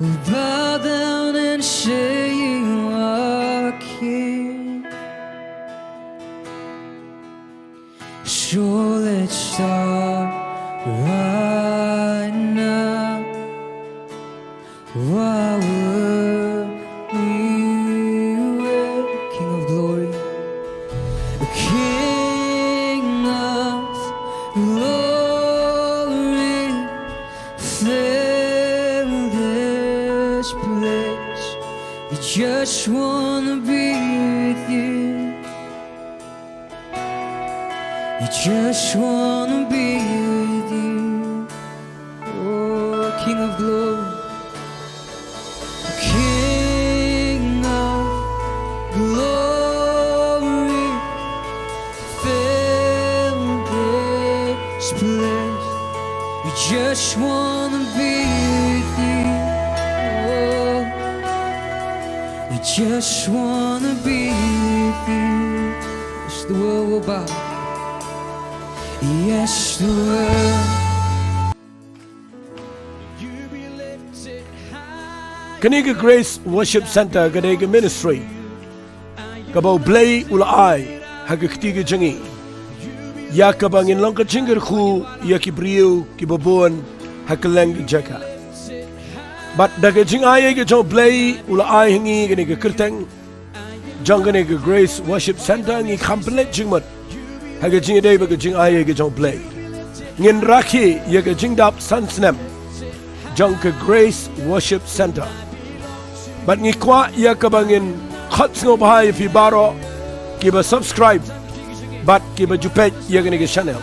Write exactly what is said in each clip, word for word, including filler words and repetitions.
We'll bow down and say you are king. So let's start right now. While we wait, King of glory, King of glory, fill this place. We just wanna be with you. We just wanna be with you. Oh, King of glory, King of glory, fill this place. We just wanna be with you. Oh, we just wanna be with you. Yes, the world will bow. Yes, the world. Kane ka Grace Worship Centre ka dei ka ministry kaba U Blei u la ai ha ka kti ka jong ngi, ïa kaba ngin long ka jingkyrkhu ïa ki briew kiba bun ha kylleng ki jaka. Bad da ka jingai ka jong U Blei u la ai ha ngi kane ka kyrteng jong kane ka Grace Worship Centre, ngi kham pynleit jingmut ha ka jingïadei bad ka jingai ka jong U Blei. Ngin rakhe ïa ka jingdap san snem jong ka Grace Worship Centre. Bad ngi kwah ïa kaba ngin khot sngewbha ïa phi baroh kiba subscribe bad kiba ju peit ïa kane ka channel,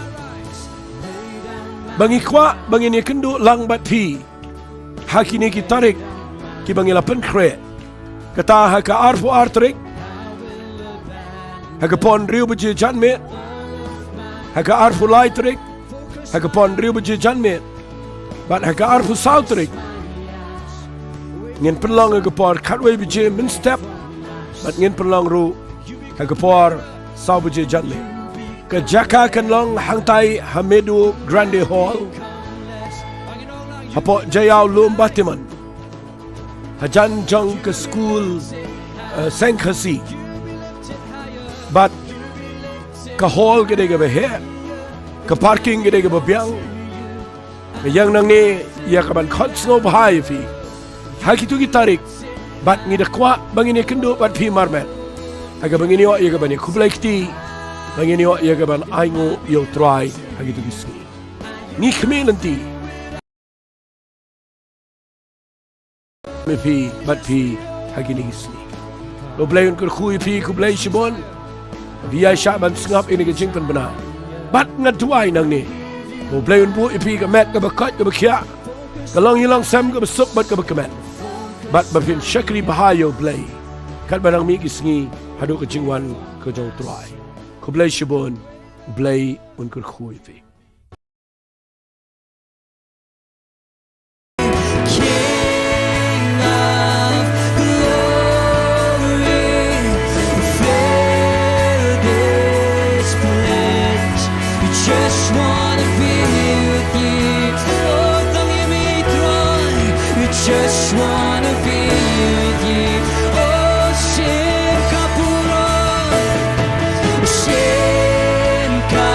ba ngi kwah ba ngin ïakynduh lang bad phi ha kine ki tarik kiba ngi la pynkhreh. Kata ha ka arphew ar tarik ha ka por hynriew baje janmiet, ha ka arphew lai tarik ha ka por hynriew baje janmiet, bad ha ka arphew saw tarik ngin pynlong ha ka por khatwei baje mynstep, bad ngin pynlong ruh ha ka por saw baje janmiet. Ka jaka kan long hangtai ha Medu Grande Hall, hapoh Jaïaw Lum Batiman, hajan jong ka skul, eh, Seng Khasi. Bad ka hall ka dei kaba heh, ka parking ka dei kaba biang. Nga ïeng nangne ïa kaban khot sngewbha ïa phi ha kito ki tarik, bad ngi da kwah ba ngin ïakynduh bad phi marmet ha kaba ngin ïoh ïa kaban ïakhublei kti, ba ngin ïoh ïa kaban ainguh ïa U Trai ha kito ki sngi. Ngi khmih lynti ïa phi bad phi ha kine ki sngi. Ba U Blei un kyrkhu ïa phi khublei shibun. Phi ïaishah ban sngap ïa kane ka jingpynbna. Bad nga duwai nangne ba U Blei un buh ïa phi ka met kaba koit kaba khiah, ka longïing longsem kaba suk bad kaba kmen, bad ba phin shakri bha ïa U Blei katba nang mih ki sngi haduh ka jingwan ka jong U Trai. Khublei shibun. U Blei un kyrkhu ïa phi. King of glory, fill this place. We just wanna be with you. Oh, tang ïa me, Trai. We just wanna be with you. Oh, shen ka pura, shen ka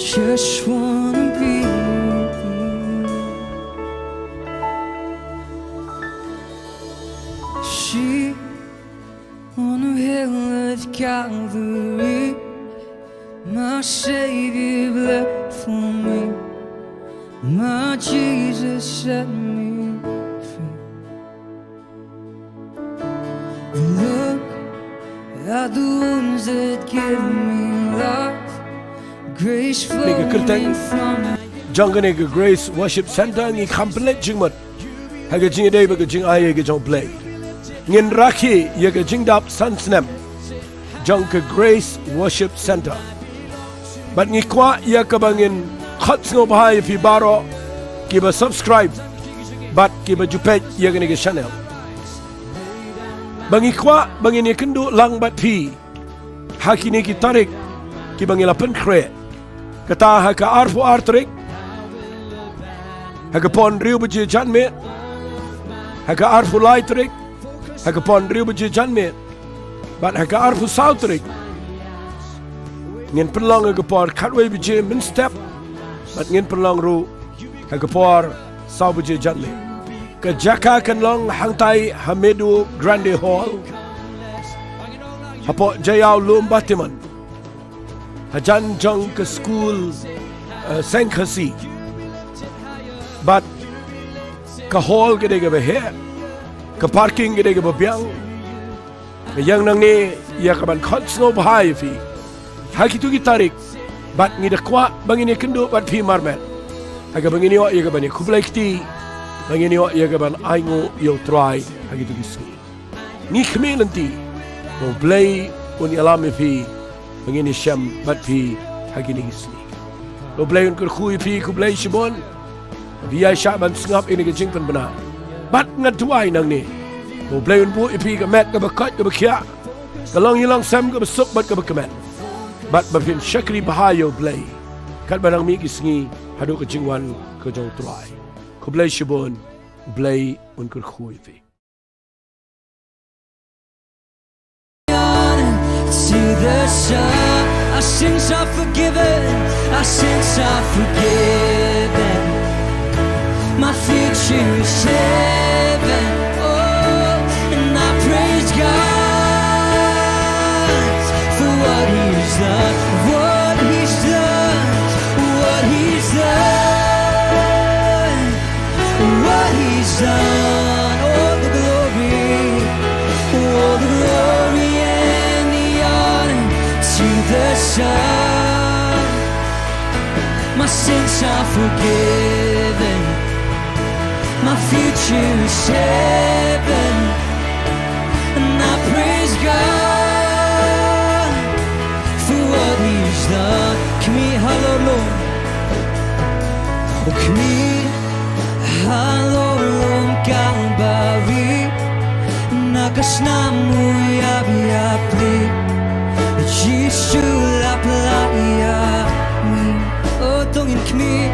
Just wanna be with you. She on the hill of Calvary, my Savior bled for me. My Jesus set me free. Look at the wounds that give me life. Grace flowing from jong kane ka Grace Worship Centre. Ngi kham pynleit jingmut ha ka jingïadei bad ka jingai ka jong U Blei. Ngin rakhe ïa ka jingdap san snem jong ka Grace Worship Centre. Bad ngi kwah ïa kaba ngin khot sngewbha ïa phi baroh kiba subscribe bad kiba ju peit ïa kane ka channel. Ba ngi kwah ba ngin ïakynduh lang bad phi ha kine ki tarik kiba ngi la pynkhreh. Kata ha ka arphew ar tarik ha ka por hynriew baje janmiet, ha ka arphew lai tarik ha ka por hynriew baje janmiet, bad ha ka arphew saw tarik ngin pynlong ha ka por khatwei baje mynstep, bad ngin pynlong ruh ha ka por saw baje janmiet. Ka jaka kan long hangtai ha Meadow Grande Hall, hapoh Jaïaw Lum Batiman, hajan jong ka skul, eh, Seng Khasi. Bad ka hall ka dei kaba heh, ka parking ka dei kaba biang. Nga ïeng nangne ïa kaban khot sngewbha ïa phi ha kito ki tarik, bad ngi da kwah ba ngin ïakynduh bad phi marmet ha kaba ngin ïoh ïa kaban ïakhublei kti, ba ngin ïoh ïa kaban ainguh ïa U Trai ha kito ki sngi. Ngi khmih lynti ba U Blei un ïalam ïa phi ba ngin ïashem bad phi ha kine ki sngi. Ba U Blei un kyrkhu ïa phi, khublei shibun. Phi ïaishah ban sngap ïa kane ka jingpynbna. Bad nga duwai nangne ba U Blei un buh ïa phi ka met kaba koit kaba khiah, ka longïing longsem kaba suk bad kaba kmen, bad ba phin shakri bha ïa U Blei katba nang mih ki sngi haduh ka jingwan ka jong U Trai. Khublei shibun. U Blei un kyrkhu ïa phi. To the sun, our sins are forgiven, our sins are forgiven. My future is heaven. Oh, and I praise God for what He's done, what He's done, what He's done. What He's done, all the glory, all the glory and the honor to the Son. My sins are forgiven, my future is heaven, and I praise God for what He's done. Khmih halor lum, oh, khmih halor lum Kalbari, na ka snam u ïap ïapli, Jisu la pynlait ïa ngi. Oh, to ngin khmih,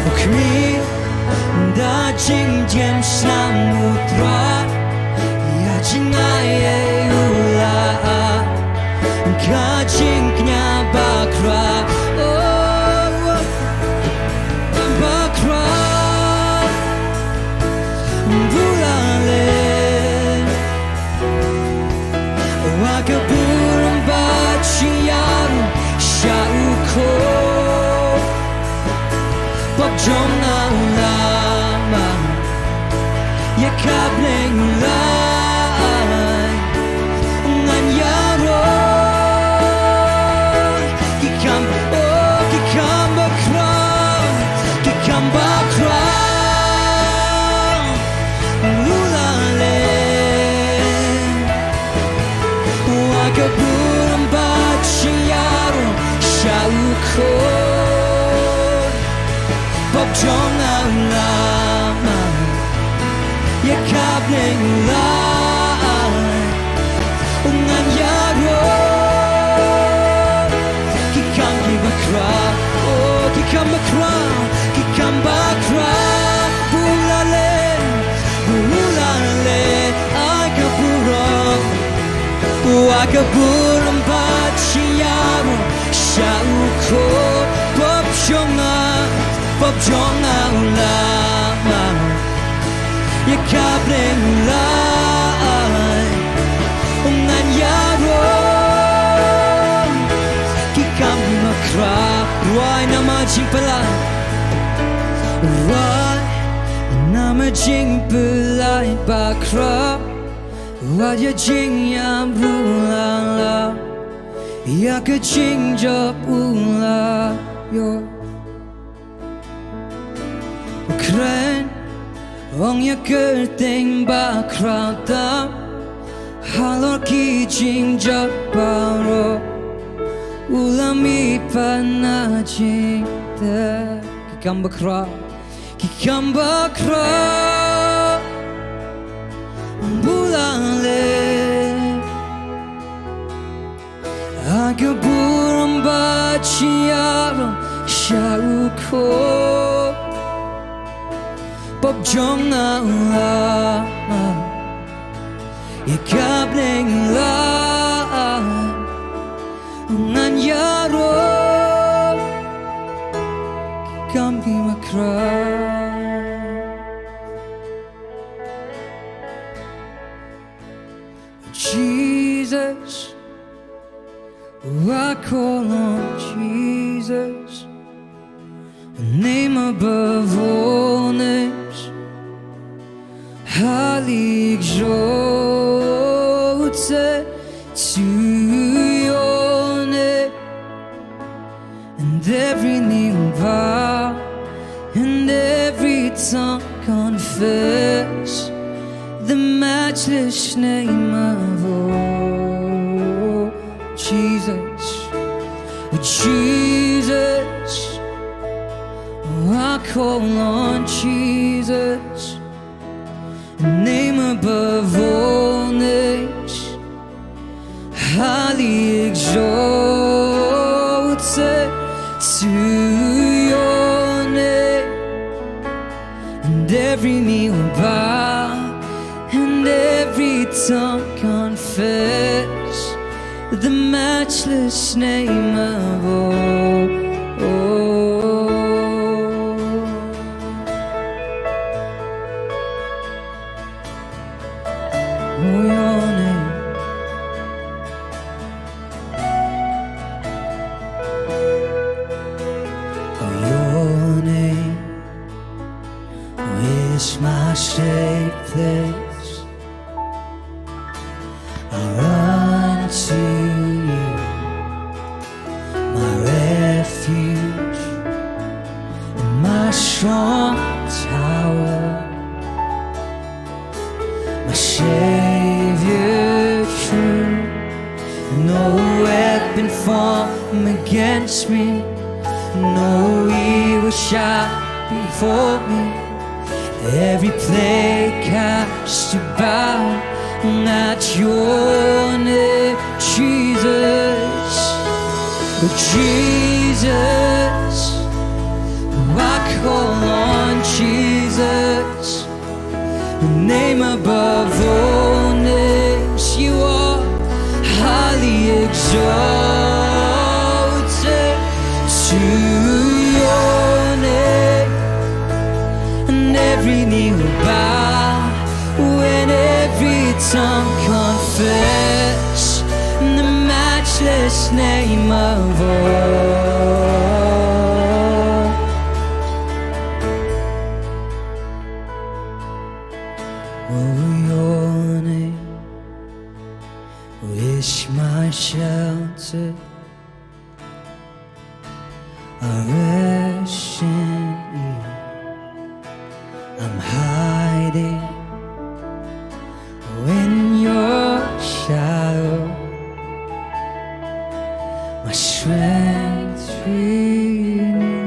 oh, khmih da jingjem snam U Trai, ïa jingai ei u la ai ka jingkñia bakhraw. Oh, bakhraw, bun la leh. Wat ka burom bad ka jingïaroh sha u Khun. Pop jong nga u la mad, ïa ka bneng u la ai. Ngan ïaroh ki kam, oh, ki kam bakhraw, ki kam bakhraw. U la leh. Wat ka burom bad ka jingïaroh sha u Khun. Pop jong nga u la mad, ïa ka bneng u la ai. Ngan ïaroh ki kam kiba khraw, oh, ki kam bakhraw, ki kam bakhraw. Bun la leh, bun la leh. Ai ka burom, wat ka burom bad ka jingïaroh sha u Khun. jong nga u la ma ïa ka bneng u la ai. Um ngan ïaroh ki kam ki ma khra. Ruwai na ma jingpyllait, ruwai na ma jingpyllait ba khra. Wat ïa jingïap ruh la la ïa ka jingjop u la ïoh. Kren ong ïa ka kyrteng ba khraw tam halor ki jingjop baroh. U la mih pat na jingteh ki kam ba khraw, ki kam ba khraw. Bun la leh ha ka burom bad ïaroh sha u khun. Pop jong nga u la ai ïa ka bneng u la ai. Ngan ïaroh ki kam ki ma khraw. Jesus, I call on Jesus, the name above all names, highly exalted to your name. And every knee will bow, and every tongue confess the matchless name of, oh, Jesus. Jesus, I call on Jesus, name above all names, highly exalted to your name. And every knee will bow, and every tongue confess the matchless name of, oh, oh, oh, your name. Oh, your name is my safe place. I run to you, my refuge and my strong tower, my Savior true. No weapon formed against me, no evil shall befall me. Every plague has to bow at your name, Jesus. Jesus, I call on Jesus. The name above all names, you are highly exalted to your name. And every knee will bow, when every tongue confess the matchless name of, oh, oh, your name is my shelter. I rest in you. I'm hiding in your shadow. My strength renewed.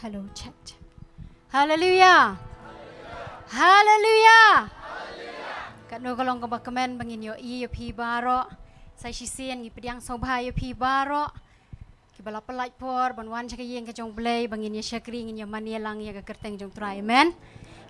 Hello, check, check. Haleluya. Haleluya. Katno ka long kaba kmen ba ngin ïohi ïa phi baroh. Sa shisien ngi pdiang sngewbha ïa phi baroh. Kiba la pynlait por ban wan sha ka ïing ka jong U Blei, ba ngin ïa shakri, ngin ïa mane lang ïa ka kyrteng jong U Trai. Amen.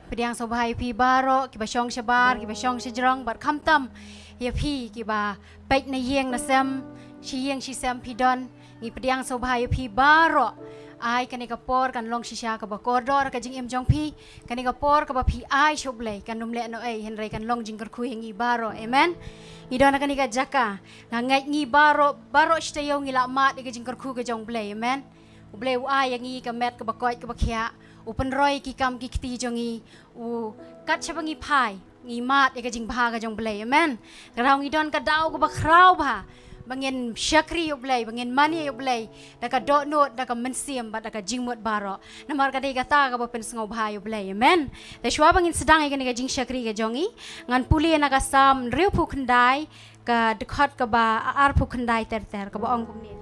Pdiang sngewbha ïa phi baroh, kiba shong shabar, kiba shong shajrong, bad khamtam ïa phi kiba peit na ïing na sem, shi ïing shi sem phi don. Ngi pdiang sngewbha ïa phi baroh. Ai kane ka por kan long shisha kaba kordor ka jingim jong phi. Kane ka por kaba phi ai sha U Blei kan ym leh noh ei, hynrei kan long jingkyrkhu ïa ngi baroh. Amen. Ngi don ha kane ka jaka, nga ngeit ngi baroh, baroh shi taïew ngi la mad ïa ka jingkyrkhu ka jong U Blei. Amen. U Blei u ai ïa ngi ka met kaba koit kaba khiah, u pynroi ki kam ki kti jong ngi, u kat shaba ngi phai, ngi mad ïa ka jingbha ka jong U Blei. Amen. Ka daw ngi don ka daw kaba khraw bha ba ngin shakri ïa U Blei, ba ngin mane ïa U Blei da ka dohnud, da ka mynsiem bad da ka jingmut baroh. Namar ka dei kata kaba pynsngewbha ïa U Blei. Amen. Te shuwa ba ngin sdang ïa kane ka jingshakri ka jong ngi, ngan pule na ka Salm hynriewphew khyndai, ka dkhot kaba arphew khyndai ter ter, kaba ong kumne.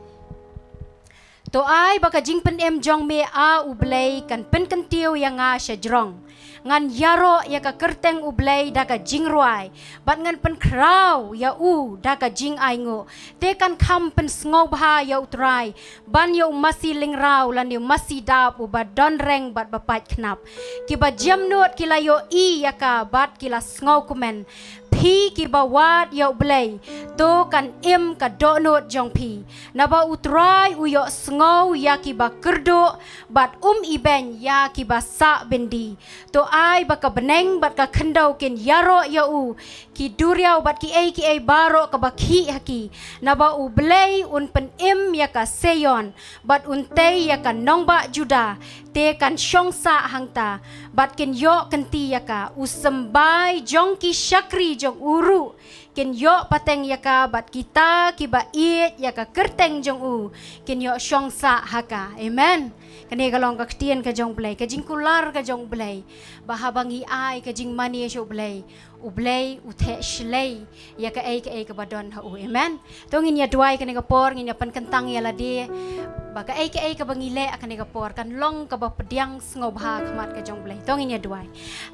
To ai ba ka jingpynim jong me, A U Blei, kan pynkyntiew ïa nga shajrong. Ngan ïaroh ïa ka kyrteng U Blei da ka jingrwai, bad ngan pynkhraw ïa u da ka jingainguh. Te kan kham pynsngewbha ïa U Trai ban ïa u masi lyngraw lane u masi dap uba don reng bad ba pait khnap. Kiba jemnud ki la ïohi ïa ka bad ki la sngewkmen. Phi kiba wad ïa U Blei, to kan im ka dohnud jong phi. Naba U Trai u ïohsngew ïa kiba kyrduh, bad um ibeiñ ïa kiba sah byndi. To ai ba ka bneng bad ka khyndew kin ïaroh ïa u, ki duriaw bad kiei kiei baroh kaba khih ha ki. Naba U Blei un pynim ïa ka Seion, bad un tei ïa ka nongbah Judah. Te kan shong sah hangta, bad kin ïoh kynti ïa ka. U symbai jong ki shakri jong u ruh kin ïoh pateng ïa ka, bad kita kiba ïeit ïa ka kyrteng jong u kin ïoh shong sah ha ka. Amen. Kane ka long ka ktien ka jong U Blei, ka jingkular ka jong U Blei, ba haba ngi ai ka jingmane sha U Blei, U Blei u theh shlei ïa kaei kaei kaba don ha u. Amen. To ngin ïa duwai kane ka por, ngin ïa pynkyntang ïa lade, ba kaei kaei kaba ngi leh ha kane ka por kan long kaba pdiang sngewbha ha khmat ka jong U Blei. To ngin ïa duwai.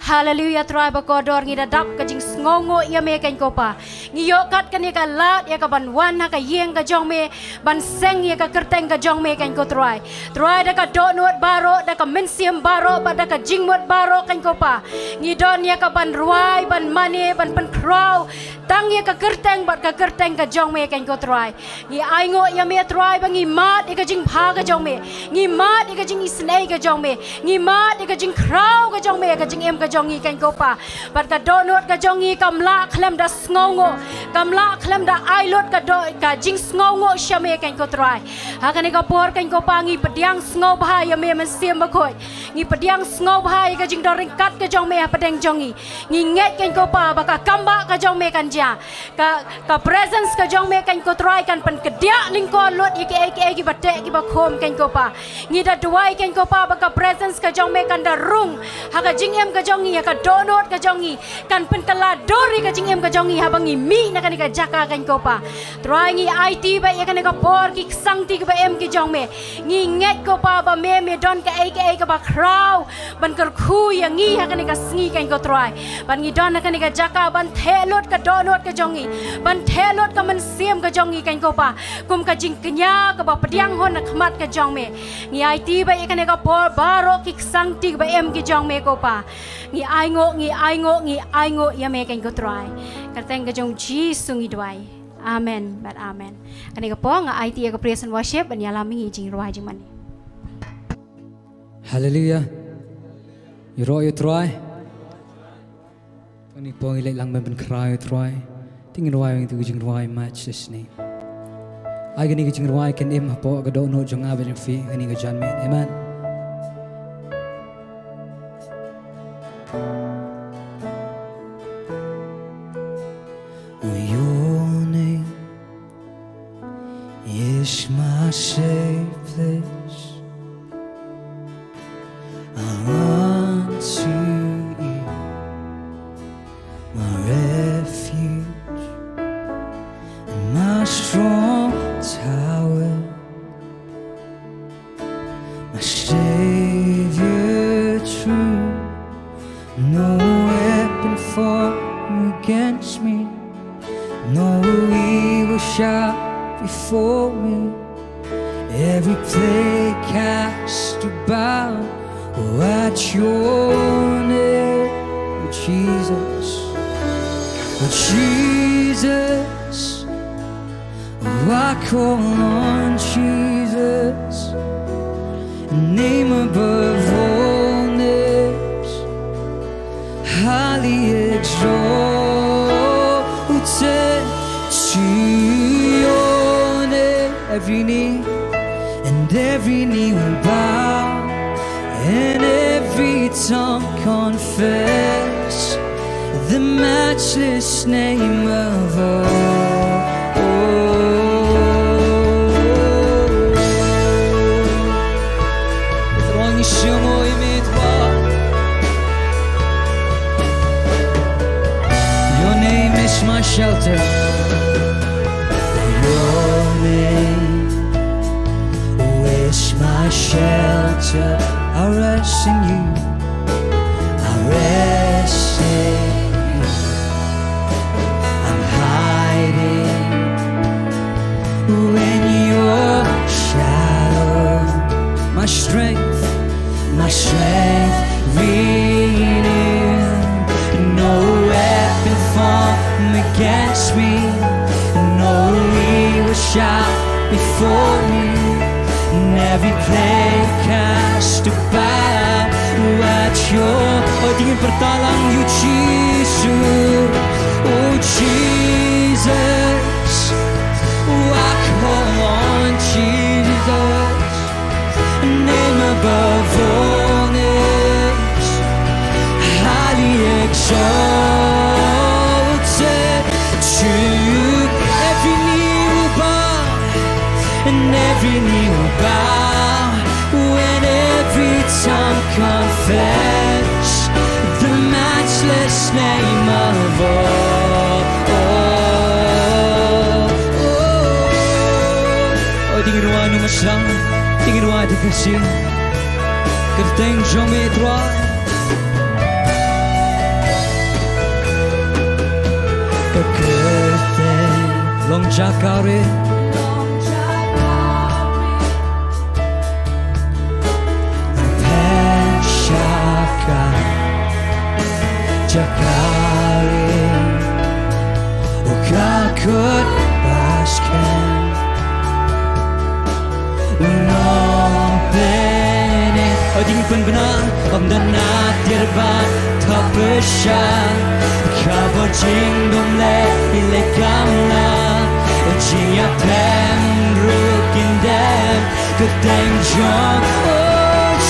Haleluia, Trai ba kordor, ngi da dap ka jingsngewnguh ïa me, Kynrad ko Pa. Ngi ïoh kat kane ka lad ïa ka ban wan ha ka ïing ka jong me, ban seng ïa ka kyrteng ka jong me, Kynrad ko Trai. Trai, da ka dohnud baroh, da ka mynsiem baroh, bad da ka jingmut baroh, Kynrad ko Pa, ngi don ïa ka ban rwai, ban mane, ban pynkhraw tang ïa ka kyrteng bad ka kyrteng ka jong me, Kynrad ko Trai. Ngi ainguh ïa me, Trai, ba ngi mad ïa ka jingbha ka jong me, ngi mad ïa ka jingisynei ka jong me, ngi mad ïa ka jingkhraw ka jong me, ka jingim ka jong ngi, Kynrad ko Pa. Bad ka dohnud ka jong ngi kam lah khlem da sngewnguh, kam lah khlem da ai lut ka doh, ka jingsngewnguh sha me, Kynrad ko Trai. Ha kane ka por, Kynrad ko Pa, ngi pdiang sngewbha ïa me, Mynsiem Bakhuid. Ngi pdiang sngewbha ïa ka jingdon ryngkat ka jong me hapdeng jong ngi. Ngi ngeit, Kynrad ko Pa, ba ka kambah ka jong me kan jia. Ka, ka presence ka jong me, Kynrad ko Trai, kan pynkdiah lyngkor lut ïa kiei kiei kiba teh kiba khum, Kynrad ko Pa. Ngi da duwai, Kynrad ko Pa, ba ka presence ka jong me kan da rung ha ka jingim ka jong ngi, ha ka dohnud ka jong ngi, kan pynkylla dur ïa ka jingim ka jong ngi haba ngi mih na kane ka jaka, Kynrad ko Pa. Trai, ngi aiti bad ïa kane ka por ki ksangti kiba im ki jong me. Ngi ngeit, ko Pa, ba me, me don kaei kaei kaba khraw ban kyrkhu ïa ngi ha kane ka sngi, Kynrad ko Trai. Bad ngi don ha kane ka jaka ban theh lut ka dohnud ka jong ngi, ban theh lut ka mynsiem ka jong ngi, Kynrad ko Pa, kum ka jingkñia kaba pdiang hun ha khmat ka jong me. Ngi aiti bad ïa kane ka por baroh ki ksangti kiba im ki jong me, ko Pa. Ngi ainguh, ngi ainguh, ngi ainguh ïa me, Kynrad ko Trai. Kyrteng ka jong U Jisu ngi duwai. Amen bad amen. Kane ka por nga aiti ïa ka praise and worship ban ïalam ïa ngi jingrwai jingmane. Haleluia. Ïaroh ïa U Trai. Kane ka por ngi leit lang ban pynkhraw ïa U Trai. Te ngin rwai ïa ka jingrwai Matchless Name. Ai kane ka jingrwai kan im hapoh ka dohnud jong nga bad jong phi ha kane ka janmiet. Amen. Your name is my safe place. I run to you, my refuge and my strong tower, my Savior true. No weapon formed against me, no evil shall befall me. Every plague has to bow at your name, Jesus. Jesus, I call on Jesus, name above all names, highly exalted to your name. Every knee and every knee will bow, and every tongue confess the matchless name of all. Your name is my shelter. Your name is my shelter. I rest in you. I rest in you. I'm hiding when your shadow, my strength, my strength renewed. No weapon formed against me, no evil shall befall me. And every plague has to bow at your. Oh, dingin pyrta lang, you Jesus, oh Jesus, oh, I call on Jesus, name above all names, highly exalted to you. Every knee will bow and every knee will bow when every tongue confess the matchless name of all. Oh, oh, oh. Oh, dingin wa nu maslang, dingin wa dikasi. Kyrteng jong me Trai. Ka kyrteng long jaka rit. Pynshai ka jaka rit. U ka kut ba skhem. U nongpynim. O ding pynbna, ym don na tiar ba thap pyrshah. Ka bor jingdum leh i leh gamla. Jingïaphem ruh kin dem. Kyrteng jong, o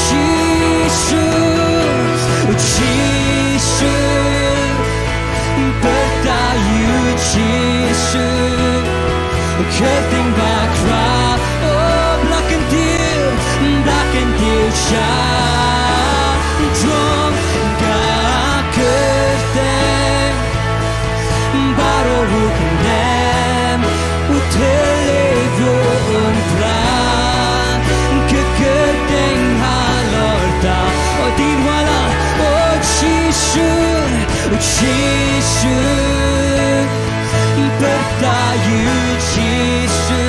Jisu, o Jisu. Pyrta ïa u Jisu. Kyrteng ba khraw, o ba la kyntiew, ba la kyntiew sha jong ka kyrteng. Baroh ruh kin dem, u thylliej ruh un phlang. Ka kyrteng halor ta, o ding wala, o Jisu, o Jisu. Pyrta ïa u Jisu.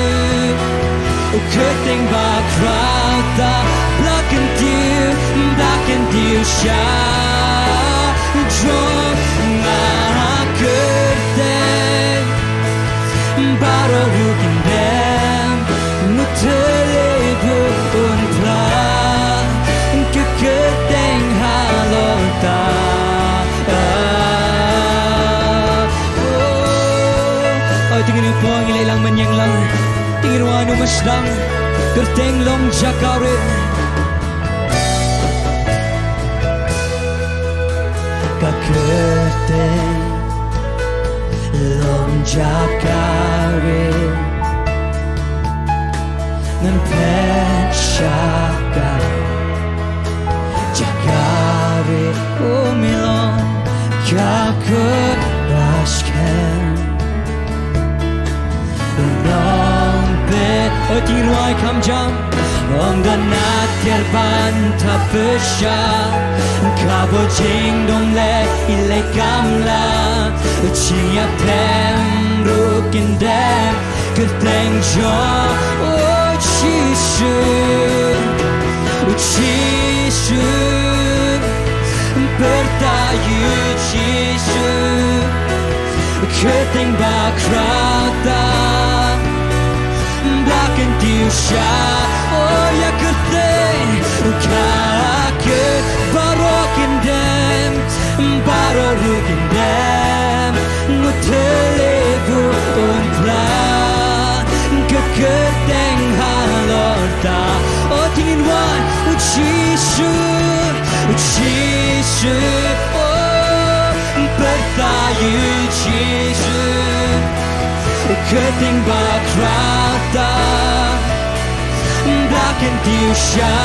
U kyrteng ba khraw ta, ba la kyntiew, ba la kyntiew sha jong ka kyrteng. Baroh ruh kin dem, u thylliej ruh un phlang. Ka kyrteng halor ta. Oh, ding ïa u pong i leh lang, mynjang lang. Ding ïa u wan u masdang. Kyrteng long jaka rit. Ka kyrteng long jaka rit. Ngan pynshai ka jaka rit, u mi long ka kut ba skhem. U nongpynim, o ding rwai kham jam. Ym don na tiar ban thap pyrshah. Ka bor jingdum leh i leh gamla. Jingïaphem ruh kin dem. Kyrteng jong, o Jisu, Jisu, pyrta ïa u Jisu, kyrteng ba khraw tam, ba kyntiew sha, oh ïa kyrteng, ka kut baroh kin dem, baroh ruh kin dem, ngut tele bu un pla, ka kyrteng halor ta. O tingin wan, u Jisu, u Jisu, o, pyrta ïa u Jisu, kyrteng ba khraw tam, ba kyntiew sha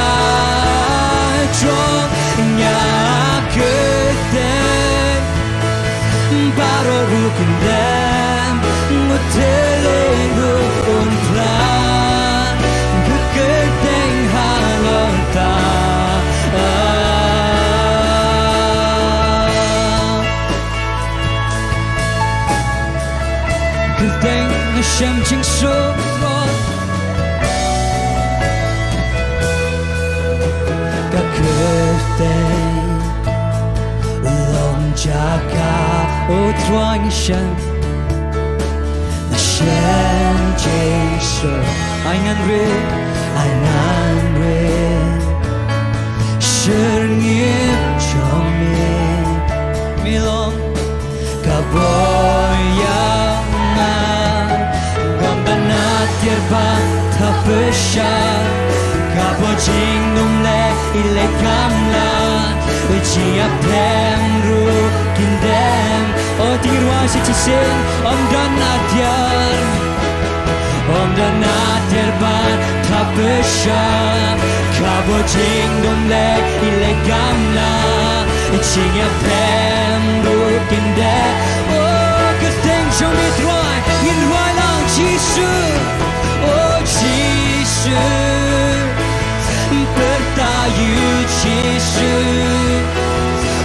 jong nga, kyrteng baroh ruh kin dem, ngut tele ruh un pla, ka kyrteng halor ta. Kyrteng, nga shem jingsuk, ka kyrteng long jaka, o Trai, nga shem, nga shem jingsuk. Ai ngan rit, ai ngan rit sha ïing jong me. Me long ka bor ïa nga, ka bor na tiar ba thapesha, ka bor jingdum leh i leh gamla, jingïaphem ruh kin dem. O tingin wan sa shisien, ym don na tiar, ym don na tiar ba thapesha, ka bor jingdum leh i leh gamla, jingïaphem ruh kin dem. O kyrteng jong me Trai, ngin rwai lang Jisu. O Jisu, pyrta ïa u Jisu,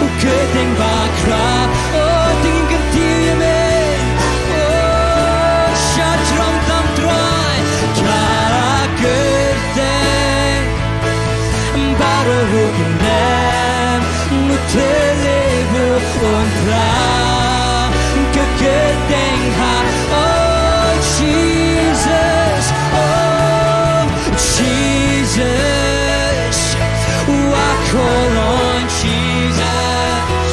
u kyrteng ba khraw. O tingin kyntiew ïa me, o sha jrong tam Trai, ka kyrteng baroh ruh kin dem, ngut tele ruh un pla, ka kyrteng ha. Oh Jesus, oh Jesus, I call on Jesus,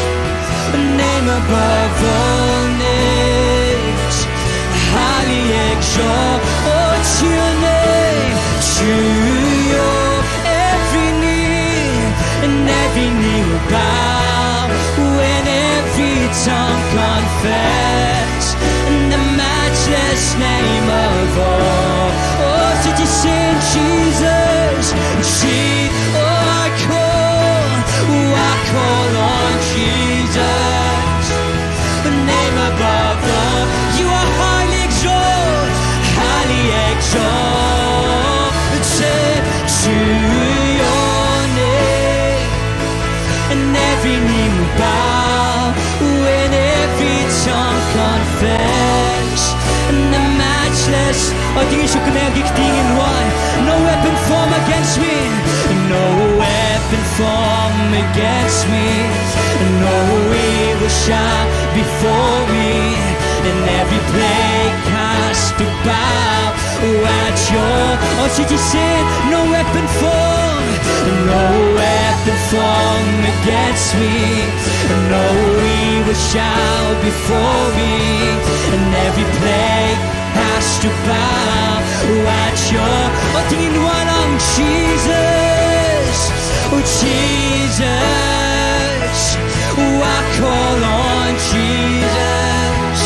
name above all names, highly exalted, oh, to your name, to your, every knee, and every knee will bow, when every tongue confess, in the matchless name of all. Oh, did you sing Jesus? Je-, oh, I call, oh, I call on Jesus, the name above all. You are highly exalted, highly exalted, to your name. And every knee will bow, when every tongue confess, in the matchless. Oh, did you sing? Ngin rwai. No weapon formed against me, no weapon formed against me, no evil shall befall me, and every plague has to bow at your, oh, did you sing? No weapon formed, no weapon formed against me, no evil shall befall me, and every plague has to bow at your, oh, tingin wan lang Jesus, oh, Jesus, oh, I call on Jesus,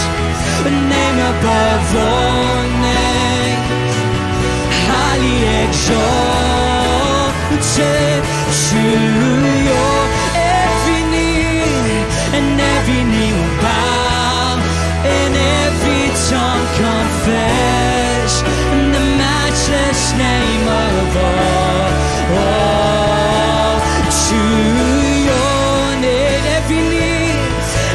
the name above all names, highly exalted, to your, every knee, and every knee will bow, and every tongue confess, in the matchless name of all, all, to your name. Every knee,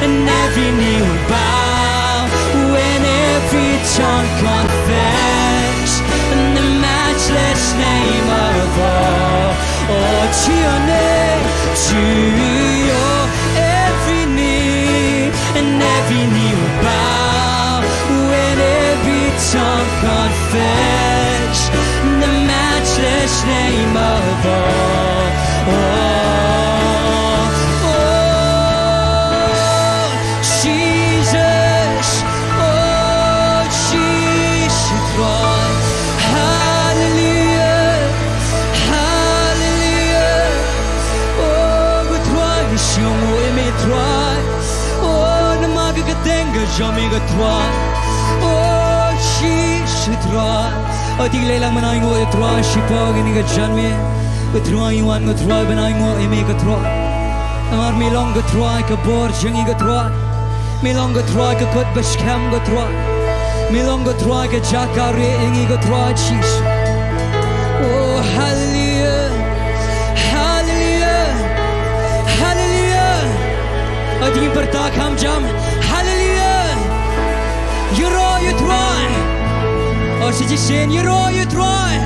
and every knee will bow, when every tongue confess, in the matchless To your name, to your every knee, and every knee will bow, and every tongue confess the matchless name of all. Oh, oh, Jesus, oh, Jesus, Trai. Hallelujah, hallelujah. Oh, ka Trai, ka shong, oh, ïa me Trai. Oh, namar ka kyrteng ka jong me ka Trai. Oh, Jesus Trai. Oh, te ngi leit lang ban ainguh ïa Trai shapoh kane ka janmiet. Ka Trai ngi wan ko Trai ban ainguh ïa me ko Trai. Namar me long ko Trai ka bor jong ngi ko Trai. Me long ko Trai ka kot ba skhem ko Trai. Me long ko Trai ka jaka rieh ïa ngi ko Trai Jesus. Oh, hallelujah. Hallelujah. Hallelujah. Oh, te ngin pyrta kham jam. Hallelujah. Ïaroh ïa u Trai. Oh, sa shisien ïaroh ïa u Trai.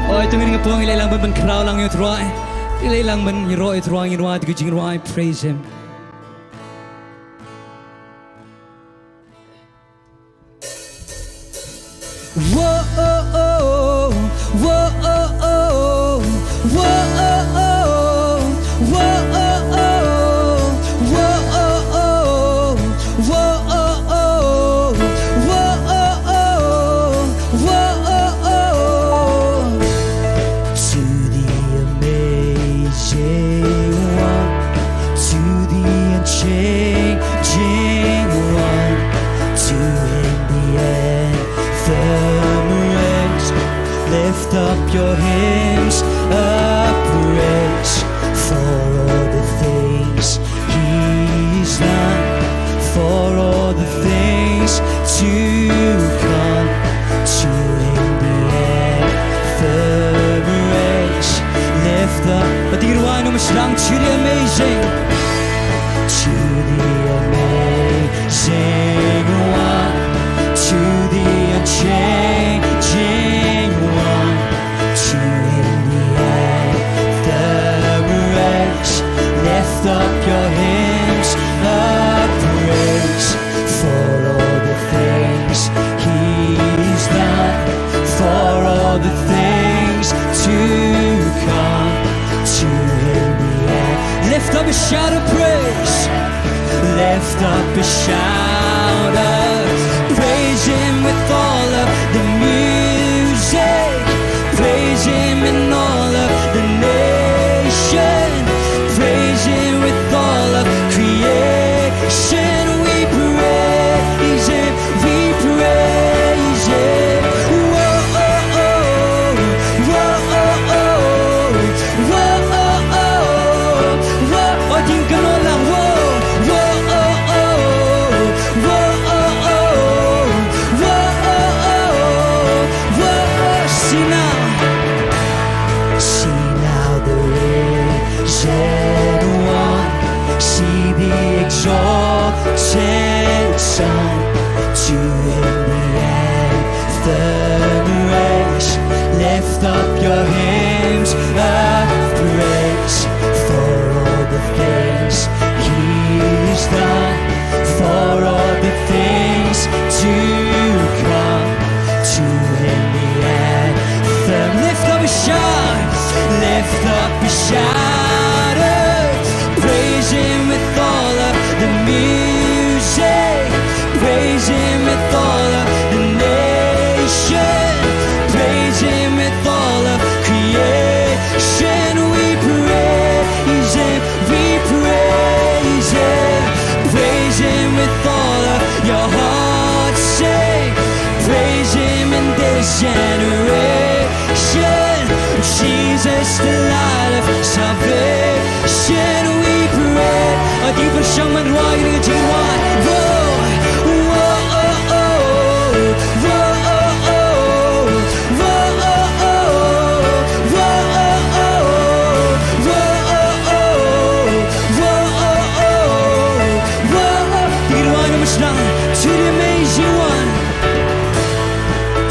Oh, ïa to ngin ngin poi, ngi leit lang ban, ban khraw lang ïa u Trai. Ngi leit lang ban ïaroh ïa u Trai, ngi rwai ïa ka jingrwai, praise him. To the amazing one, to the unchanging one, to him the anthem raised. Lift up your hands of praise for all the things he's done, for all the things to come. To him the anthem raised. Lift up, but you know, I'm strong to the amazing, to the amazing one, to the unchanging one, to him the anthem raised. Lift up your hands of praise for all the things he's done, for all the things to come. To him the anthem. Lift up a shout of praise. Lift up a shout of praise him with all of the music. Praise him in all of the nation. Praise him with all of creation. We praise him, we praise him. Whoa, oh, oh, whoa, oh, oh. Whoa, oh, oh, whoa, oh, ding ka no lang, whoa, whoa, oh, oh, whoa, oh, oh, whoa, oh, oh, whoa, oh, see now. See now the risen one, see the exalted Son, to him the anthem raised. Lift up your hands of praise for all the things he's done, for all the things to come. To him the anthem. Lift up a shout. Lift up a shout. Praise him with all of the music. Praise him with all of the nation. Praise him with all of creation. We praise him, we praise him. Praise him with all of your heart. Say, praise him in this generation. Jesus, the light of salvation, we pray. A deeper shaman wai, a deeper wai. Whoa, whoa, oh, oh. Whoa, oh, oh. Whoa, oh, oh. Whoa, oh, oh. Whoa, oh, oh. Whoa, oh, oh. Whoa, oh. Deeper wai, no, it's not. To the amazing one.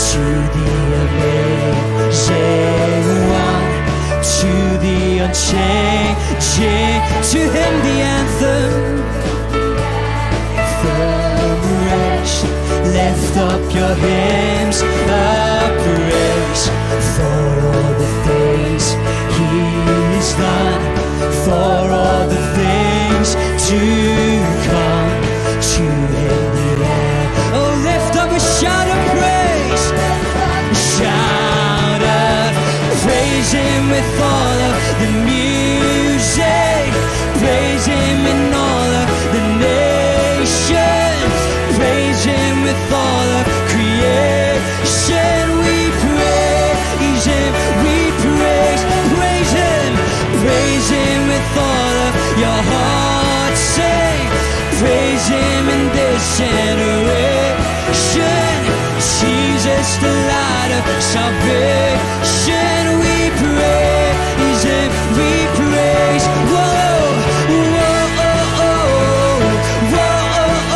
To the amazing one, to Changing to him the anthem. From rest, lift up your hands of praise for all the things he's done, for all the things to come. To him the air. Oh, lift up a shout of praise. Shout of praise him with all of the music. Praise him in all of the nations. Praise him with all of creation. We praise him. We praise, praise him. Praise him with all of your heart. Sing, praise him in this generation. Jesus, the light of salvation. We praise him. We praise. Whoa, whoa, oh, oh, whoa,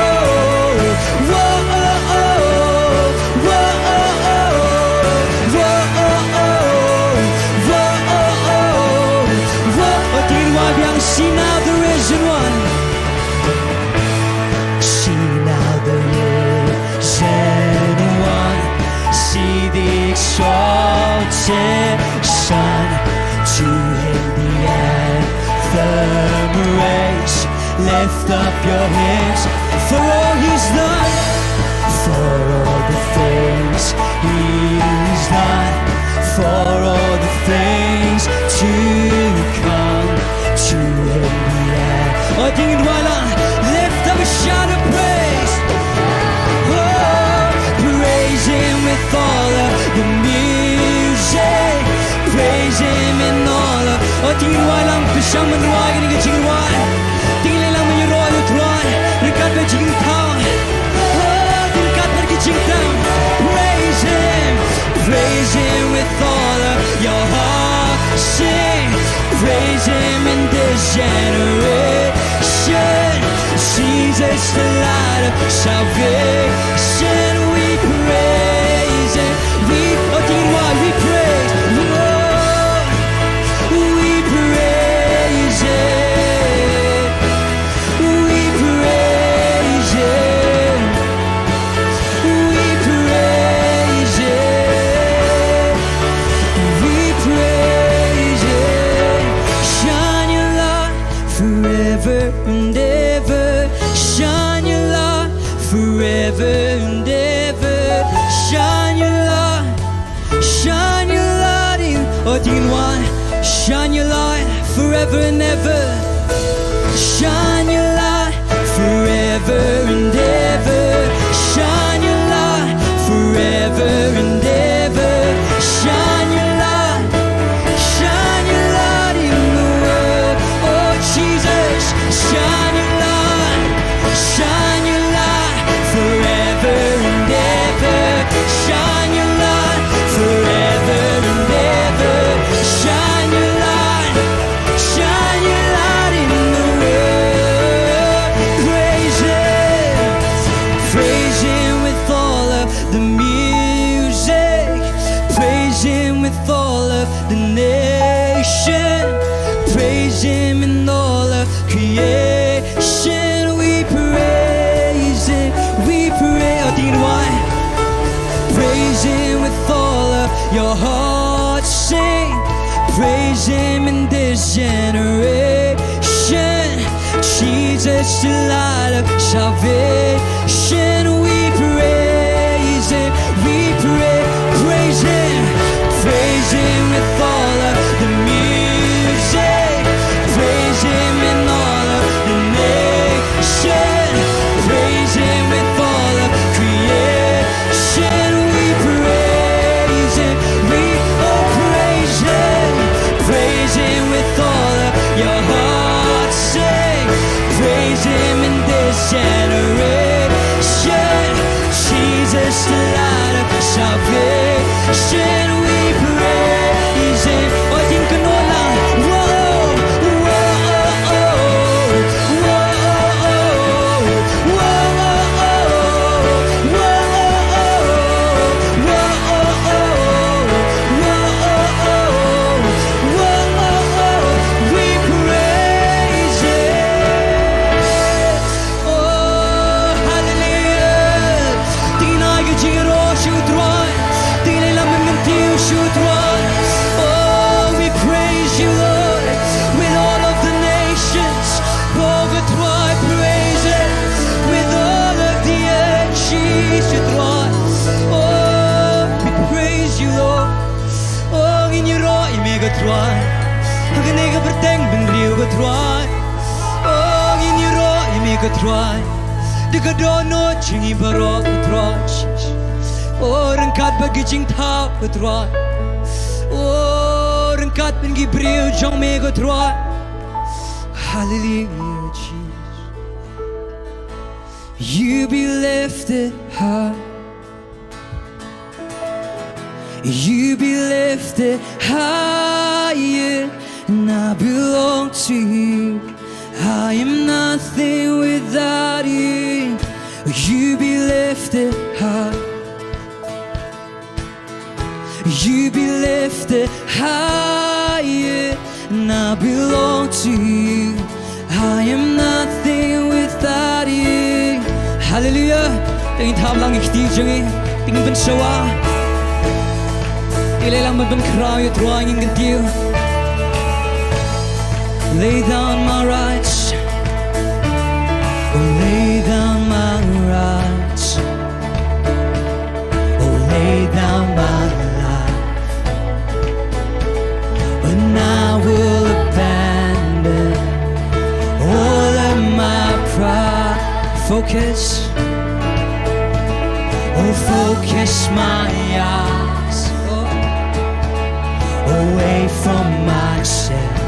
oh, oh, whoa, oh, oh, whoa, oh, oh, whoa, oh, oh, whoa, oh, oh, whoa. Oh, did what young see now the risen one. See now the risen one. See the exalted Son. To him the anthem raise. Lift up your hands for all he's done. For all the things he's done. For all the things to come. To him the air. Oh, ding dwala. Lift up a shout of praise. Oh, praise him with all of the music. Praise him in all of. Oh, ding dwala. Pisham dwala ni ka jingwa. Ding le lang me ro yu twa. Ni ka pe jing thaw. Oh, ding ka pe ki jing thaw. Praise him. Praise him with all of your heart. Sing, praise him in this generation. Jesus, the light of salvation. We praise him. We, oh, did what we praise. Lord, we praise him. We praise him. We praise him. We praise him. Shine your light forever and ever. Shine your light forever and ever. Shine your light. Shine your light in, oh, ding wan. Shine your light forever and ever. Shine your light forever and ever. Shine your light forever and ever. Shine your light. Shine your light in the world. Oh, Jesus, shine your light. Shine your light forever and ever. Shine your light forever and ever. Shine your light. Shine your light in the world. Praise him. Praise him with all of the music. Praise him with all of the nation. Praise him in all of creation. We praise him. We praise. Oh, ding wan. Praise him with all of your heart. Sing. Praise him in this generation. Jesus, the light of salvation. We praise him. We pray, praise him. Praise him with all of the music. Praise him in all of the nation. Praise him with all of creation. We praise him. We, oh, praise him. Praise him with all of your heart. Sing. Praise him in this generation. Jesus, the light Ko Trai, ha kane ka pyrthei bynriew ko Trai. O ngin ïaroh ïa me ko Trai, da ka dohnud jong ngi baroh ko Trai. O ryngkat bad ki jingthaw ko Trai. O ryngkat bad ki briew jong me ko Trai. Hallelujah, Jesus. You be lifted high. You be lifted higher, and I belong to you. I am nothing without you. You be lifted high. You be lifted higher, and I belong to you. I am nothing without you. Hallelujah. Te ngin thap lang ïa ki kti jong ngi. Te ngin pynshawa. Te leh lang ban pynkhraw ïa u Trai, ngin kyntiew. Lay down my rights. Oh, lay down my rights. Oh, lay down my life. And I will abandon all of my pride. Focus. Oh, focus my eyes, oh, away from myself.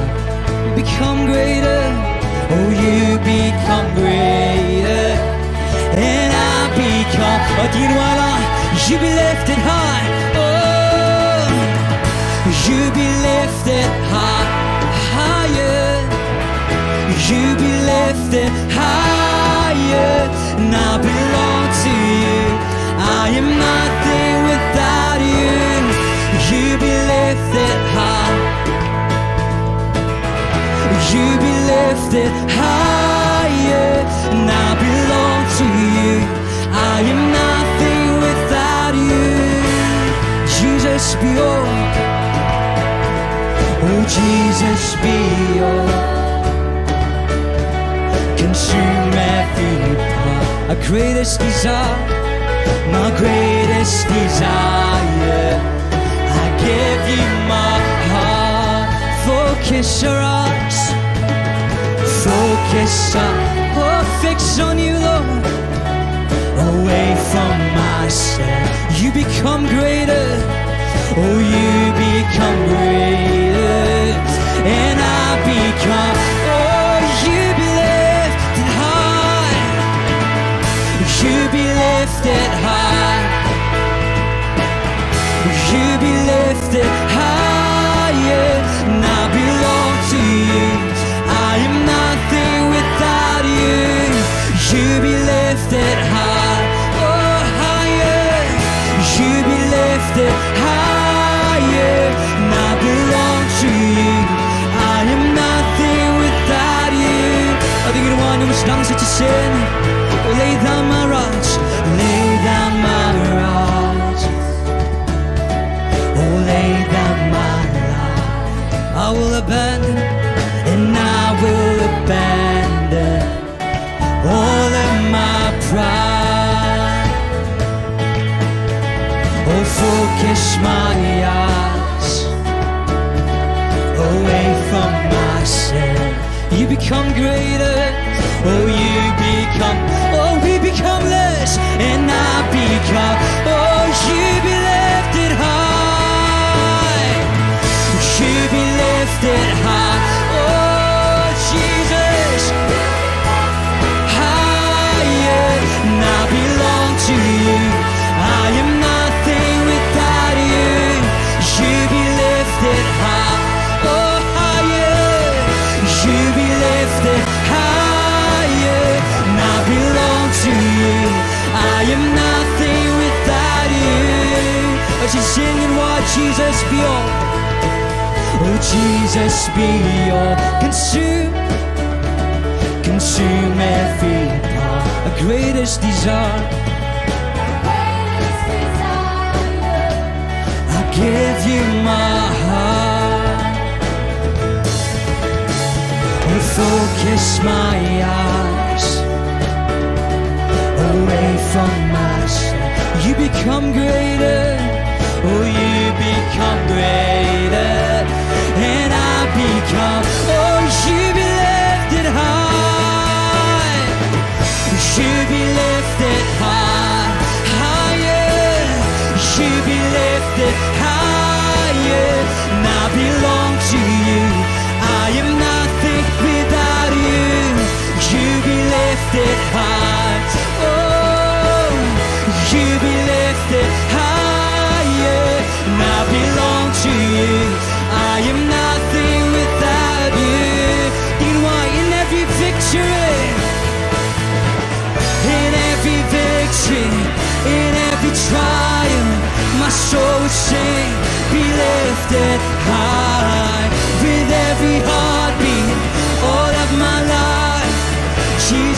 Become greater. Oh, you become greater. And I become. Oh, do you know what? You be lifted high. Oh, you be lifted high, higher. You be lifted higher. And I belong to you. I am nothing without you. You be lifted high. You be lifted higher, and I belong to you. I am nothing without you. Jesus be all. Oh, Jesus be all. Consume every part. My greatest desire, my greatest desire. I give you my heart. Focus your eyes. Focus on, oh, fix on you, Lord. Away from myself, you become greater. Oh, you become greater, and I become. Oh, you be lifted high. You be lifted high. You be lifted higher, and I belong to you. I am nothing without you. You be lifted high, oh, higher. You be lifted higher, and I belong to you. I am nothing without you. I think you want to dance it to sin. Lay down my rights, lay down my rights. Oh, lay down my life. I will abandon, and I will abandon all of my pride. Oh, focus my eyes away from myself. You become greater. Oh, you become. Oh, we become less, and I become. Oh, you be lifted high. You be lifted high. Oh, Jesus. Higher, and I belong to you. I am nothing without you. You be lifted high, oh, higher. You be lifted higher, and I belong to you. I am nothing without you. As you sing and watch Jesus be all. Oh, Jesus be all. Consume, consume every part. Our greatest desire. I give you my heart. Oh, focus my eyes away from myself. You become greater. Oh, you become greater.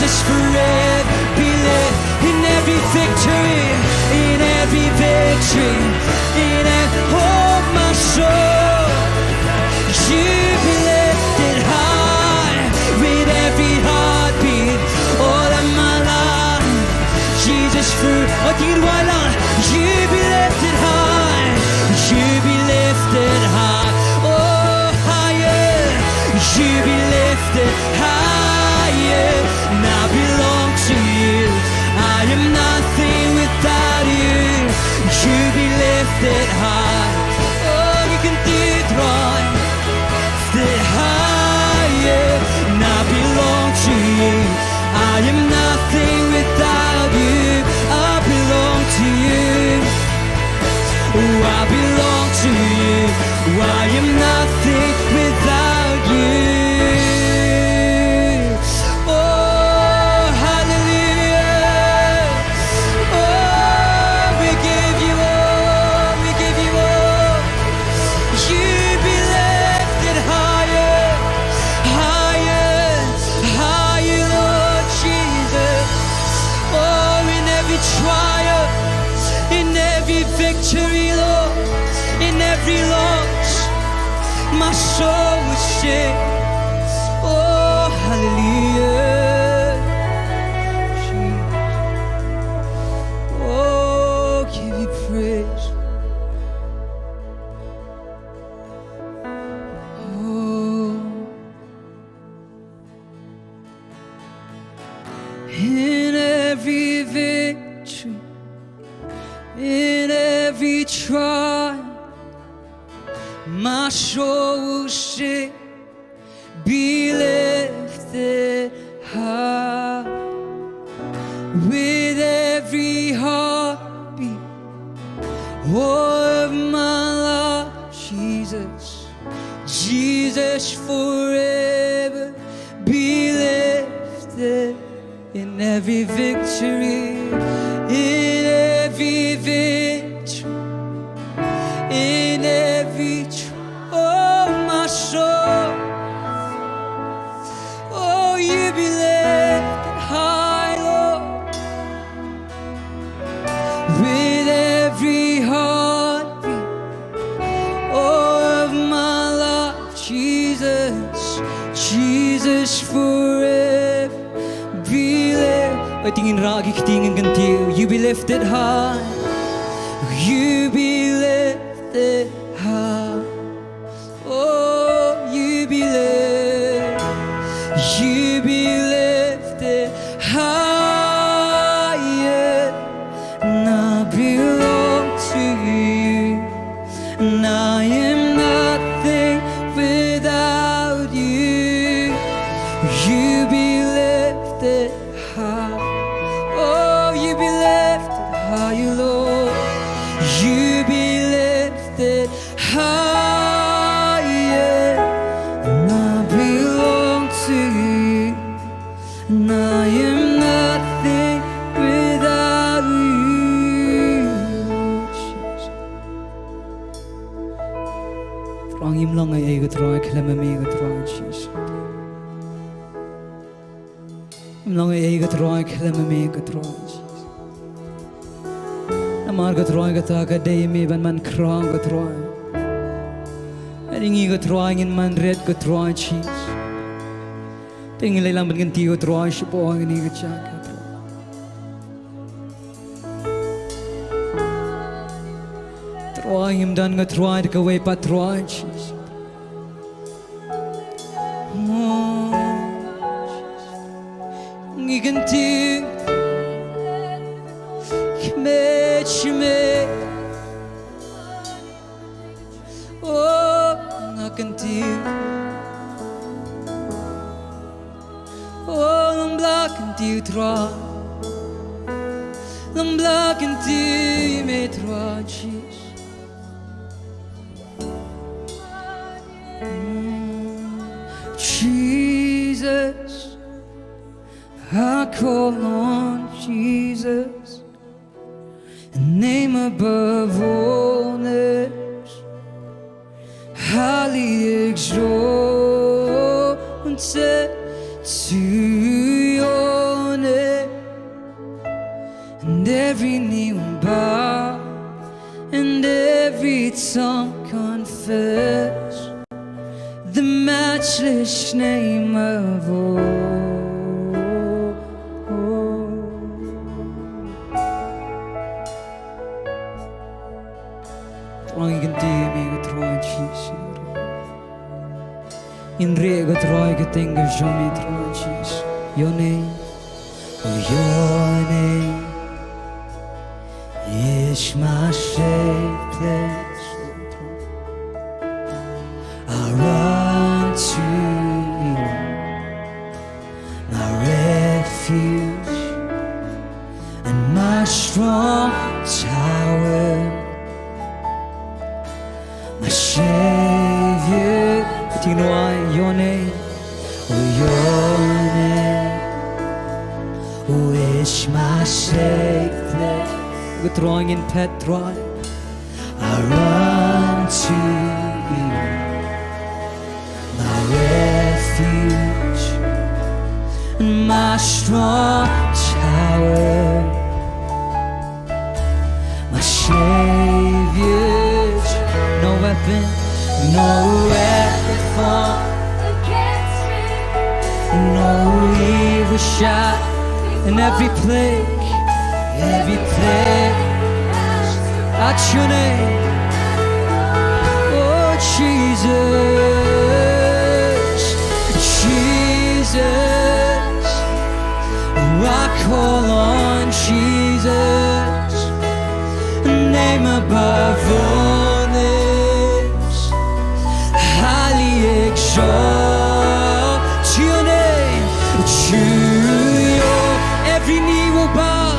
Forever be lifted in every victory, in every victory, in every, oh, my soul, you be lifted high with every heartbeat, all of my life. Jesus, for, oh, you are Lord, you be lifted high, you be lifted high, oh, higher, you be lifted higher, and I belong to you. I am nothing without you. You be lifted high. Oh, you can do it, Lord. Lifted higher, and I belong to you. I am nothing without you. I belong to you. Oh, I belong to you. I am nothing without you. Oh, hallelujah. Oh, we give you all, we give you all. You be lifted higher, higher, higher, Lord Jesus. Oh, in every trial, in every victory, Lord, in every loss, my soul will sing. Oh, hallelujah. Oh, give you praise. Oh. In every victory, in every trial, my soul will sing, be lifted high. With every heartbeat, all of my life, Jesus, Jesus forever be lifted. In every victory, in every victory, in every tr-, oh, my soul, oh, you be lifted high, Lord. With every heartbeat, oh, of my life, Jesus, Jesus forever be lifted. Oi, te ngin rah ki kti, ngin kyntiew. You be lifted high. You be lifted high. Oh, you be lifted, you be lifted higher. And I belong to you, and I am nothing without you. You be lifted high. Oh, you be lifted higher, Lord. You be lifted higher, and I belong to you, and I am nothing without you. Trai, ngim long ei ei ko Trai, khlem ma me ko Trai Jisu. Ngim long ei ei ko Trai, khlem ma me ko Trai Jisu. Namar ko Trai, kata ka dei me ban man khraw ko Trai. Hynrei ngi ko Trai ngin man rit ko Trai Jisu. Te ngi leit lang ban kyntiew ko Trai shapoh kane ka jaka Trai. Trai, ngim don ko Trai da kawei pat Trai Jisu. Ngi kyntiew, khmih, khmih. Oh, nga kyntiew. Oh, long ba kyntiew Trai. Long ba kyntiew me Trai Jisu. Mm, Jesus, I call on Jesus, the name above all names, highly exalted to your Matchless name of all. Trai, ngi kyntiew ïa me ko Trai Jisu. Ngin rieh ko Trai ïa ka ktien ka jong me Trai Jisu. Your name, oh, your name is my safe place. I run to you, my refuge and my strong tower, my Savior. Continue, your name, oh, your name, oh, is my safe place. Ko Trai, ngin phet Trai. I run to you, my refuge and my strong tower, my Savior. No weapon, no weapon formed against me, no evil shall. And every plague, every plague, at your name, oh Jesus, Jesus, I call on Jesus, name above all names, highly exalted. To your name, to your, every knee will bow,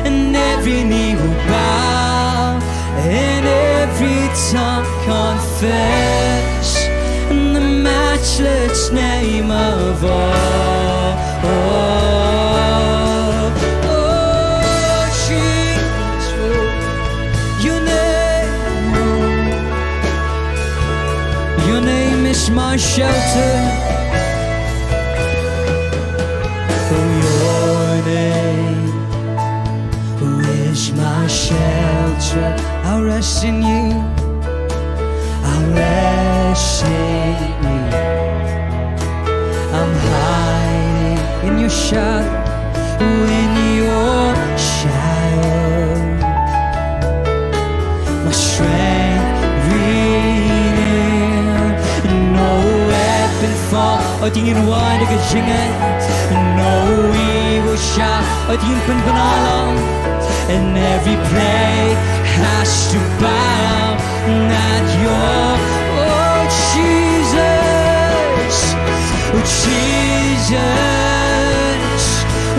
and every knee will bow, and every tongue confess in the matchless name of all. Oh, oh, Jesus, your name, your name is my shelter. Oh, your name, who is my shelter? I'll rest in you. I'll rest in you. I'm hiding in your shadow, in your shadow. My strength renewed. No weapon formed. Oh, dei ngin wan da ka jingngeit. No evil shall. Oh, dei ngin pynbna lang. And every plague has to bow at your, oh, Jesus, oh, Jesus,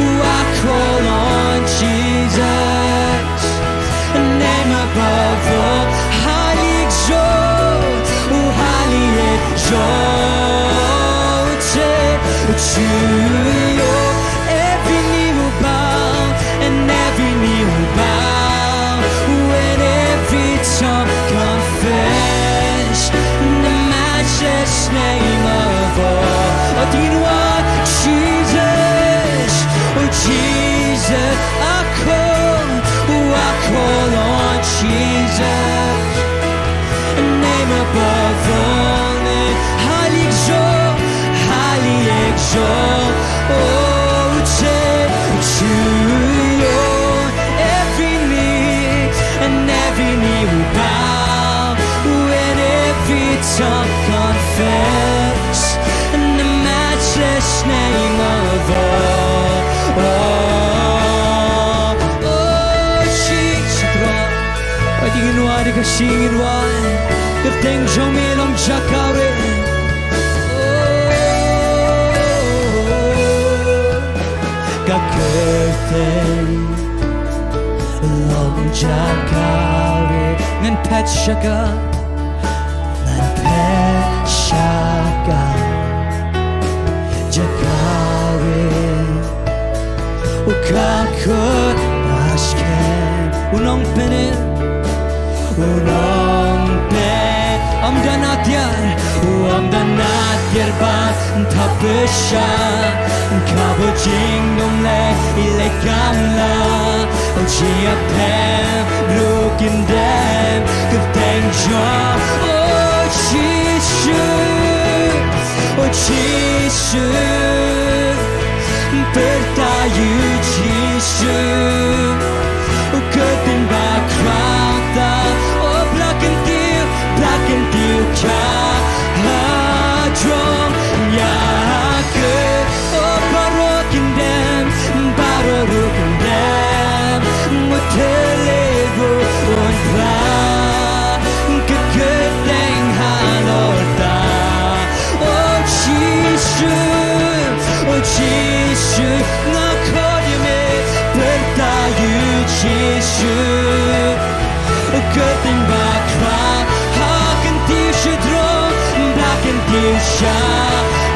oh, I call on Jesus, a name above all, highly exalted, oh, highly exalted, to you, every knee will bow, and every knee will bow, when every tongue confess the matchless name of all. Oh, dei ngin wan, Jesus, oh, Jesus, I call, oh, I call on Jesus, a name above all names, highly exalted, highly exalted, oh, to you, every knee, and every knee will bow, when every tongue confess in the matchless name of all. Oh, oh, Jesus, Trai. Dei ngin wan da ka jingngeit, wan. Kyrteng jong me long jaka re. Oh, ka kyrteng long jaka re. Ngan phet sha ka, ngan phet sha ka jaka re. U ka kut ba skhem, u nongpynim, u nongpynim. Ym don atiar, u ym don atiar ba thap sha ka ba jingdum lei, i lei kam la, u jia pem, broken dem, kyrteng jong, oh, Jisu. Jisu, pyrta ïa u Jisu. U kyrteng ba khraw ta, oh, ba la kyntiew, ba la kyntiew ka hadrong ïa ka, oh, baroh kin dem, baroh ruh kin dem, mut te le ruh un phla ka kyrteng halor ta. O Jisu, o Jisu, nga khot ïa me, pyrta ïa u Jisu. U kyrteng ba khraw, ha kyntiew sha hadrong, ba kyntiew sha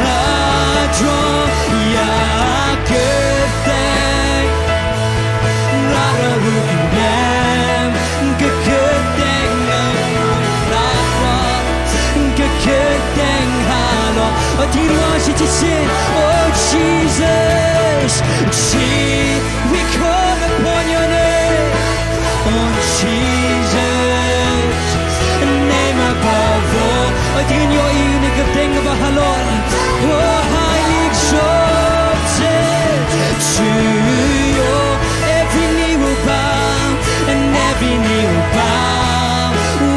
hadrong ïa ka kyrteng. Baroh ruh kin dem, ka kyrteng, ka kyrteng halor. O, to ngin wan sa shisien. Oh Jesus, Je-, we call upon your name. Oh Jesus, name above all. O, to ngin ïohi ïa ka kyrteng ba halor. Oh, highly exalted. To you every knee will bow and every knee will bow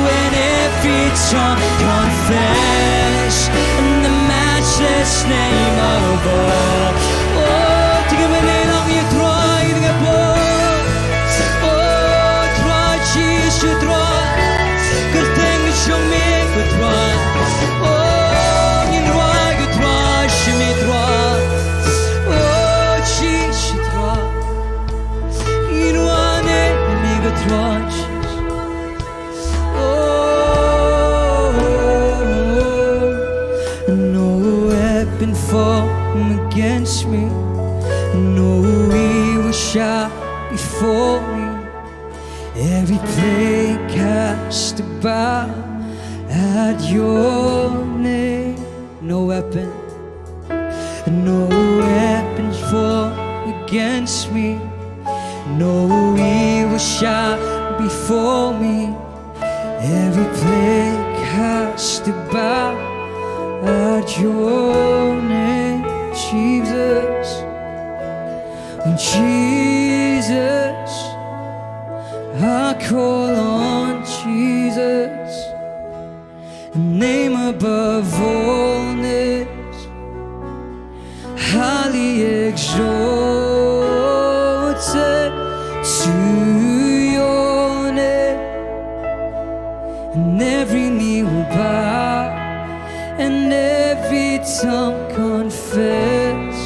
when every tongue confess in the matchless name of all. Oh, to ngin ym long ïa Trai, ïa Trai. Oh, Trai Jisu, Trai. Kyrteng jong me ko Trai. Oh, ngin rwai ko Trai, shim me Trai. Oh, Jisu Trai. Ngin wan ïa me ko Trai Jisu. Oh, no weapon formed against me, no evil shall befall me. Every plague has to bow at your name. No weapon, no weapon formed against me, no evil shall befall me. Every plague has to bow at your name, Jesus. Jesus, I call on Jesus, name above all names, highly exalted to your name, and every knee will bow and every tongue confess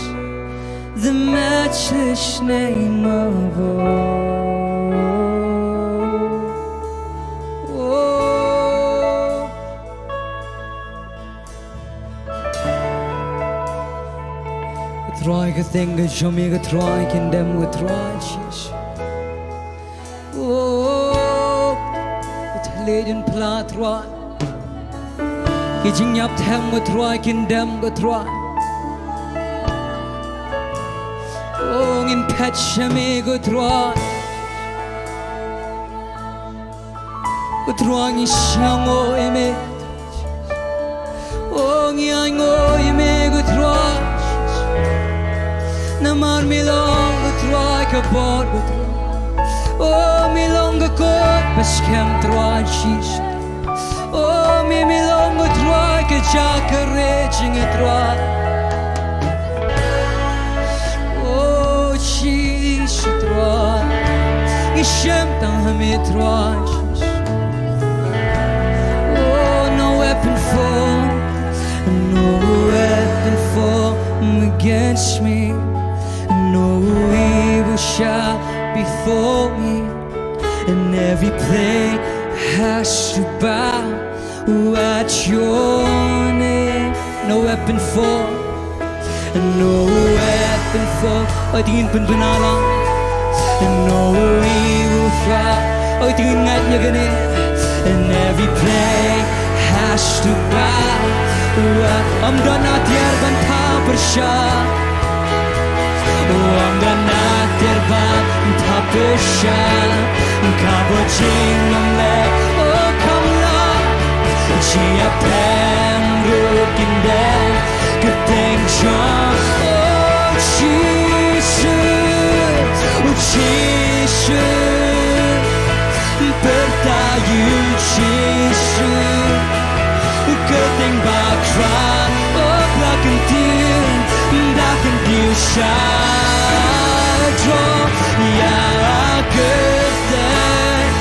the matchless name of all. Oh. Ko Trai, ka kyrteng ka jong me ko Trai, kin dem ko Trai Jisu. Oh, ka thylliej un phla Trai. Ki jingïap them ko Trai, kin dem ko Trai. Oh, ngin phet sha me ko Trai. Ko Trai ngi sngew ïa me. Oh, ngi ainguh ïa me ko Trai. Namar me long ko Trai ka bor ko Trai. Oh, me long ka kot ba skhem Trai Jisu. Oh, me, me long ko Trai ka jaka re jing Trai. Oh, Jisu Trai. Ngi shem tang ha me Trai Jisu. Oh, no weapon formed, no weapon formed against me, no evil shall befall me, and every plague has to bow at your name. No weapon formed, no weapon formed. Oi, to ngin pynbna lang. No evil shall. Oi, to ngin ngeit ïa kane. And every plague has to bow. Ym don na tiar ban thah pyrshah. Ym don na tiar ban thah pyrshah. Ka bor jong me, oh, kham lah. Jingïap them ruh kin dem. Kyrteng Jong, oh Jisu, oh Jisu, pyrta ïa u Jisu. U kyrteng bakhraw, oh ba la kyntiew, ba la kyntiew sha jrong ïa ka kyrteng.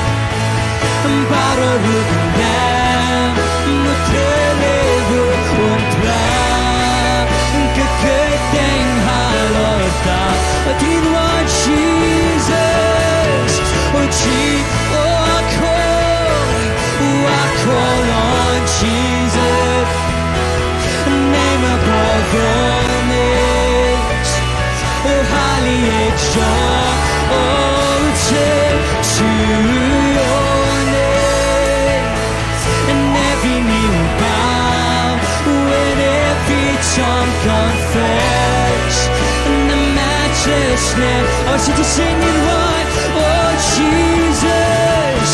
Baroh ruh kin dem, u tele ruh un phla, ka kyrteng halor ta. Tynrai Jisu, oh Ji-, oh I call, oh I call on Jesus, name above all names. Oh, highly exalt, oh, we turn to your name. And every knee will bow, and every tongue confess, in the matchless name. Oh, so to sing it right, oh Jesus,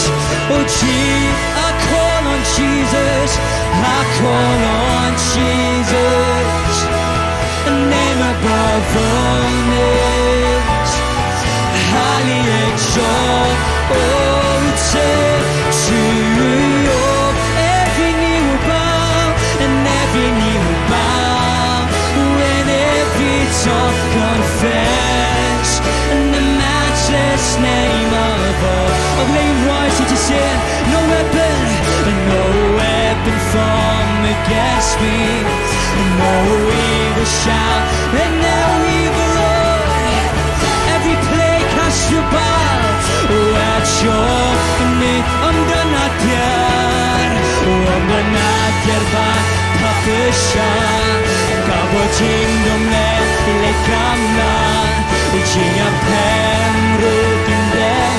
oh Je-, I call on Jesus, I call on Jesus. A name above all names, highly exalted. Every knee will bow, and every knee will bow, when every tongue confess, in the matchless name of all. Oh, let him rise to descend. No weapon, no weapon formed against me, no evil shall, and no evil, Lord. Every plague has to bow at your name. Ym don na tiar, ym don na tiar ba ka pyrshah, ka bor jingdum leh leh kam na, jingïapher ruh kin dei.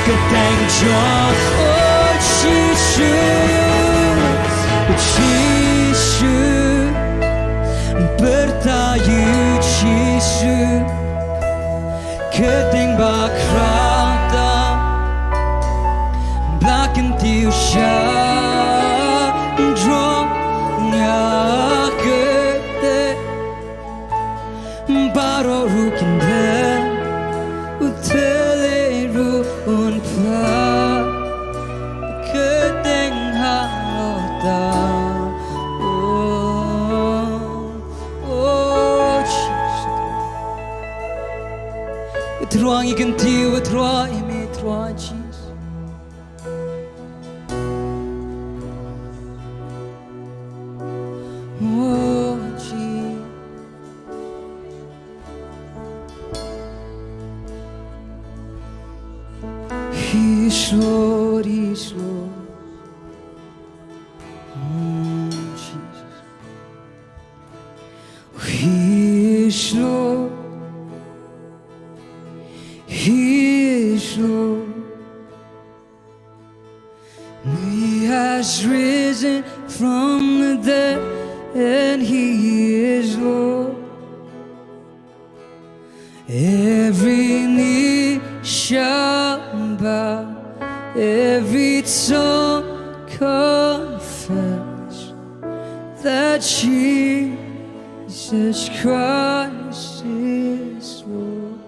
Kyrteng jong, oh Jisu, Jisu, pyrta ïa u Jisu, kyrteng bakhraw tam, ba la kyntiew sha jrong ïa ka kyrteng. Baroh ruh kin dem, u tele ruh un phla, kyrteng halor tam. Oh, oh, Jesus. U Trai ngi kyntiew, u Trai me, Trai Jesus. Oh, Jesus. Yes, Lord, yes, Lord. Mm, Jesus. Yes, Lord. Yes, Lord. He has risen from the dead, and he is Lord. Every knee shall bow, every tongue confess that Jesus Christ is Lord.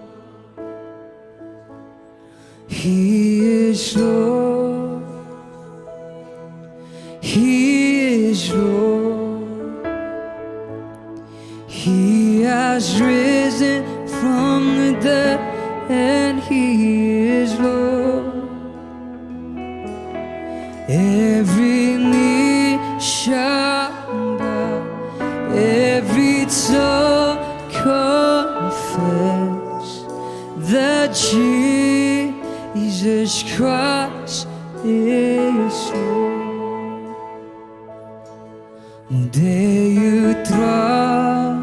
He is Lord. He is Lord. He has risen from the dead, and he is Lord. Every knee shall bow, every tongue confess that Jesus Christ is Lord. Dei u Trai,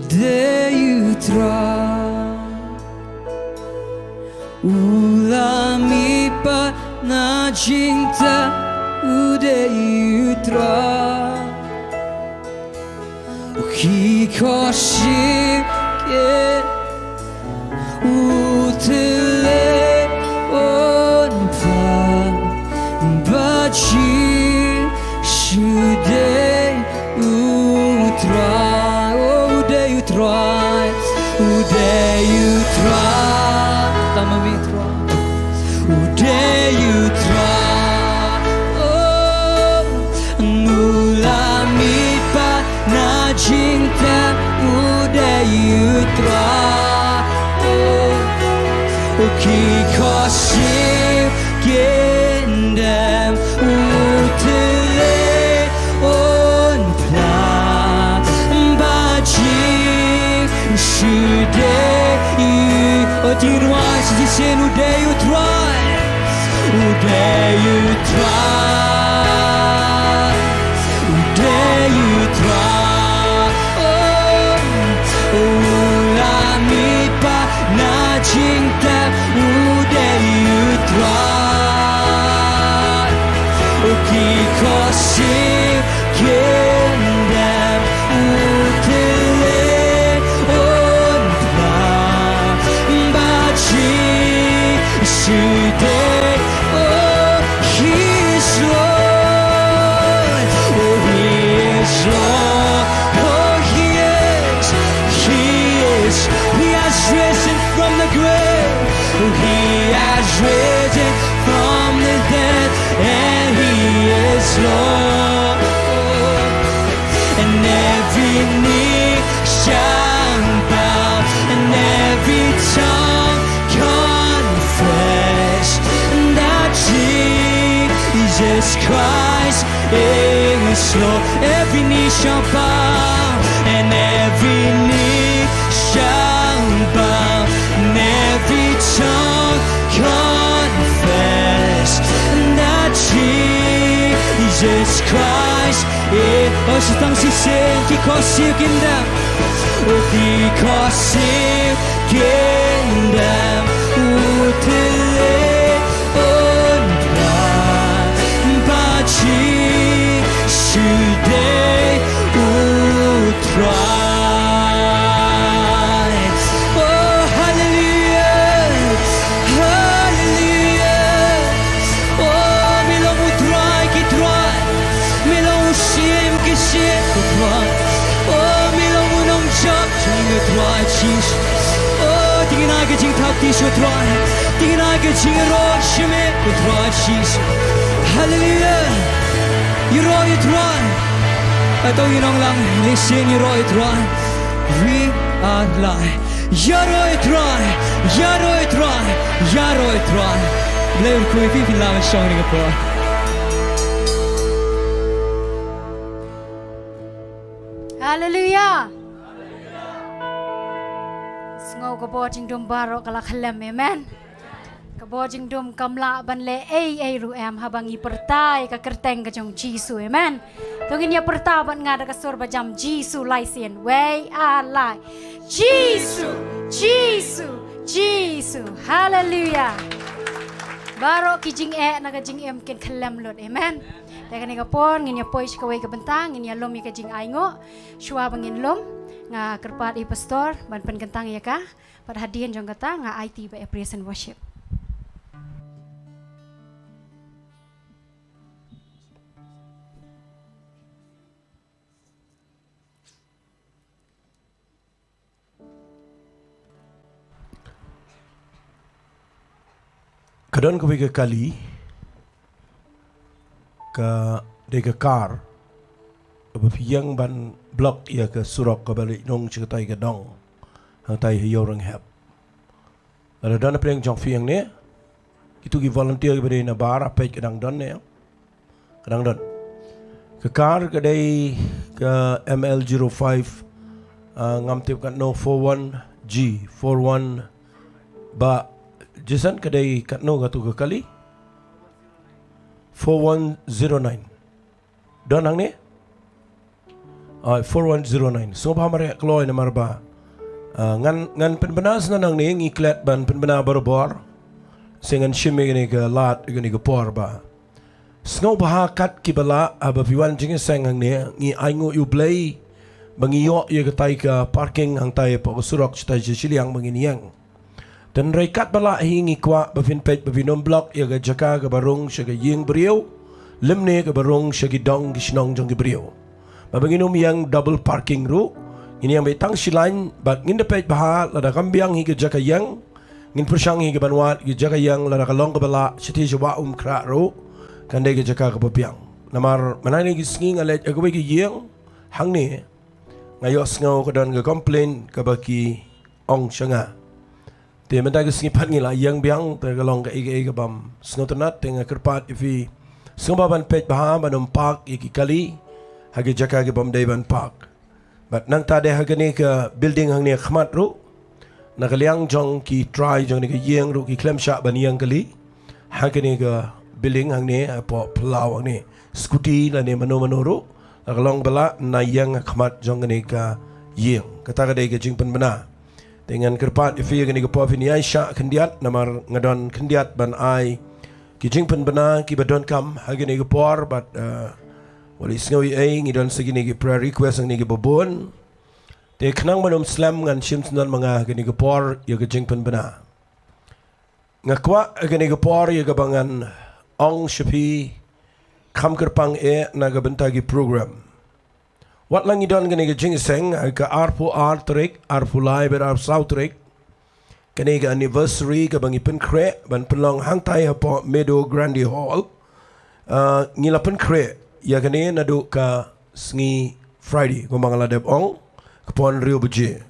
dei u Trai, u la mihpat na jingtap, u dei u Trai. Ki khor shipkit u tyrleng un phla ba Jisu dei u Trai. Ïa u Trai, oh, ki khosip ki dem u tylli un phla ba jing shu dei ïa u. Oh, dei u Trai, shisien u dei u Trai. U dei u Trai, u dei u Trai, oh, u la mih pat na jingtep, u dei u Trai. U ki khosip ki dem u tylli un phla ba jing shu dei. Oh, he is Lord. Oh, he is Lord. Oh, he is. He is. He has risen from the grave. Oh, he has risen from the dead. And he is Lord. And every knee shall bow, and every tongue confess that Jesus Christ is Lord. Every knee shall bow, and every knee shall bow, and every tongue confess that Jesus Christ is. Oh, shu tang shisien, ki khosip ki dem. Oh, ki khosip ki dem u tylli un phla ba jing shu dei u Trai. Oh, hallelujah. Hallelujah. Oh, me long u Trai ki trai. Me long u Syiem ki syiem, u Trai. Oh, me long u nongjop jong ngi, u Trai Jisu. Oh, dei ngi ai ka jingthap tieng sha u Trai. Dei ngi ai ka jingïaroh sha me, u Trai Jisu. Hallelujah. Ïaroh ïa u Trai. Hato ngi nang lang lehse, ïaroh ïa u Trai. We are light. Ïaroh ïa u Trai, ïaroh ïa u Trai, ïaroh ïa u Trai. Blei un kyrkhu ïa phi, phin lah ban shong ha kane ka por. Haleluia. Sngew ka bor jingdum baroh ka la khyllem, amen. Ka bor jingdum kam lah ban leh ei ei ruh em haba ngi pyrta ïa ka kyrteng ka jong Jisu, amen. To ngin ïa pyrta bad nga da ka sur ba jam, Jisu lai sien, we are light. Jisu, Jisu, Jisu. Haleluia. Baroh ki jingeh na ka jingim kin khyllem lut, amen. Te kane ka por ngin ïa poi sha kawei ka bynta, ngin ïa lum ïa ka jingainguh. Shuwa ba ngin lum, nga kyrpad ïa i pastor ban pynkyntang ïa ka. Bad hadien jong kata nga aiti bad ïa praise and worship. Ka don kawei ka kali, ka dei ka kar kaba phi ïeng ban block ïa ka surok kaba leit nong sha katai ka dong hangtai ha Ïew Rynghep. Lada don na pdeng jong phi hangne, kito ki volunteer kiba dei na bar, peit ka dang don ne. Ka dang don. Ka kar ka dei ka M L zero five, ah, ngam tip katno, four one G, four one, Bah Jason, ka dei katno kato ka kali? Four one zero nine. Don hangne? Ai, four one zero nine. Sngewbha mareh kloi namar ba, ah, ngan, ngan pynbna shuh nangne, ngi klet ban pynbna barabor. Te ngan shim ïa kane ka lad, ïa kane ka por ba sngewbha kat kiba lah, ah, ba phi wan jingïaseng hangne, ngi ainguh ïa U Blei ba ngi ïoh ïa katai ka parking hangtai hapoh ka surok shatai sha shiliang ba ngin ïeng. Te hynrei katba lah hi ngi kwah ba phin peit ba phin ym block ïa ka jaka kaba rung sha ka ïing briew, lymne kaba rung sha ki dong ki shnong jong ki briew. Ba, ba ngin ym ïeng double parking ruh, ngin ïeng beit tang shi lain, bad ngin da peit bha lada kam biang hi ka jaka ïeng, ngin pyrshang hi ka ban wad ka jaka ïeng, lada ka long kaba lah, shati sha Wah Umkhrah ruh kan dei ka jaka kaba biang. Namar mynta kine ki sngi nga leit ha kawei ka ïing hangne, nga ïohsngew ka don ka complain kaba ki ong sha nga. Te mynta ka sngi pat ngi la ïeng biang, te ka long kaei kaei kabym sngewtynnat, te nga kyrpad ïa phi sngewbha ban peit bha ban ym park ïa ki kali ha ki jaka kibym dei ban park. Bad nangta de ha kane ka building hangne khmat ruh, na ka liang jong ki trai jong kane ka ïing ruh ki khlem shah ban ïeng kali ha kane ka building hangne hapoh phyllaw hangne. Scooty lane mano mano ruh la ka long ba lah na ïeng ha khmat jong kane ka ïing. Kata ka dei ka jingpynbna. Te ngan kyrpad ïa phi ha kane ka por phin ïai shah khyndiat, namar nga don khyndiat ban ai ki jingpynbna kiba donkam ha kane ka por, bad, eh, wat leh sngew ei ei, ngi don sa kine ki prayer request hangne kiba bun. Te khnang ban ym slem, ngan shim syndon ma nga ha kane ka por ïa ka jingpynbna. Nga kwah ha kane ka por ïa kaba ngan ong sha phi, kham kyrpang eh na ka bynta ki program. Wat la ngi don kane ka jingïaseng ha ka arphew ar tarik, arphew lai bad arphew saw tarik, kane ka anniversary kaba ngi pynkhreh ban pynlong hangtai hapoh Meadow Grande Hall. Ah, ngi la pynkhreh ïa kane naduh ka sngi Friday, kumba nga la dep ong, ka por hynriew baje.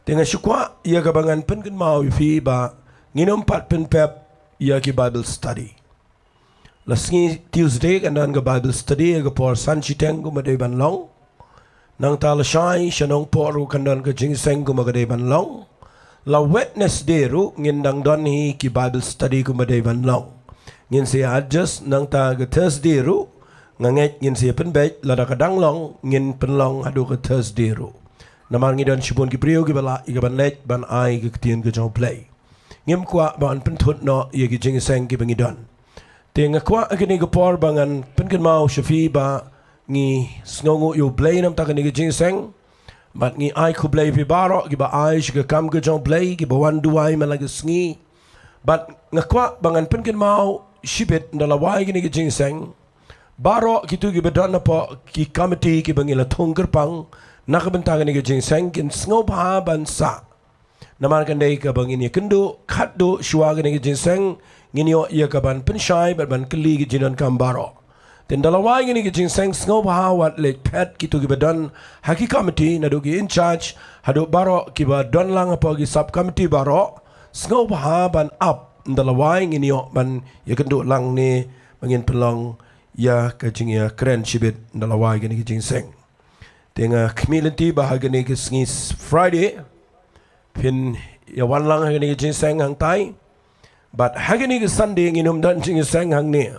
Te nga shu kwah ïa kaba ngan pynkynmaw ïa phi ba ngin ym pat pynpep ïa ki Bible study. La sngi Tuesday kan don ka Bible study ha ka por san shiteng kumba dei ban long. Nangta lashai sha Nongpoh ruh kan don ka jingïaseng kumba ka dei ban long. La Wednesday ruh ngin dang don hi ki Bible study kumba dei ban long. Ngin sa adjust, nangta ka Thursday ruh nga ngeit ngin sa pynbeit, lada ka dang long ngin pynlong haduh ka Thursday ruh. Namar ngi don shibun ki briew kiba lah ïa ka ban leit ban ai ka ktien ka jong U Blei. Ngim kwah ban pynthut noh ïa ki jingïaseng kiba ngi don. Te nga kwah ha kane ka por ba ngan pynkynmaw sha phi ba ngi sngewnguh ïa U Blei namar kane ka jingïaseng. Bad ngi ai khublei ïa phi baroh kiba ai sha ka kam ka jong U Blei, kiba wan duwai man la ka sngi. Bad nga kwah ba ngan pynkynmaw shibit, ynda la wai kane ka jingïaseng, baroh kito kiba don hapoh ki committee kiba ngi la thung kyrpang na ka bynta kane ka jingïaseng kin sngewbha ban sah. Namar kan dei kaba ngin ïakynduh khatduh shuwa kane ka jingïaseng, ngin ïoh ïa ka ban pynshai bad ban kylli ki jingdonkam baroh. Te ynda la wai kane ka jingïaseng, sngewbha wat leit phet kito kiba don ha ki committee, naduh ki in charge haduh baroh kiba don lang hapoh ki sub committee baroh. Sngewbha ban ap, ynda la wai ngin ïoh ban ïakynduh lang ne ba ngin pynlong ïa ka jingïakren shibit ynda la wai kane ka jingïaseng. Te nga khmih lynti ba ha kane ka sngi Friday phin ïa wan lang ha kane ka jingïaseng hangtai. Bad ha kane ka Sunday ngin ym don jingïaseng hangne.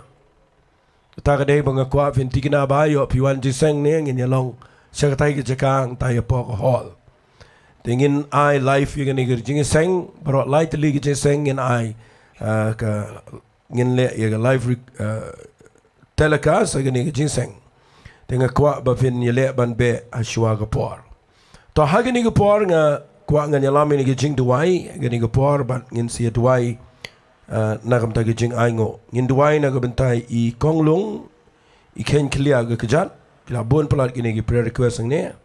Kata ka dei ba nga kwah phin tikna ba ïoh phi wan jingïaseng ne ngin ïa long sha katai ka jaka hangtai hapoh ka hall. Te ngin ai live ïa kane ka jingïaseng, baroh lai tylli ka jingïaseng ngin ai, ah, ka ngin leh ïa ka live rec-, ah, telecast ha kane ka jingïaseng. Te nga kwah ba phin ïaleh ban beh ha shuwa ka por. To ha kane ka por nga kwah ngan ïalam ïa kane ka jingduwai ha kane ka por bad ngin sa ïa duwai, ah, na ka bynta ka jingainguh. Ngin duwai na ka bynta i Konglung, i Khein Khlieh ka kjat, ki la bun palat kine ki prayer request hangne.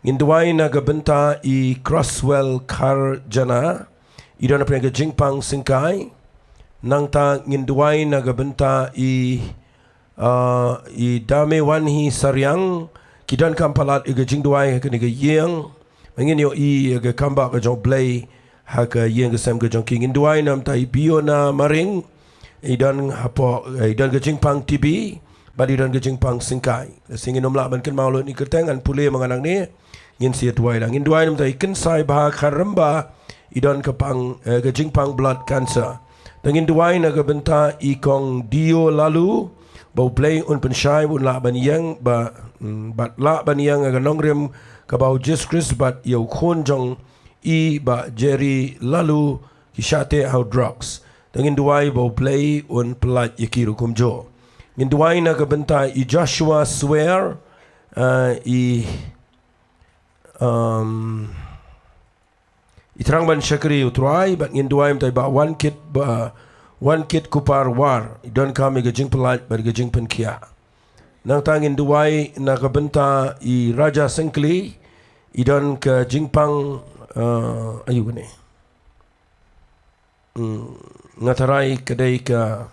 Ngin duwai na ka bynta i Crosswell Kharjana, i don ha pdeng ka jingpang Syngkai. Nangta ngin duwai na ka bynta i, ah, i Dame Wanhi Sariang, ki donkam palat ïa ka jingduwai ha kane ka ïing. Ngin ïohi ïa ka kam ba ka jong U Blei ha ka ïing ka sem ka jong ki. Ngin duwai na ka bynta i Biona Maring, i don hapoh, eh, i don ka jingpang T B, bad i don ka jingpang Syngkai. Lehse ngin ym lah ban kynmaw lut ïa ki kyrteng, ngan pule ma nga nangne. Ngin sa ïa duwai lang. Ngin duwai na ka bynta i Kynsai Bah Kharrymba, i don ka pang, eh, ka jingpang blood cancer. Te ngin duwai na ka bynta i Kong Dio Lalu, ba U Blei un pynshai, un lah ban ïeng, ba, mm, bad lah ban ïeng ha ka nongrim kaba U Jisu Khrist bad ïa u khun jong i Bah Jerry Lalu ki shah teh ha u drugs. Te ngin duwai ba U Blei un pyllait ïa ki ruh kumjuh. Ngin duwai na ka bynta i Joshua Swer, eh, i, um, i thrang ban shakri ïa U Trai, bad ngin duwai na ka bynta i Bah Wankit, Bah Wankit Kupar War, i donkam ïa ka jingpyllait bad ka jingpynkhiah. Nangta ngin duwai na ka bynta i Raja Syngkli, i don ka jingpang, eh, aïu kane. Hmm, nga tharai ka dei ka,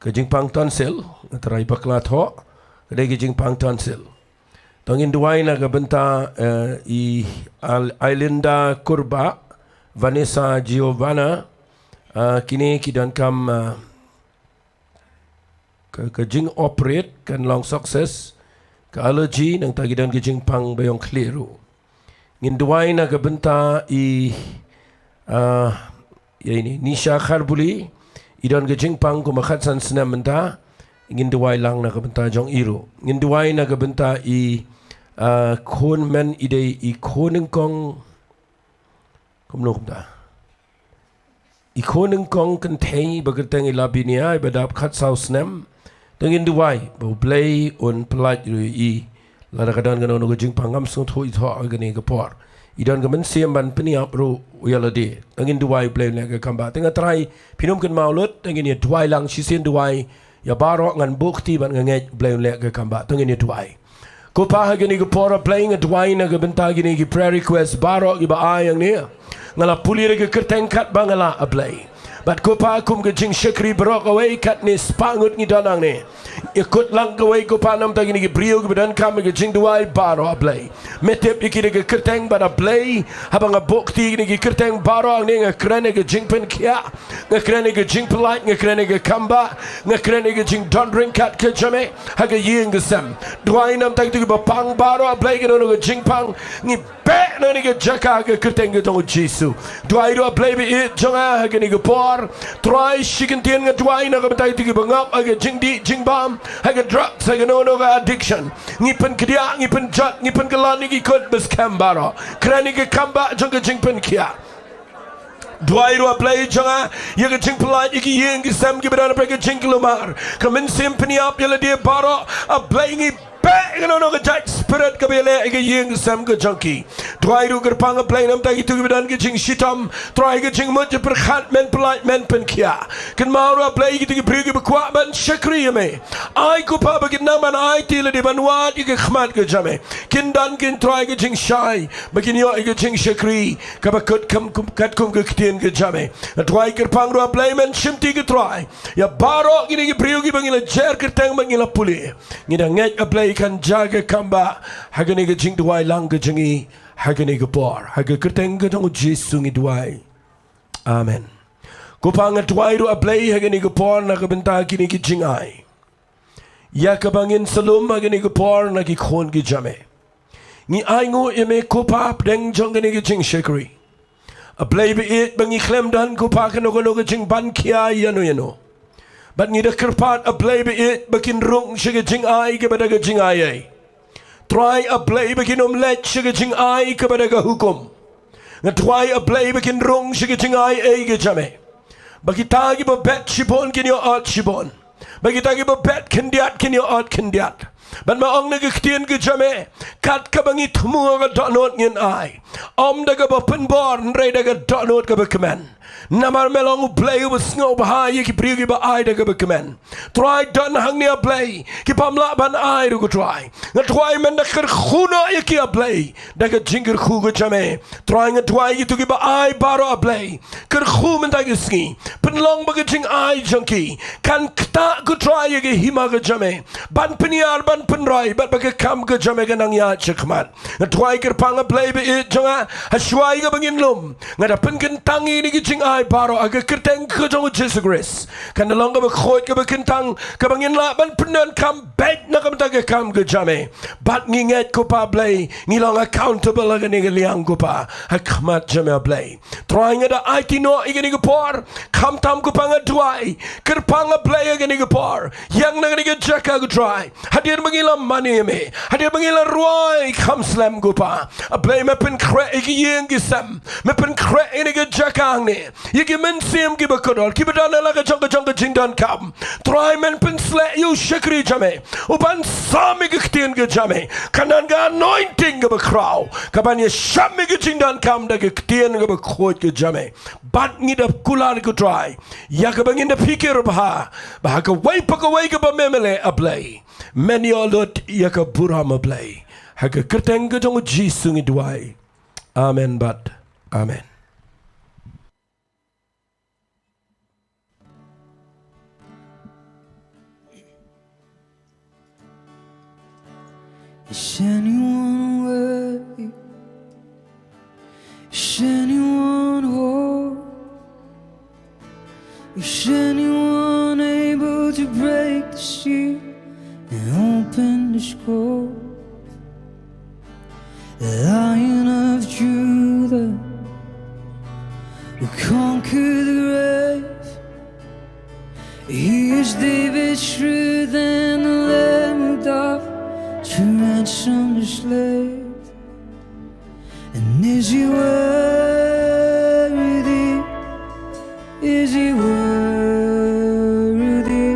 ka jingpang tonsil, nga tharai bakla thoh, ka dei ka jingpang tonsil. To ngin duwai na ka bynta, eh, i Al-, Ailinda Kurbah, Vanessa Giovanna, eh, kine ki donkam, eh, ka, ka jing operate kan long success, ka allergy, nangta ki don ka jingpang ba ïong khlieh ruh. Ngin duwai na ka bynta i, ah, ïa ini, Nisha Kharbuli, i don ka jingpang kumba khatsan snem mynta, ngin duwai lang na ka bynta jong i ruh. Ngin duwai na ka bynta i, ah, khun men i dei i khun nyngkong, kumno kumta. I khun nyngkong kynthei ba kyrteng i Lavinia, i ba dap khatsaw snem. To ngin duwai ba U Blei un pyllait ruh ïa i. Lada ka don kano kano ka jingpang ngam sngewthuh i thoh ha kane ka por. I don ka mynsiem ban pynïap ruh ïa lade. To ngin duwai U Blei un leh ka kam ba. Te nga trai, phin ym kynmaw lut, to ngin ïa duwai lang shisien. Duwai ïa baroh, ngan buh kti bad nga ngeit U Blei un leh ka kam ba. To ngin ïa duwai. Ko Pa, ha kane ka por, A Blei, nga duwai na ka bynta kine ki prayer request baroh kiba ai hangne. Nga la pule da ka kyrteng katba nga lah, A Blei. Bad ko Pa, kum ka jingshakri baroh kawei, katne spah ngut ngi don hangne. Ïa kut lang kawei, ko Pa, namar kine ki briew kiba donkam ïa ka jingduwai baroh, A Blei. Me tip ïa ki da ka kyrteng bad, A Blei, haba nga buh kti kine ki kyrteng baroh hangne, nga kren ïa ka jingpynkhiah, nga kren ïa ka jingpyllait, nga kren ïa ka kam ba, nga kren ïa ka jingdon ryngkat ka jong me ha ka ïing ka sem. Duwai namar kito kiba pang baroh, A Blei, kano kano ka jingpang, ngi beh na kane ka jaka ha ka kyrteng ka jong U Jisu. Duwai ruh, A Blei ba ïeit jong nga, ha kane ka por. Trai, shi kyntien nga duwai na ka bynta kito kiba ngop ha ka jingdih jingbam, ha ka drugs, ha kano kano ka addiction. Ngi pynkdiah, ngi pynjot, ngi pynkylla ïa ki kut ba skhem baroh. Kren ïa ka kam ba jong ka jingpynkhiah. Duwai ruh, A Blei jong nga, ïa ka jingpyllait ïa ki ïing ki sem kiba don ha ka jingkulmar. Ka mynsiem pynïap ïa lade baroh, A Blei, ngi beh kano kano ka jait spirit kaba ïaleh ïa ki ïing ki sem ka jong ki. Duwai ruh kyrpang, A Blei, namar kito kiba don ka jingshitom. Trai, ka jingmut jingpyrkhat, men pyllait, men pynkhiah. Kynmaw ruh, A Blei, kito ki briew kiba kwah ban shakri ïa me. Ai ko Pa ba kin nang ban aiti ïa lade ban wad ïa ka khmat ka jong me. Kin don, kin trai, ka jingshai ba kin ïoh ïa ka jingshakri kaba kut kum, kum, katkum ka ktien ka jong me. Nga duwai kyrpang ruh, A Blei, men shimti, ko Trai, ïa baroh kine ki briew kiba ngi la jer kyrteng bad ngi la pule. Ngi da ngeit, A Blei, kan jia ka kam ba ha kane ka jingduwai lang ka jong ngi ha kane ka por. Ha ka kyrteng ka jong U Jisu ngi duwai. Amen. Ko Pa, nga duwai ruh, A Blei, ha kane ka por na ka bynta kine ki jingai ïa kaba ngin sa lum ha kane ka por na ki khun ki jong me. Ngi ainguh ïa me ko Pa hapdeng jong kane ka jingshakri. A Blei ba ïeit, ba ngi khlem don ko Pa kano kano ka jingban khia ïano ïano. Bad ngi da kyrpad, A Blei ba ïeit, ba kin rung sha ka jingai kaba da ka jingaiei. Trai, A Blei, ba kin ym leit sha ka jingai kaba da ka hukum. Nga duwai, A Blei, ba kin rung sha ka jingaiei ka jong me. Ba kita kiba bet shibun kin ïoh ot shibun. Ba kita kiba bet khyndiat kin ïoh ot khyndiat. Bad me ong na ka ktien ka jong me, kat kaba ngi thmu ha ka dohnud ngin ai. Ym da kaba pynbor, hynrei da ka dohnud kaba kmen. Namar me long U Blei uba sngewbha ïa ki briew kiba ai da kaba kmen. Trai, don hangne, A Blei, ki bym lah ban ai ruh ko Trai. Nga duwai men da kyrkhu noh ïa ki, A Blei, da ka jingkyrkhu ka jong me. Trai, nga duwai kito kiba ai baroh, A Blei, kyrkhu mynta ka sngi. Pynlong ba ka jingai jong ki kan ktah ko Trai ïa ka hima ka jong me ban pynïar, ban pynroi, bad ba ka kam ka jong me kan nang ïaid shakhmat. Nga duwai kyrpang, A Blei ba ïeit jong nga, ha shuwa ïa kaba ngin lum, nga da pynkyntang ïa kine ki jingai baroh ha ka kyrteng ka jong U Jisu Khrist. Kan da long kaba khuid, kaba kyntang, kaba ngin lah ban pyndonkam beit na ka bynta ka kam ka jong me. Bad ngi ngeit ko Pa Blei, ngi long accountable ha kane ka liang ko Pa, ha khmat jong me, A Blei. Trai, nga da aiti noh ïa kane ka por. Khamtam ko Pa, nga duwai, kyrpang, A Blei, ha kane ka por. Ïeng na kane ka jaka ko Trai. Hadien ba ngi la mane ïa me, hadien ba ngi la rwai kham slem ko Pa, A Blei, me pynkhreh ïa ki ïing ki sem. Me pynkhreh ïa kane ka jaka hangne ïa ki mynsiem kiba kordor, kiba don ha la ka jong ka jong ka jingdonkam. Trai, men pynsleh ïa u shakri jong me uban sam ïa ka ktien ka jong me. Kan don ka anointing kaba khraw kaban ïasham ïa ka jingdonkam da ka ktien kaba khuid ka jong me. Bad ngi da kular ko Trai ïa kaba ngin da phikir bha, ba ha kawei pa kawei kaba me me leh, A Blei, men ïoh lut ïa ka burom, A Blei. Ha ka kyrteng ka jong U Jisu ngi duwai. Amen bad amen. Is anyone worthy? Is anyone whole? Is anyone able to break the seal and open the scroll? The Lion of Judah, who conquered the grave, he is David's root and the Lamb who died to ransom the slave. And is he worthy? Is he worthy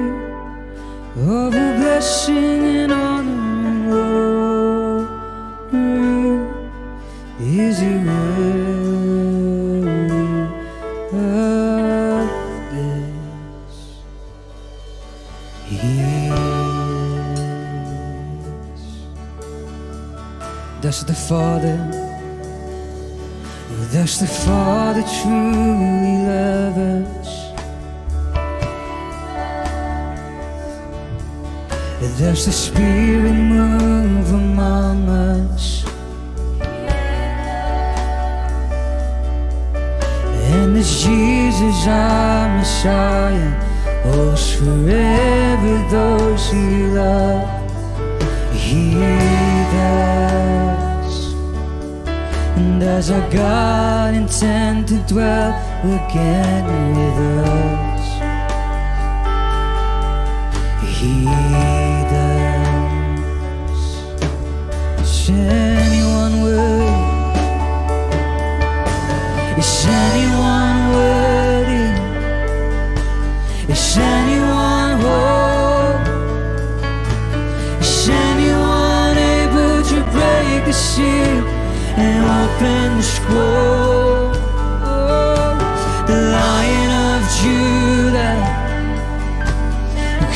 of all blessing and honor and glory? Is he worthy of this? He is. Does the Father, does the Father truly love us? Does the Spirit move among us? And is Jesus our Messiah, holds forever those he loves? He does. And does our God intend to dwell again with us? He does. Is anyone worthy? Is anyone worthy? Is anyone whole? Is anyone able to break the seal and open the scroll? The Lion of Judah,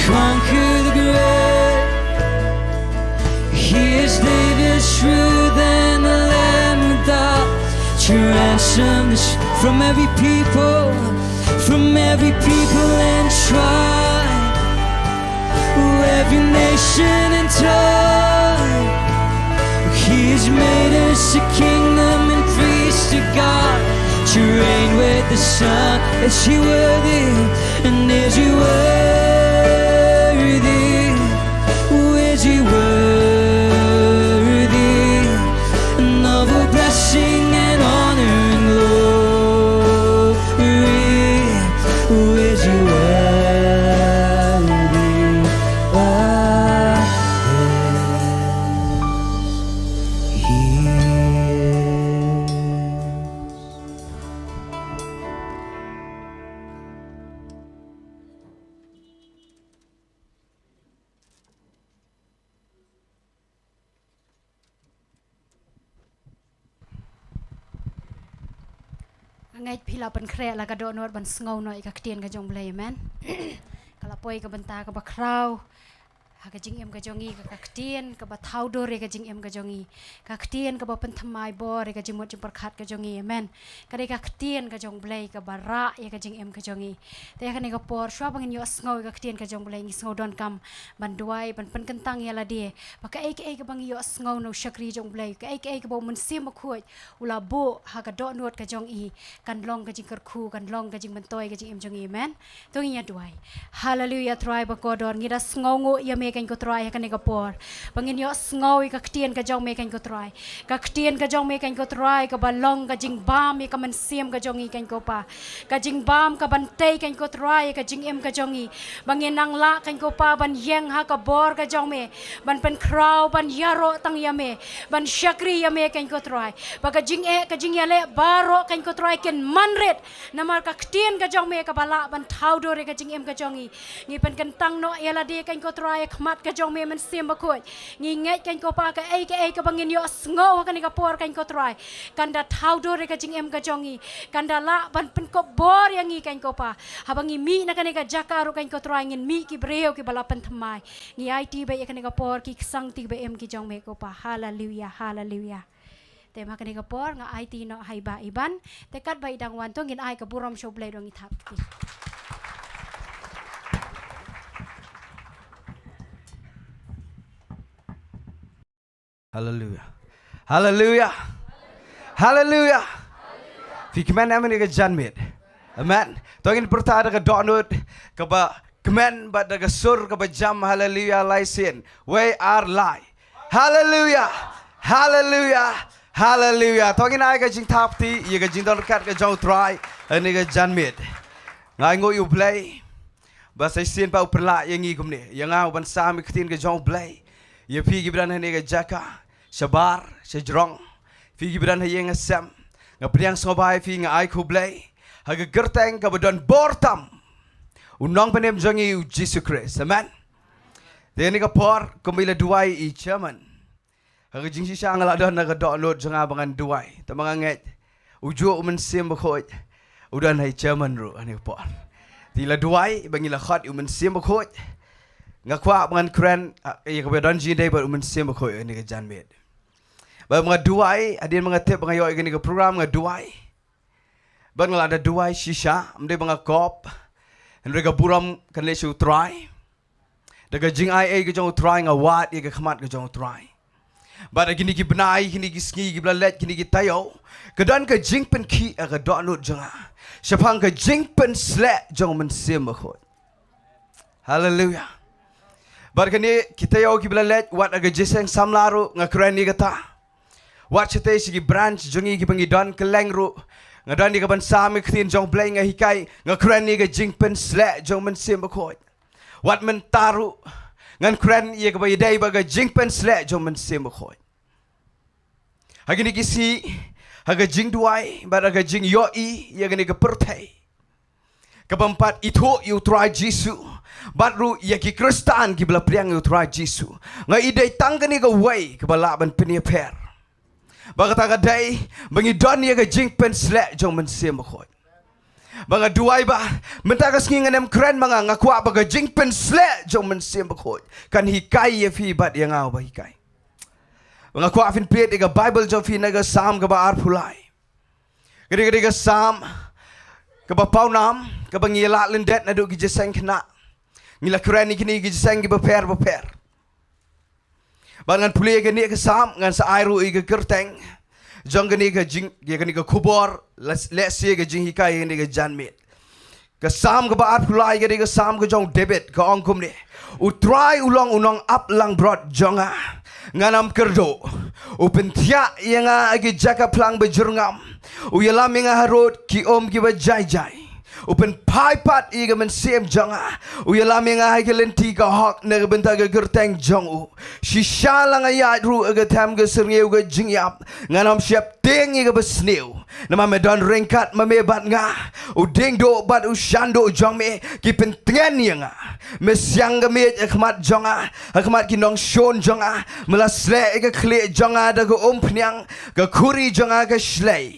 conquer the grave. He is David's root and the Lamb who died to ransom us from every people, from every people and tribe, every nation and tongue. He has made us a kingdom and priests to God, to reign with the Son. Is he worthy? And is he worthy? Who is he worthy? And of all blessing and honor and glory, who is he worthy of this? He is. Nga ngeit phi la pynkhreh la ka dohnud ban sngew noh ïa ka ktien ka jong U Blei, amen. Ka la poi ka bynta kaba khraw ha ka jingim ka jong ngi, ka, ka ktien kaba thaw dur ïa ka jingim ka jong ngi, ka ktien kaba pynthymmai bor ïa ka jingmut jingpyrkhat ka jong ngi, amen. Ka dei ka ktien ka jong U Blei kaba rah ïa ka jingim ka jong ngi. Te ha kane ka por, shuwa ba ngin ïohsngew ïa ka ktien ka jong U Blei, ngi sngew donkam ban duwai, ban pynkyntang ïa lade ba kaei kaei kaba ngi ïohsngew na u shakri jong U Blei, kaei kaei kaba U Mynsiem Bakhuid u la buh ha ka dohnud ka jong i, kan long ka jingkyrkhu, kan long ka jingmyntoi ka jingim jong i, amen. To ngin ïa duwai. Haleluia, Trai ba kordor, ngi da sngewnguh ïa me, keiñ ko Trai, ha kane ka por ba ngin ïohsngew ïa ka ktien ka jong me, keiñ ko Trai. Ka ktien ka jong me, keiñ ko Trai, kaba long ka jingbam ïa ka mynsiem ka jong ngi, keiñ ko Pa. Ka jingbam kaban tei, keiñ ko Trai, ïa ka jingim ka jong ngi, ba ngin nang lah, keiñ ko Pa, ban ïeng ha ka bor ka jong me, ban pynkhraw, ban ïaroh tang ïa me, ban shakri ïa me, keiñ ko Trai. Ba ka jingeh, ka jingïaleh baroh, keiñ ko Trai, kin manrit namar ka ktien ka jong me kaba lah ban thaw dur ïa ka jingim ka jong ngi. Ngi pynkyntang noh ïa lade, keiñ ko Trai, ha khmat ka jong me, Mynsiem Bakhuid. Ngi ngeit, keiñ ko Pa, kaei kaei kaba ngin ïohsngew ha kane ka por, keiñ ko Trai, kan da thaw dur ïa ka jingim ka jong ngi, kan da lah ban pynkup bor ïa ngi, keiñ ko Pa. Haba ngi mih na kane ka jaka ruh, keiñ ko Trai, ngin mih ki briew kiba la pynthymmai. Ngi aiti beit ïa kane ka por ki ksangti ba im ki jong me, ko Pa. Haleluia, haleluia. Te ma kane ka por nga aiti noh ha i Bah Iban. Te katba i dang wan, to ngin ai ka burom sha U Blei, to ngin thap kti. Haleluya. Haleluya. Haleluya. Phi kmen em ïa kane ka janmiet? Amen. To ngin pyrta da ka dohnud kaba kmen bad da ka sur kaba jam, haleluya, lai sien. Wei ar lai. Haleluya. Haleluya. Haleluya. To ngin ai ka jingthap ti ïa ka jingdon ryngkat ka jong U Trai ha kane ka janmiet. Nga ainguh ïa U Blei ba sa shisien pat u pynlah ïa ngi kumne, ïa nga u ban sam ïa ka ktien ka jong U Blei. Ïa phi kiba don ha kane ka jaka, shabar shajrong, phi kiba don ha ïing ha sem, nga pdiang sngewbha ïa phi, nga ai khublei ha ka kyrteng kaba don bor tam, U Nongpynim jong ngi U Jisu Khrist. Amen. Te ha kane ka por, kumba i la duwai i chairman, ha ka jingshisha nga la don ha ka dohnud jong nga ba ngan duwai. Te ma nga ngeit u juh U Mynsiem Bakhuid u don ha i chairman ruh ha kane ka por. Te i la duwai ba ngi la khot ïa U Mynsiem Bakhuid. Nga kwah ba ngan kren, ah, ïa kaba don jingïadei bad U Mynsiem Bakhuid ha kane ka janmiet. Ba ma nga duwai, hadien ba nga tip ba nga ïoh ïa kane ka program nga duwai. Bad nga la da duwai shisha, ym dei ba nga kop, hynrei ka burom kan leit sha U Trai. Da ka jingai ei ka jong U Trai nga wad ïa ka khmat ka jong U Trai. Bad ha kine ki bnai, kine ki sngi kiba la leit, kine ki taïew, ka don ka jingpynkhih ha ka dohnud jong nga shaphang ka jingpynsleh jong U Mynsiem Bakhuid. Haleluya. Bad kine ki taïew kiba la leit, wat ha ka jingïaseng samla ruh nga kren ïa kata. Wat shatei sha ki branch jong ngi kiba ngi don kylleng ruh, nga don ïa ka ban sam ïa ka ktien jong U Blei, nga hikai, nga kren ïa ka jingpynsleh jong U Mynsiem Bakhuid. Wat mynta ruh ngan kren ïa kaba ïadei bad ka jingpynsleh jong U Mynsiem Bakhuid. Ha kine ki sngi, ha ka jingduwai bad ha ka jingïohi ïa kane ka pyrthei kaba ym pat ithuh ïa U Trai Jisu, bad ruh ïa ki Khristan kiba la pdiang ïa U Trai Jisu, nga ïohi dei tang kane kawei kaba lah ban pynïapher. Ba kata ka dei ba ngi don ïa ka jingpynsleh jong U Mynsiem Bakhuid. Ba nga duwai ba mynta ka sngi ngan ym kren ma nga, nga kwah ba ka jingpynsleh jong U Mynsiem Bakhuid kan hikai ïa phi bad ïa nga uba hikai. Ba nga kwah phin peit ïa ka Baibl jong phi na ka Salm kaba arphew lai. Ka dei, ka dei ka Salm kaba pawnam, kaba ngi la lyndet naduh ki jingïaseng khynnah. Ngi la kren ïa kine ki jingïaseng kiba pher bapher. Bad ngan pule ïa kane ka Salm, ngan sa ai ruh ïa ka kyrteng jong kane ka jing, ïa kane ka khubor, la, lehse ka jinghikai ïa kane ka janmiet. Ka Salm kaba arphew lai ka dei ka Salm ka jong u David, ka ong kumne: U Trai u long u nongaplangbrot jong nga, ngan ym kyrduh. U pynthiah ïa nga ha ki jaka phlang bajyrngam. U ïalam ïa nga harud ki um kiba jai jai. U pynphai pat ïa ka mynsiem jong nga. U ïalam ïa nga ha ki lynti ka hok na ka bynta ka kyrteng jong u. Shisha la nga ïaid ruh ha ka them ka syrngiew ka jingïap, ngan ym sheptieng ïa kaba sniew. Namar me don ryngkat ma me bad nga. U diengduh bad u shanduh jong me ki pyntngen ïa nga. Me siang ka miej ha khmat jong nga, ha khmat ki nongshun jong nga. Me la sleh ïa ka khlieh jong nga da ka umphniang, ka khuri jong nga ka shlei.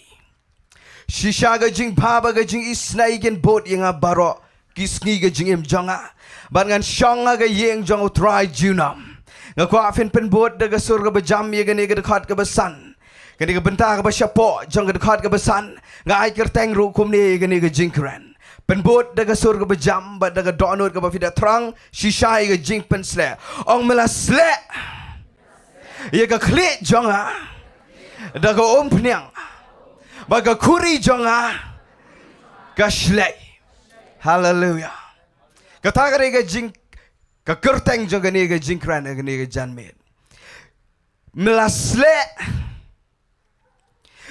Shisha ka jingbha bad ka jingisynei kin bud ïa nga baroh ki sngi ka jingim jong nga, bad ngan shong ha ka ïing jong U Trai junom. Nga kwah phin pynbud da ka sur kaba jam ïa kane ka dkhot kaba san. Kane ka bynta kaba shapoh jong ka dkhot kaba san, nga ai kyrteng ruh kumne ïa kane ka jingkren: Pynbud da ka sur kaba jam bad da ka dohnud kaba phi da thrang shisha ïa ka jingpynsleh. Ong: Me la sleh ïa ka khlieh jong nga da ka umphniang, bad ka khuri jong nga ka shlei. Haleluya. Kata ka dei ka jing, ka kyrteng jong kane ka jingkren ha kane ka janmiet: Me la sleh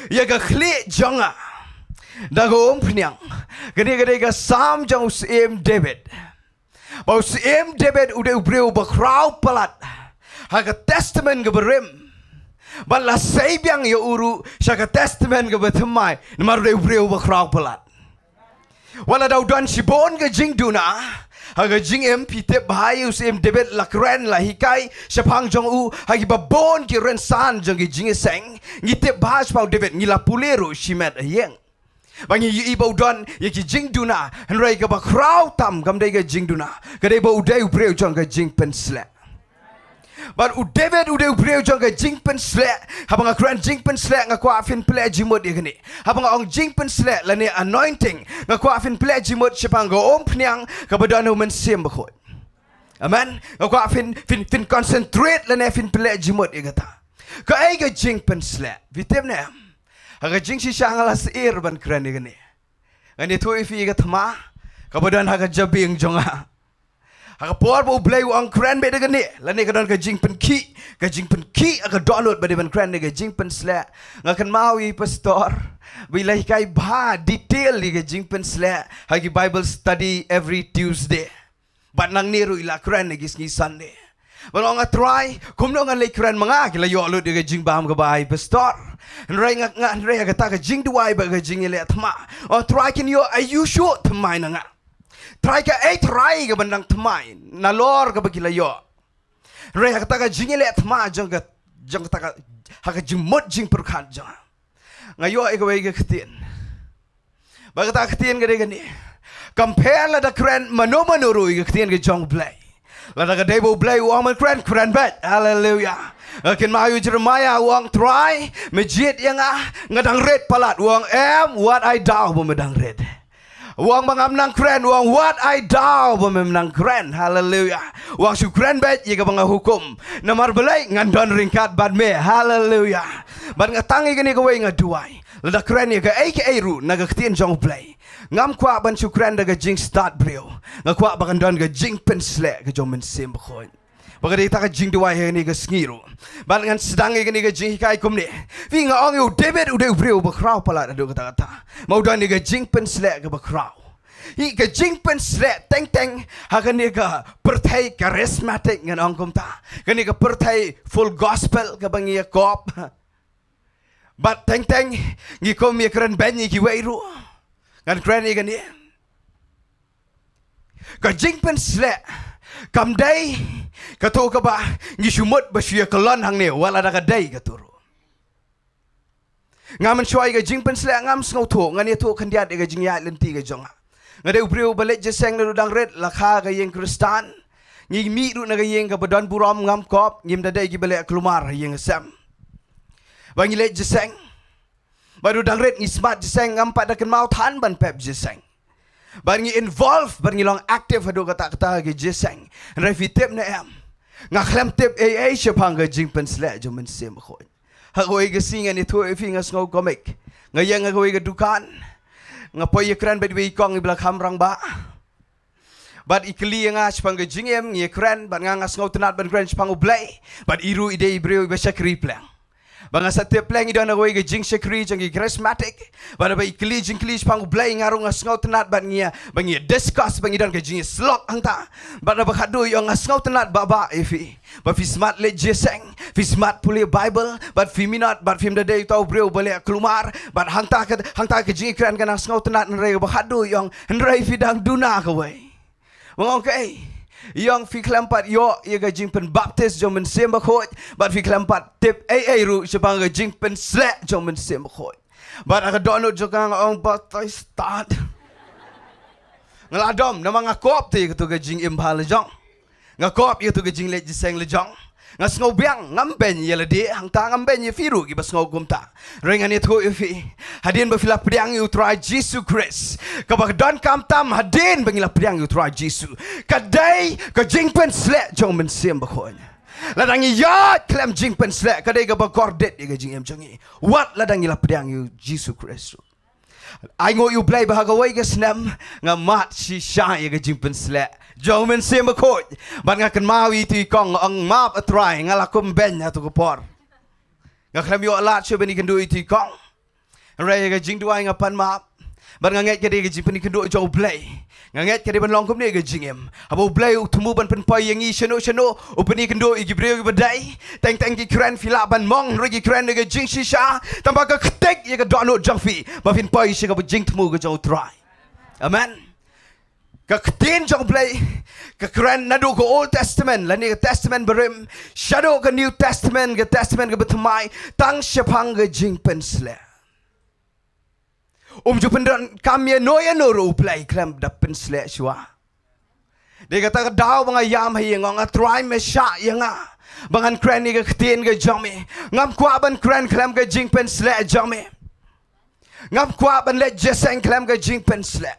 ïa ka khlieh jong nga da ka umphniang. Kane ka dei ka Salm jong u Syiem David. Ba u Syiem David u dei u briew ba khraw palat ha ka Testament kaba rim, bad la sei biang ïa u ruh sha ka Testament kaba thymmai, namar u dei u briew ba khraw palat. Wat la da u don shibun ka jingduna ha ka jingim, phi tip bha ïa u Syiem David, la kren la hikai shaphang jong u ha kiba bun ki rynsan jong ki jingïaseng. Ngi tip bha shaphang u David, ngi la pule ruh shimet ha ïing. Ba ngi ïohi ba u don ïa ki jingduna, hynrei kaba khraw tam kam dei ka jingduna, ka dei ba u dei u briew jong ka jingpynsleh. Bad u David u dei u briew jong ka jingpynsleh. Haba nga kren jingpynsleh, nga kwah phin pynleit jingmut ïa kane. Haba nga ong jingpynsleh lane anointing, nga kwah phin pynleit jingmut shaphang ka umphniang kaba don ha u Mynsiem Bakhuid. Amen. Nga kwah phin, phin, phin concentrate lane phin pynleit jingmut ïa kata. Kaei ka jingpynsleh? Phi tip ne em? Ha ka jingshisha nga la syier ban kren ïa kane. Ngan ïathuh ïa phi ïa ka thma kaba don ha ka jabieng jong nga. Ha ka por ba U Blei u ong kren beit da kane, lane ka don ka jingpynkhih, ka jingpynkhih ha ka dohnud ba dei ban kren ïa ka jingpynsleh. Nga kynmaw ïa i pastor ba i la hikai bha detail ïa ka jingpynsleh ha ki Bible study every Tuesday. Bad nangne ruh i la kren ha ki sngi Sunday. Bad nga ong, A Trai, kumno ngan leit kren ma nga, ki la ïoh lut ïa ka jingbam kaba ai pastor. Hynrei nga, nga hynrei ha kata ka jingduwai bad ka jingïaleh thma, A Trai, kin ïoh aïu shuh thymmai na nga? Trai, kaei Trai kaban dang thymmai nalor kaba ki la ïoh? Hynrei ha kata ka jingïaleh thma jong ka, jong kata ka, ha ka jingmut jingpyrkhat jong nga, nga ïoh ïa kawei ka ktien. Bad kata ka ktien ka dei kane: Kam pher lada kren mano mano ruh ïa ka ktien ka jong U Blei. Lada ka dei ba U Blei u ong ban kren, kren beit. Haleluia. Nga kynmaw ïa u Jeremiah, u ong, Trai, me jied ïa nga, nga dang rit palat. U ong, Em, wat ai daw ba me dang rit. U ong ba ngam nang kren. U ong, Wat ai daw ba mem nang kren. Haleluia. U ong, Shu kren beit ïa kaba nga hukum. Namar balei? Ngan don ryngkat bad me. Haleluia. Bad nga tang ïa kane kawei, nga duwai, lada kren ïa kaei kaei ruh na ka ktien jong U Blei, ngam kwah ban shu kren da ka jingstad briew. Nga kwah ba kan don ka jingpynsleh ka jong U Mynsiem Bakhuid. Bad ka dei kata ka jingduwai ha kane ka sngi ruh. Bad ngan sdang ïa kane ka jinghikai kumne. Phi, nga ong ïa u David u dei u briew ba khraw palat haduh katta katta. Ma u don ïa ka jingpynsleh kaba khraw. Hi ka jingpynsleh teng teng ha kane ka pyrthei charismatic, ngan ong kumta. Kane ka pyrthei Full Gospel kaba ngi ïakop. Bad teng teng ngi kum ïakren beiñ ïa kiwei ruh. Ngan kren ïa kane. Ka jingpynsleh kam dei kato kaba ngi shu mut ba shu ïakyllon hangne, wat lada ka dei kato ruh. Nga mynshuwa ïa ka jingpynsleh ngam sngewthuh, ngan ïathuh khyndiat ïa ka jingïaid lynti ka jong nga. Nga dei u briew ba leit jingïaseng naduh dang rit, la kha ka ïing Khristan. Ngi mih ruh na ka ïing kaba don burom, ngam kop, ngim da dei kiba leh kulmar ha ïing ha sem. Ba ngi leit jingïaseng. Ba naduh dang rit ngi smat jingïaseng, ngam pat da kynmaw than ban pep jingïaseng. Bad ngi involve, bad ngi long active haduh katta katta ki jingïaseng. Hynrei phi tip ne em, nga khlem tip ei ei shaphang ka jingpynsleh jong U Mynsiem Bakhuid. Ha kawei ka sngi, ngan ïathuh ïa phi, nga sngew komik. Nga ïeng ha kawei ka dukan. Nga poi ïakren bad iwei i kong iba la kham rangbah. Bad i kylli ïa nga shaphang ka jingim, ngi ïakren, bad nga, nga sngewtynnat ban kren shaphang U Blei. Bad i ruh i dei i briew iba shakri pleng. Bad nga sa tip pleng i don ha kawei ka jingshakri jong ki charismatic. Bad haba i kylli jingkylli shaphang U Blei, nga ruh nga sngewtynnat, bad ngi ïa, bad ngi ïa discuss, bad ngi don ka jingïasyllok hangta. Bad haba khatduh i ong, nga sngewtynnat bah bah ïa phi ba phi smat leit jingïaseng, phi smat pule Bible, bad phi minot, bad phim da dei uta u briew ba leh kulmar, bad hangta ka, hangta ka jingïakren ka nang sngewtynnat, hynrei haba khatduh i ong, hynrei phi dang duna kawei. Ba nga ong kaei? I ong phi khlem pat ïoh ïa ka jingpynbaptis jong U Mynsiem Bakhuid, bad phi khlem pat tip ei ei ruh shaphang ka jingpynsleh jong U Mynsiem Bakhuid. Bad ha ka dohnud jong nga nga ong, batai stad. Nga la dom, namar nga kop te ïa kato ka jingim bha la jong. Nga kop ïa kato ka jingleit jingïaseng la jong. Nga sngew biang, ngam beiñ ïa lade, hangta ngam beiñ ïa phi ruh kiba sngew kumta. Hynrei ngan ïathuh ïa phi, hadien ba phi la pdiang ïa U Trai Jisu Khrist, kaba ka donkam tam hadien ba ngi la pdiang ïa U Trai Jisu, ka dei ka jingpynsleh jong U Mynsiem Bakhuid. Lada ngi ïaid khlem jingpynsleh, ka dei kaba kordit ïa ka jingim jong ngi, wat lada ngi la pdiang ïa U Jisu Khrist ruh. Ai nguh ïa U Blei ba ha kawei ka snem nga mad shisha ïa ka jingpynsleh jong U Mynsiem Bakhuid. Bad nga kynmaw ïa itu i kong, nga ong, map A Trai, nga la kum beiñ ha kato ka por. Nga khlem ïoh lad shuh ban ïakynduh ïa itu i kong. Hynrei ïa ka jingduwai nga pan map. Bad nga ngeit ka dei ka jingpyni kynduh jong U Blei. Nga ngeit ka dei ban long kumne ka jingim. Haba U Blei u thmu ban pynpoi ïa ngi shano shano, u pyni kynduh ïa ki briew kiba dei. Teng teng ki kren phi lah ban mong, hynrei ki kren ïa ka jingshisha. Tangba ka ktik ïa ka dohnud jong phi ba phin poi sha kaba jingthmu ka jong U Trai. Amen. Ka ktien jong U Blei ka kren naduh ka Old Testament lane ka Testament Barim, shaduh ka New Testament, ka Testament kaba thymmai, tang shaphang ka jingpynsleh. Um ju pyndonkam ïano ïano ruh U Blei khlem da pynsleh shuwa. Dei kata ka daw ba nga ïam ha ïing, nga ong, A Trai, me shah ïa nga ba ngan kren ïa ka ktien ka jong me. Ngam kwah ban kren khlem ka jingpynsleh jong me. Ngam kwah ban leit jingïaseng khlem ka jingpynsleh.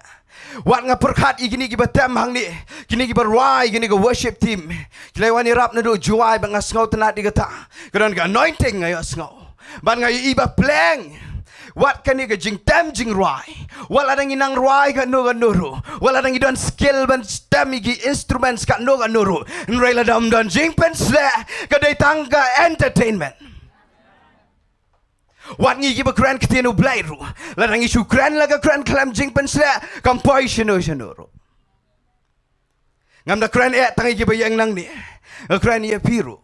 Wat nga pyrkhat ïa kine kiba tem hangne, kine kiba rwai, kine ka worship team. Ki la wan ïarap naduh Jowai bad nga sngewtynnat ïa kata. Ka don ka anointing nga ïohsngew. Bad nga ïohi ba pleng. Wat kane ka jingtem jingrwai. Wat lada ngi nang rwai kano kano ruh. Wat lada ngi don skill ban tem ïa ki instruments kano kano ruh. Hynrei lada ym don jingpynshlur, ka dei tang ka entertainment. Wat ngi kiba kren ktien U Blei ruh, lada ngi shu kren la ka kren khlem jingpynshlur, kam poi shano shano ruh. Ngam da kren eh tang ïa kiba ïeng nangne. Nga kren ïa phi ruh.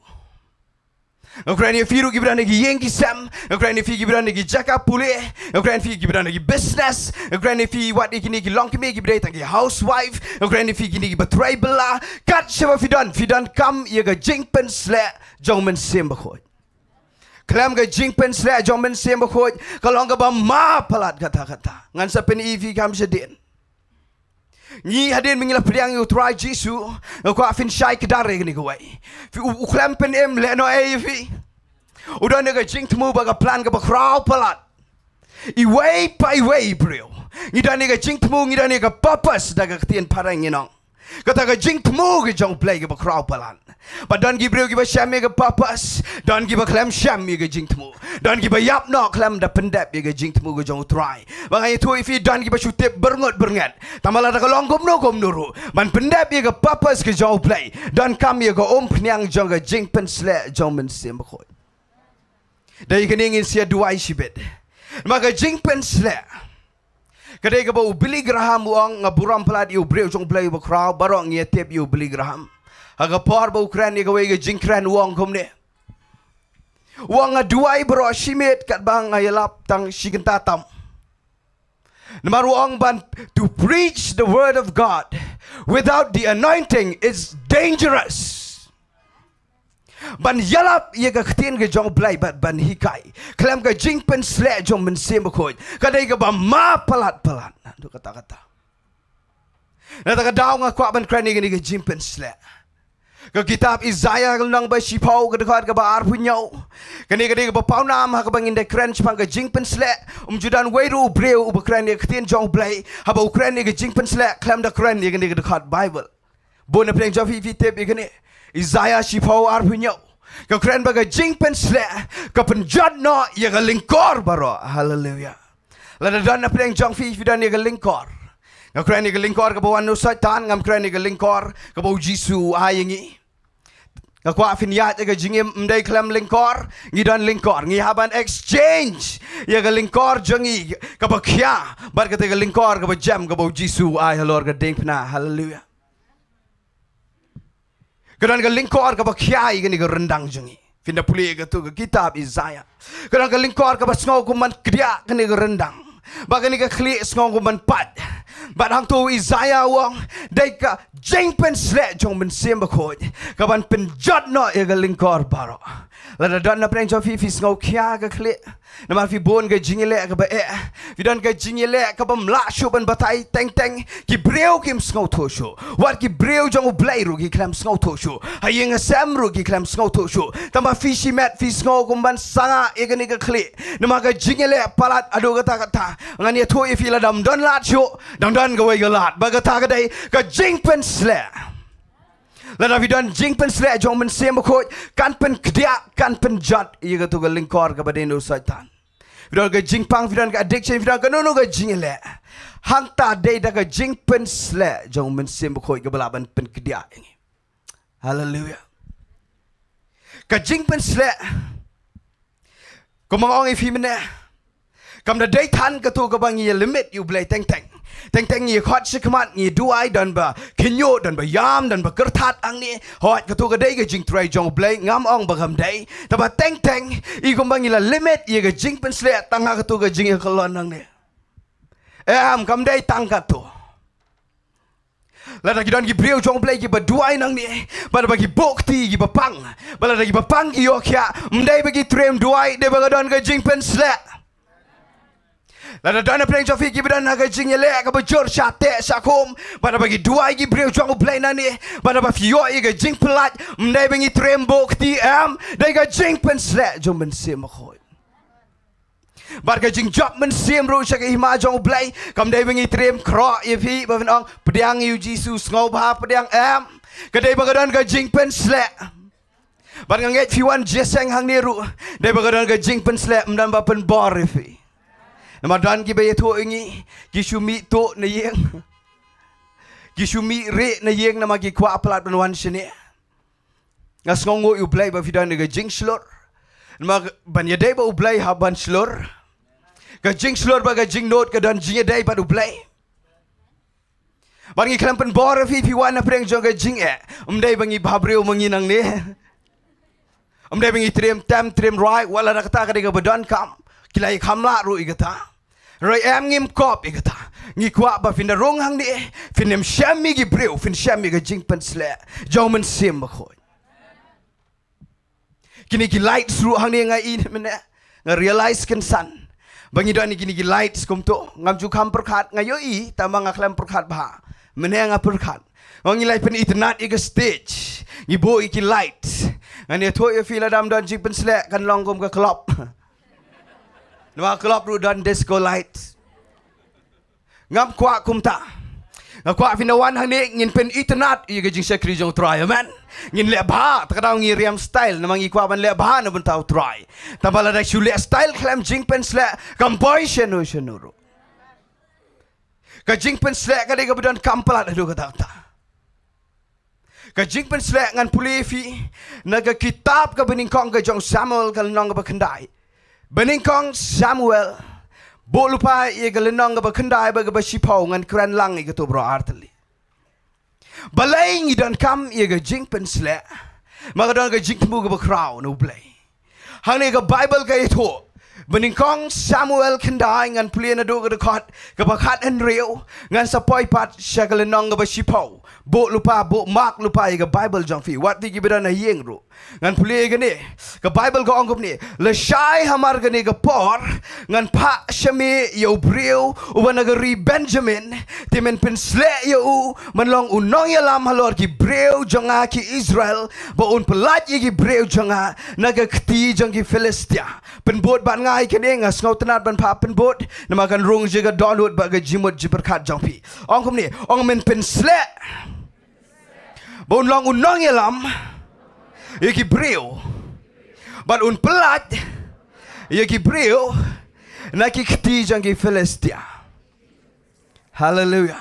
Nga kren ïa phi ruh kiba don ha ki ïing ki sem. Nga kren ïa phi kiba don ha ki jaka pule. Nga kren ïa phi kiba don ha ki business. Nga kren ïa phi wat ïa kine ki longkmie kiba dei tang ki housewife. Nga kren ïa phi kine kiba trei bylla. Kat shaba phi don, phi donkam ïa ka jingpynshlur jong u Mynsiem Bakhuid. Khlem ka jingpynshlur jong u Mynsiem Bakhuid, ka long kaba ma palat katta katta. Ngan sa pyni ïa phi kam shadien. Ngi hadien ba ngi la pdiang ïa u Trai Jisu, nga kwah phin shai kdar ïa kane kawei. Phi u, u khlem pynim lehnohei ïa phi. U don ïa ka jingthmu bad ka plan kaba khraw palat. Iwei pa iwei i briew. Ngi don ïa ka jingthmu, ngi don ïa ka purpose da ka ktien phareng ngi ong. Kata ka jingthmu ka jong U Blei kaba khraw palat. Bad don ki briew kiba shem ïa ka purpose, don kiba khlem shem ïa ka jingthmu. Don kiba ïap noh khlem da pyndep ïa ka jingthmu ka jong u Trai. Ba nga ïathuh ïa phi don kiba shu tip byrngut byrnget. Tangba lada ka long kumno kumno ruh. Ban pyndep ïa ka purpose ka jong U Blei. Donkam ïa ka umphniang jong ka jingpynshlur jong u Mynsiem Bakhuid. Dei kane ngin sa ïa duwai shibit. Namar ka jingpynshlur. Ka dei kaba u Billy Graham u ong, nga burom palat ïa u briew jong U Blei uba khraw, baroh ngi ïa tip ïa u Billy Graham. Ha ka por ba u kren ïa kawei ka jingkren u ong kumne. U ong nga duwai baroh shi miet katba nga ïalap tang shi kynta tam. Namar u ong ban to preach the word of God without the anointing is dangerous. Ban ïalap ïa ka ktien ka jong U Blei bad ban hikai khlem ka jingpynshlur jong u Mynsiem Bakhuid. Ka dei kaba ma palat palat. Naduh katta katta. Na kata ka daw nga kwah ban kren ïa kane ka jingpynshlur. Ka kitab Isaiah ka lynnong ba shiphew ka dkhot kaba arphew hynñiew. Kane ka dei kaba pawnam ha kaba ngin da kren shaphang ka jingpynshlur. Um ju don wei ruh u briew uba kren ïa ka ktien jong U Blei. Haba u kren ïa ka jingpynshlur khlem da kren ïa kane ka dkhot Bible. Bun na pdeng jong phi phi tip ïa kane. Isaiah shiphew arphew hynñiew. Ka kren ba ka jingpynshlur ka pynjot noh ïa ka lyngkor baroh. Haleluia. Lada don na pdeng jong phi phi don ïa ka lyngkor. Nga kren ïa ka lyngkor kaba wan na u Soitan, ngam kren ïa ka lyngkor kaba u Jisu u ai ïa ngi. Nga kwah phin ïaid ïa ka jingim ym dei khlem lyngkor, ngi don lyngkor, ngi hap ban exchange ïa ka lyngkor jong ngi kaba khia bad kata ka lyngkor kaba jem kaba u Jisu u ai halor ka diengphna. Haleluia. Ka don ka lyngkor kaba khia ïa kane ka ryndang jong ngi. Phin da pule ïa kato ka kitab Isaiah. Ka don ka lyngkor kaba sngew kum ban kdiah kane ka ryndang. Ba kane ka khlieh sngew kum ban pait. Bad hangto u Isaiah u ong, dei ka jingpynshlur jong u Mynsiem Bakhuid kaban pynjot noh ïa ka lyngkor baroh. Lada don na pdeng jong phi phi sngew khia ka khlieh. Namar phi bun ka jingïaleh kaba eh. Phi don ka jingïaleh kaba ym lah shuh ban batai teng teng. Ki briew kim sngewthuh shuh. Wat ki briew jong U Blei ruh ki khlem sngewthuh shuh. Ha ïing ha sem ruh ki khlem sngewthuh shuh. Tangba phi shimet phi sngew kum ban sangah ïa kane ka khlieh. Namar ka jingïaleh palat haduh katta katta. Ngan ïathuh ïa phi lada ym don lad shuh. Dang don kawei ka lad. Ba kata ka dei ka jingpynshlur. Lada phi don jingpynshlur jong u Mynsiem Bakhuid, kan pynkdiah, kan pynjot ïa kato ka lyngkor kaba dei na u Soitan. Phi don ka jingpang, phi don ka addiction, phi don kano kano ka jingïaleh. Hangta dei da ka jingpynshlur jong u Mynsiem Bakhuid kaba lah ban pynkdiah ïa ngi. Haleluia. Ka jingpynshlur. Kumba nga ong ïa phi mynne. Kam da dei than kato kaba ngi ïa limit ïa U Blei teng teng. Teng teng ngi ïa khot shakhmat ngi ïa duwai don ba khynñiuh don ba ïam don ba kyrthat hangne. Hooid kato ka dei ka jingtrei jong U Blei ngam ong ba kam dei. Tangba teng teng i kumba ngi la limit ïa ka jingpynshlur tang ha kato ka jingïakhlon hangne. Em kam dei tang kato. Lada ki don ki briew jong U Blei kiba duwai nangne, bad ba ki buh kti kiba pang, bad lada kiba pang ki ïoh khiah, ym dei ba ki triem duwai, dei ba ka don ka jingpynshlur. Lada don na pdeng jong phi kiba don ha ka jingïaleh kaba jur shah teh shah khum, bad ba ki duwai ki briew jong U Blei nangne, bad ba phi ïoh ïa ka jingpyllait, ym dei ba ngi triem buh kti em, dei ka jingpynshlur jong u Mynsiem Bakhuid. Bad ka jingjop mynsiem ruh sha ka hima jong U Blei kam dei ba ngi triem khroh ïa phi ba phin ong pdiang ïa U Jisu, sngewbha pdiang, em. Ka dei ba ka don ka jingpynsleh. Bad nga ngeit phi wan jingïaseng hangne ruh dei ba ka don ka jingpynsleh, ym don ba pynbor ïa phi. Namar don kiba ïathuh ïa ngi, ki shu mih tuh na ïing, ki shu mih rieh na ïing namar ki kwah palat ban wan shane. Nga sngewnguh ïa U Blei ba phi don ïa ka jingshlur. Namar ban ïadei bad U Blei hap ban shlur. Ka jingshlur bad ka jingnud ka don jingïadei bad U Blei. Bad ngi khlem pynbor ïa phi, phi wan na pdeng jong ka jingeh. Ym dei ba ngi bhabriew ma ngi nangne. Ym dei ba ngi triem tem triem rai, wat la da kata ka dei kaba donkam. Ki la ïa kham lah ruh ïa kata. Hynrei em, ngim kop ïa kata. Ngi kwah ba phin da rung hangne, phin ym shem ïa ki briew, phin shem ïa ka jingpynsleh jong U Mynsiem Bakhuid. Kine ki lights ruh hangne nga ïohi mynne, nga realize kynsan ba ngi don ïa kine ki lights kumto. Ngam ju kham pyrkhat, nga ïohi tangba nga khlem pyrkhat bha. Mynne nga pyrkhat, ngi la pynitynnad ïa ka stage, ngi buh ïa ki lights. Ngan ïathuh ïa phi, lada ym don jingpynsleh kan long kum ka club. Namar club ruh don disco lights. Ngam kwah kumta. Nga kwah phin da wan hangne ngin pynitynnad ïa ka jingshakri jong U Trai, amen. Ngin leh bha, ta ka daw ngi riam style namar ngi kwah ban leh bha na bynta U Trai. Tangba lada shu leh style khlem jingpynsleh, kam poi shano shano ruh. Ka jingpynsleh ka dei kaba donkam palat haduh katta katta. Ka jingpynsleh, ngan pule ïa phi na ka kitab kaba nyngkong ka jong Samuel, ka lynnong kaba khyndai. Banyngkong Samuel, buh lypa ïa ka lynnong kaba khyndai bad kaba shiphew, ngan kren lang ïa kato baroh artylli. Balei ngi donkam ïa ka jingpynsleh? Namar ka don ka jingthmu kaba khraw na U Blei. Hangne ka Baibl ka ïathuh, Banyngkong Samuel khyndai, ngan pule naduh ka dkhot kaba khathynriew, ngan sa poi pat sha ka lynnong kaba shiphew. Buh lypa, buh mark lypa ïa ka Baibl jong phi, wat phi kiba don ha ïing ruh. Ngan pule ïa kane, ka Baibl ka ong kumne: Lashai hamar kane ka por ngan phah sha me ïa u briew uba na ka ri Benjamin, te men pynsleh ïa u, men long u nongïalam halor ki briew jong nga ki Israel, ba un pyllait ïa ki briew jong nga na ka kti jong ki Philistia. Pynbud bad nga ïa kane, nga sngewtynnad ban phah pynbud, namar kan rung sha ka dohnud bad ka jingmut jingpyrkhat jong phi. Ong kumne, ong men pynsleh ba un long u nongïalam ïa ki briew, bad un pyllait ïa ki briew na ki kti jong ki Philistia. Haleluia.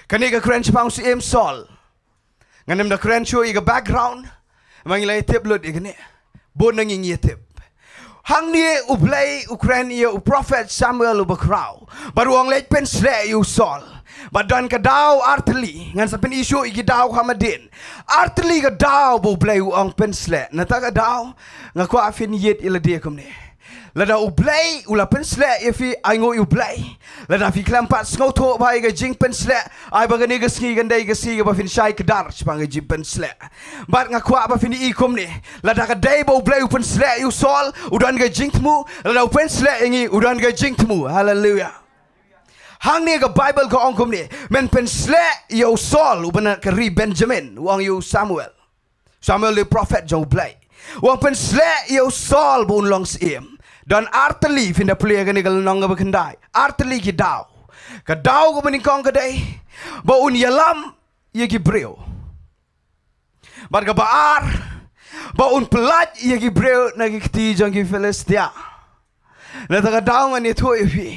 Kane ka kren shaphang u Syiem Saul. Ngan ym da kren shuh ïa ka background, ma ngi la ïatip lut ïa kane. Bun na ngi ngi ïatip. Hangne U Blei u kren ïa u prophet Samuel uba khraw, bad u ong leit pynsleh ïa u Saul. Bad don ka daw artylli, ngan sa pyni shuh ïa ki daw ha madan. Artylli ka daw ba U Blei u ong pynsleh. Nangta ka daw, nga kwah phin ïeit ïa lade kumne. Lada U Blei u la pynsleh ïa phi, ainguh ïa U Blei. Lada phi khlem pat sngewthuh bha ïa ka jingpynsleh, ai ba kane ka sngi kan dei ka sngi kaba phin shai kdar shaphang ka jingpynsleh. Bad nga kwah ba phin ïohi kumne, lada ka dei ba U Blei u pynsleh ïa u Saul, u don ka jingthmu, lada u pynsleh ïa ngi, u don ka jingthmu. Haleluia. Hangne ka Baibl ka ong kumne, men pynsleh ïa u Saul uba na ka ri Benjamin, u ong ïa u Samuel. Samuel dei prophet jong U Blei. U ong pynsleh ïa u Saul ba un long syiem. Don artylli, phin da pule ïa kane ka lynnong kaba khyndai. Artylli ki daw. Ka daw kaba nyngkong ka dei ba un ïalam ïa ki briew. Bad kaba ar, ba un pyllait ïa ki briew na ki kti jong ki Philistia. Nangta ka daw ngan ïathuh ïa phi,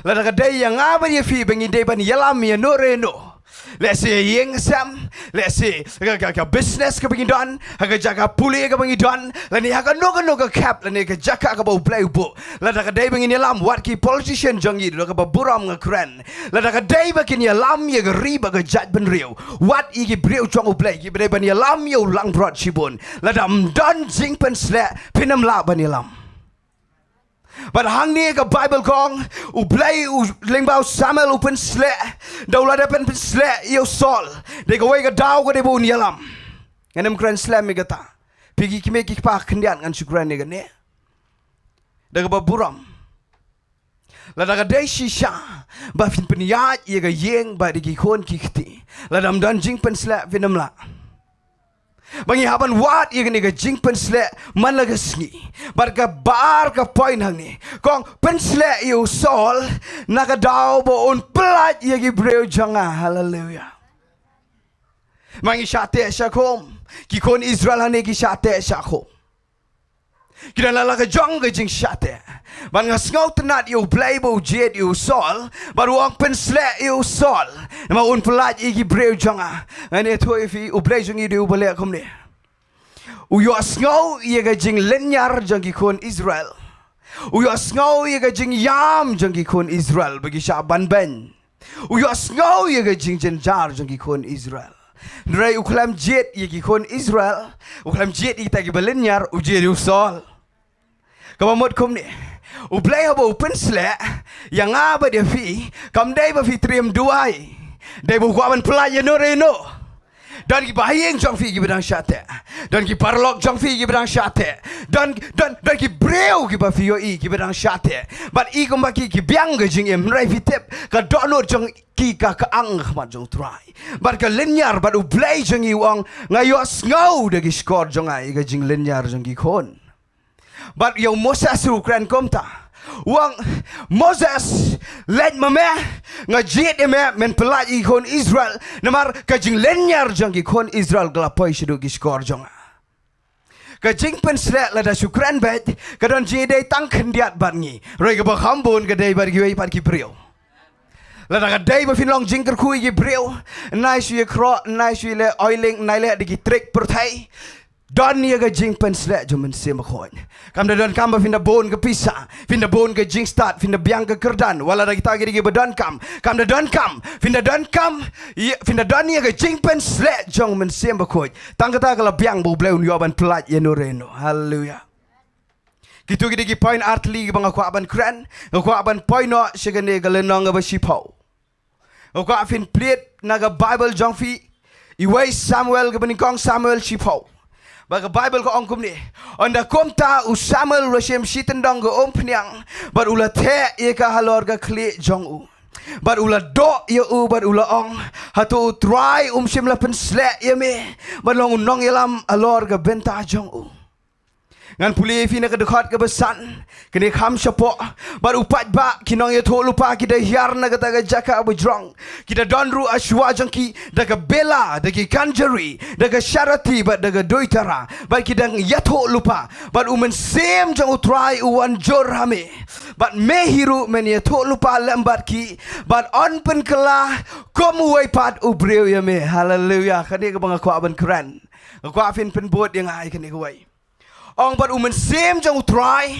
lada ka dei ïa nga bad ïa phi ba ngi dei ban ïalam ïa no re no, lehse ïing sem, lehse ka, ka, ka business kaba ngi don, ha ka jaka pule kaba ngi don, lane ha kano kano ka khep, lane ka jaka kaba U Blei u buh. Lada ka dei ba ngin ïalam, wat ki politician jong ngi, da kaba burom nga kren. Lada ka dei ba kin ïalam ïa ka ri bad ka jaitbynriew, wat ïa ki briew jong U Blei kiba dei ban ïalam ïa u langbrot shibun, lada ym don jingpynsleh, phin ym lah ban ïalam. Bad hangne ka Baibl ka ong, U Blei u lyngba u Samuel u pynsleh, da u la dep pynsleh ïa u Saul. Dei kawei ka daw ka dei ba un ïalam. Ngan ym kren slem ïa kata. Phi ki kmie ki kpa khyndiat, ngan shu kren ïa kane da kaba burom. Lada ka dei shisha ba phin pynïaid ïa ka ïing bad ïa ki khun ki kti, lada ym don jingpynsleh phin ym lah. Ba ngi hap ban wad ïa kane ka jingpynsleh man la ka sngi. Bad ka bar ka point hangne, kong, pynsleh ïa u Saul na ka daw ba un pyllait ïa ki briew jong nga. Haleluia. Ma ngi shah teh shah khum. Ki khun Israel hangne ki shah teh shah khum. Ki don la la ka jong ka jingshah teh. Bad nga sngewtynnad ïa u Blei ba u jied ïa u Saul, bad u ong pynsleh ïa u Saul, namar un pyllait ïa ki briew jong nga. Ngan ïathuh ïa phi, u Blei jong ngi u dei uba leh kumne. U ïohsngew ïa ka jinglynñiar jong ki khun Israel. U ïohsngew ïa ka jingïam jong ki khun Israel ba ki shah banbeiñ. U ïohsngew ïa ka jingjynjar jong ki khun Israel. Hynrei u khlem jied ïa ki khun Israel, u khlem jied ïa kita kiba lynñiar, u jied ïa u Saul. Kaba mut kumne, u Blei haba u pynsleh ïa nga bad ïa phi, kam dei ba phi triem duwai. Dei ba u kwah ban pyllait ïano re ïano. Don kiba ha ïing jong phi kiba dang shah teh. Don ki paralok jong phi kiba dang shah teh. Don, don, don ki briew kiba phi ïohi kiba dang shah teh. Bad i kumba ki, ki biang ka jingim, hynrei phi tip, ka dohnud jong ki ka, ka ang ha khmat jong u Trai. Bad ka lynñiar, bad u Blei jong ngi u ong, nga ïohsngew da ki shkor jong nga ïa ka jinglynñiar jong ki khun. Bad ïa u Moses u kren kumta. U ong, Moses, leit ma me, nga jied ïa me, men pyllait ïa ki khun Israel, namar ka jinglynñiar jong ki khun Israel ka la poi shaduh ki shkor jong nga. Ka jingpynsleh lada shu kren beit, ka don jingïadei tang khyndiat bad ngi. Hynrei kaba kham bun ka dei bad kiwei pat ki briew. Lada ka dei ba phin long jingkyrkhu ïa ki briew, nai shu ïa khroh, nai shu ïa leh oiling, nai leh da ki trick pyrthei. Don ïa ka jingpynsleh jong u Mynsiem Bakhuid. Kam da donkam ba phin da bun ka pisa, phin da bun ka jingstad, phin da biang ka kyrdan, wat la da kita ki dei kiba donkam. Kam da donkam, phin da donkam, ïa, phin da don ïa ka jingpynsleh jong u Mynsiem Bakhuid. Tang kata ka la biang ba u Blei un ïoh ban pyllait ïano re ïano. Haleluia. Kito ki dei ki point artylli kiba nga kwah ban kren, nga kwah ban poi noh sha kane ka lynnong kaba shiphew. Nga kwah phin plie na ka Baibl jong phi, Iwei Samuel kaba nyngkong Samuel shiphew. Bad ka Baibl ka ong kumne. Ynda kumta u Samuel u la shim shi tyndong ka umphniang, bad u la theh ïa ka halor ka khlieh jong u. Bad u la doh ïa u bad u la ong, hato u Trai um shym la pynsleh ïa me ban long u nongïalam halor ka bynta jong u? Ngan pule ïa phi na ka dkhot kaba san, kane kham shapoh. Bad u paidbah, ki nongïathuhlypa ki da hiar na kata ka jaka ba jrong. Ki da don ruh ha shuwa jong ki da ka bela, da ki kynjari, da ka sharati bad da ka duitara. Bad ki dang ïathuhlypa. Bad u Mynsiem jong u Trai u wan jur ha me. Bad me hi ruh men ïathuhlypa lem bad ki, bad yn pynkylla kum uwei pat u briew ïa me. Haleluia. Kane kaba nga kwah ban kren. Nga kwah phin pynbud ïa nga ïa kane kawei. Ong bad u Mynsiem jong u Trai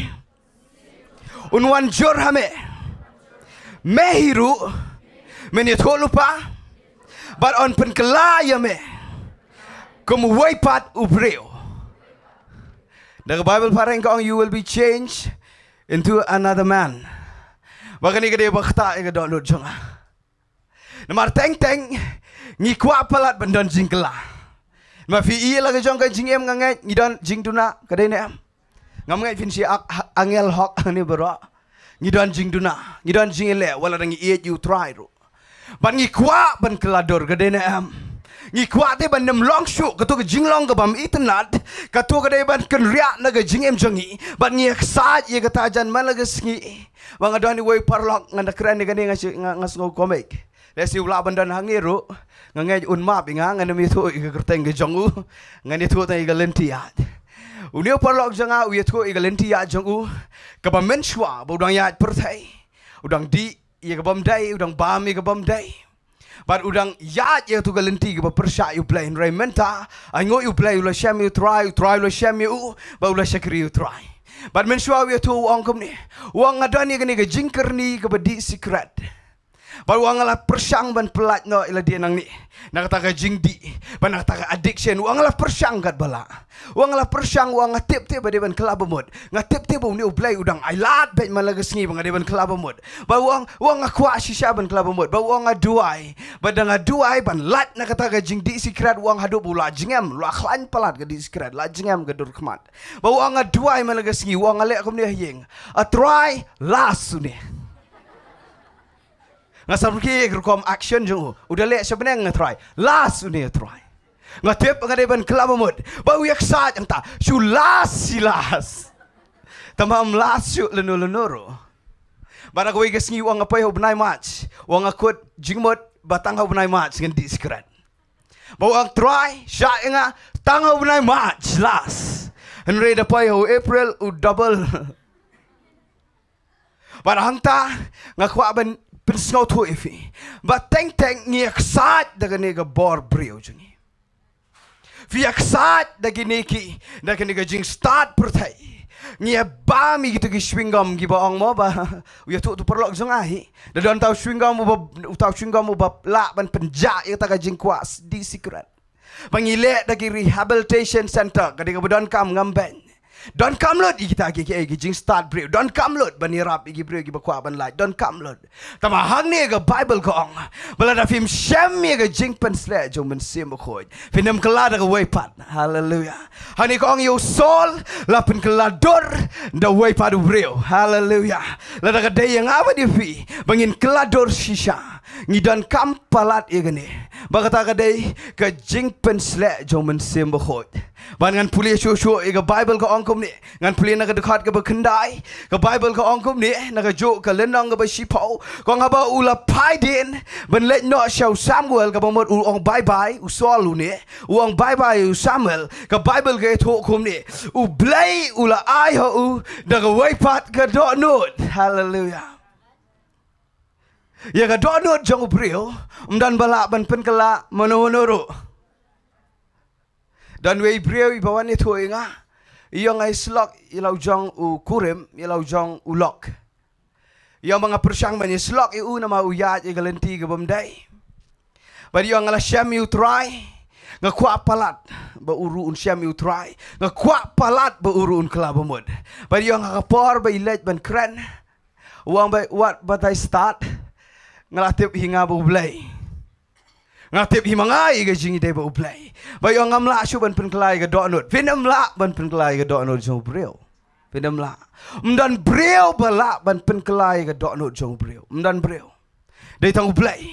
un wan jur ha me. Me hi ruh men ïathuhlypa bad yn pynkylla ïa me kum uwei pat u briew. Da ka Baibl phareng ka ong, you will be changed into another man. Ba kane ka dei ba ktah ïa ka dohnud jong nga. Namar teng teng ngi kwah palat ban don jingkylla. Namar phi i la ka jong ka jingim, nga ngeit ngi don jingduna, ka dei ne em? Ngam ngeit phin shu ak-, angel hok ne baroh. Ngi don jingduna, ngi don jingïaleh, wat la dang ngi ïeit ïa u Trai ruh. Bad ngi kwah ban kylla dur, ka dei ne em? Ngi kwah te ban nym long shuh kato ka jinglong kabym itynnad, kato ka dei ban kynriah na ka jingim jong ngi. Bad ngi ïaksaid ïa kata jan man la ka sngi. Ba nga don iwei u paralok, ngan da kren ïa kane, nga shi-, nga, nga sngew komik. Lehse u lah ban don hangne ruh, nga ngeit un map ïa nga, ngan ym ïathuh ïa ka kyrteng ka jong u. Ngan ïathuh tang ïa ka lynti ïaid. Une u paralok jong nga u ïathuh ïa ka lynti ïaid jong u, kaba mynshuwa ba u dang ïaid pyrthei, u dang dih ïa kabym dei, u dang bam ïa kabym dei. Bad u dang ïaid ïa kato ka lynti kaba pyrshah ïa u Blei. Hynrei mynta, ainguh ïa u Blei, u la shem ïa u Trai, u Trai u la shem ïa u, bad u la shakri ïa u Trai. Bad mynshuwa u ïathuh u ong kumne. U ong, nga don ïa kane ka jingkyrni kaba dih sikret. Bad u ong, nga la pyrshang ban pyllait noh ïa lade nangne na kata ka jingdih, bad na kata ka addiction. U ong, nga la pyrshang katba lah. U ong, nga la pyrshang, u ong, nga tip te ba dei ban kylla ba mut. Nga tip te ba une u Blei u dang ailad beit man la ka sngi ba nga dei ban kylla ba mut. Bad u ong, u ong, nga kwah shisha ban kylla ba mut. Bad u ong, nga duwai. Bad da nga duwai ban lait na kata ka jingdih sikret, u ong, haduh ba u la jngem, u la khlaiñ palat ka dih sikret, la jngem ka dur khmat. Bad u ong, nga duwai man la ka sngi, u ong, nga leh kumne ha ïing. A Trai, last une. Nga sngewthuh ïa ka rukom action jong u. U da leh sha bneng, nga Trai. Last une, a Trai. Nga tip nga dei ban kylla ba mut. Ba u ïa excite hangta. Shu last, shi last. Tangba ym last shuh lano lano ruh. Bad ha kawei ka sngi u ong nga poi ha u bnai March. U ong nga kut jingmut ba tang ha u bnai March ngan dih sikret. Ba u ong Trai, shah ïa nga, tang ha u bnai March, last. Hynrei da poi ha u April, u double. Bad hangta, nga kwah ban pynsngewthuh ïa phi. Ba teng teng ngi excite da kane ka bor briew jong ngi. Phi excite da kine ki, da kine ka jingstad pyrthei. Ngi ïa bam ïa kito ki chewing gum kiba ong mo ba. U ïathuh uto u paralok jong nga hi. Da don uta u chewing gum uba, uta u chewing gum uba lah ban pynjah ïa kata ka jingkwah dih sikret. Ba ngi leh da ki rehabilitation center, ka dei kaba donkam ngam beiñ. Donkam lut ïa kita ki, ki, ki jingstad briew. Donkam lut ban ïarap ïa ki briew kiba kwah ban lait. Donkam lut. Tangba hangne ka Bible ka ong. Ba lada phim shem ïa ka jingpynsleh jong u Mynsiem Bakhuid, phin ym kylla da kawei pat. Haleluya. Hangne ka ong ïa u Saul, la pynkylla dur da uwei pat u briew. Haleluya. Lada ka dei ïa nga bad ïa phi, ba ngin kylla dur shisha. Ngi donkam palat ïa kane. Ba kata ka dei ka jingpynsleh jong u Mynsiem Bakhuid. Bad ngan pule shuh shuh ïa ka Bible ka ong kumne. Ngan pule na ka dkhot kaba khyndai. Ka Bible ka ong kumne, na kajuh ka lynnong kaba shiphew. Ka ong haba u la phai dien ban leit noh sha u Samuel, kaba mut u ong bye bye, u Saul une. U ong bye bye u Samuel. Ka Bible ka ïathuh kumne. U Blei u la ai ha u da kawei pat ka dohnud. Haleluya. Ïa ka dohnud jong u briew, ym don ba lah ban pynkylla mano mano ruh. Don uwei u briew iba wan ïathuh ïa nga. I ong ai slok ïa la u jong u kurim, ïa la u jong u lok. I ong ba nga pyrshang ban ïa slok ïa u namar u ïaid ïa ka lynti kaba ym dei. Bad i ong nga la shem ïa u Trai. Nga kwah palat ba u ruh un shem ïa u Trai. Nga kwah palat ba u ruh un kylla ba mut. Bad i ong ha ka por ba i leit ban kren. U ong ba wat batai stad. Nga la tip hi nga ba u Blei. Nga tip hi ma nga ïa ka jingïadei ba u Blei. Ba i ong ngam lah shuh ban pynkylla ïa ka dohnud. Phin ym lah ban pynkylla ïa ka dohnud jong u briew. Phin ym lah. Ym don briew ba lah ban pynkylla ïa ka dohnud jong u briew. Ym don briew. Dei tang u Blei.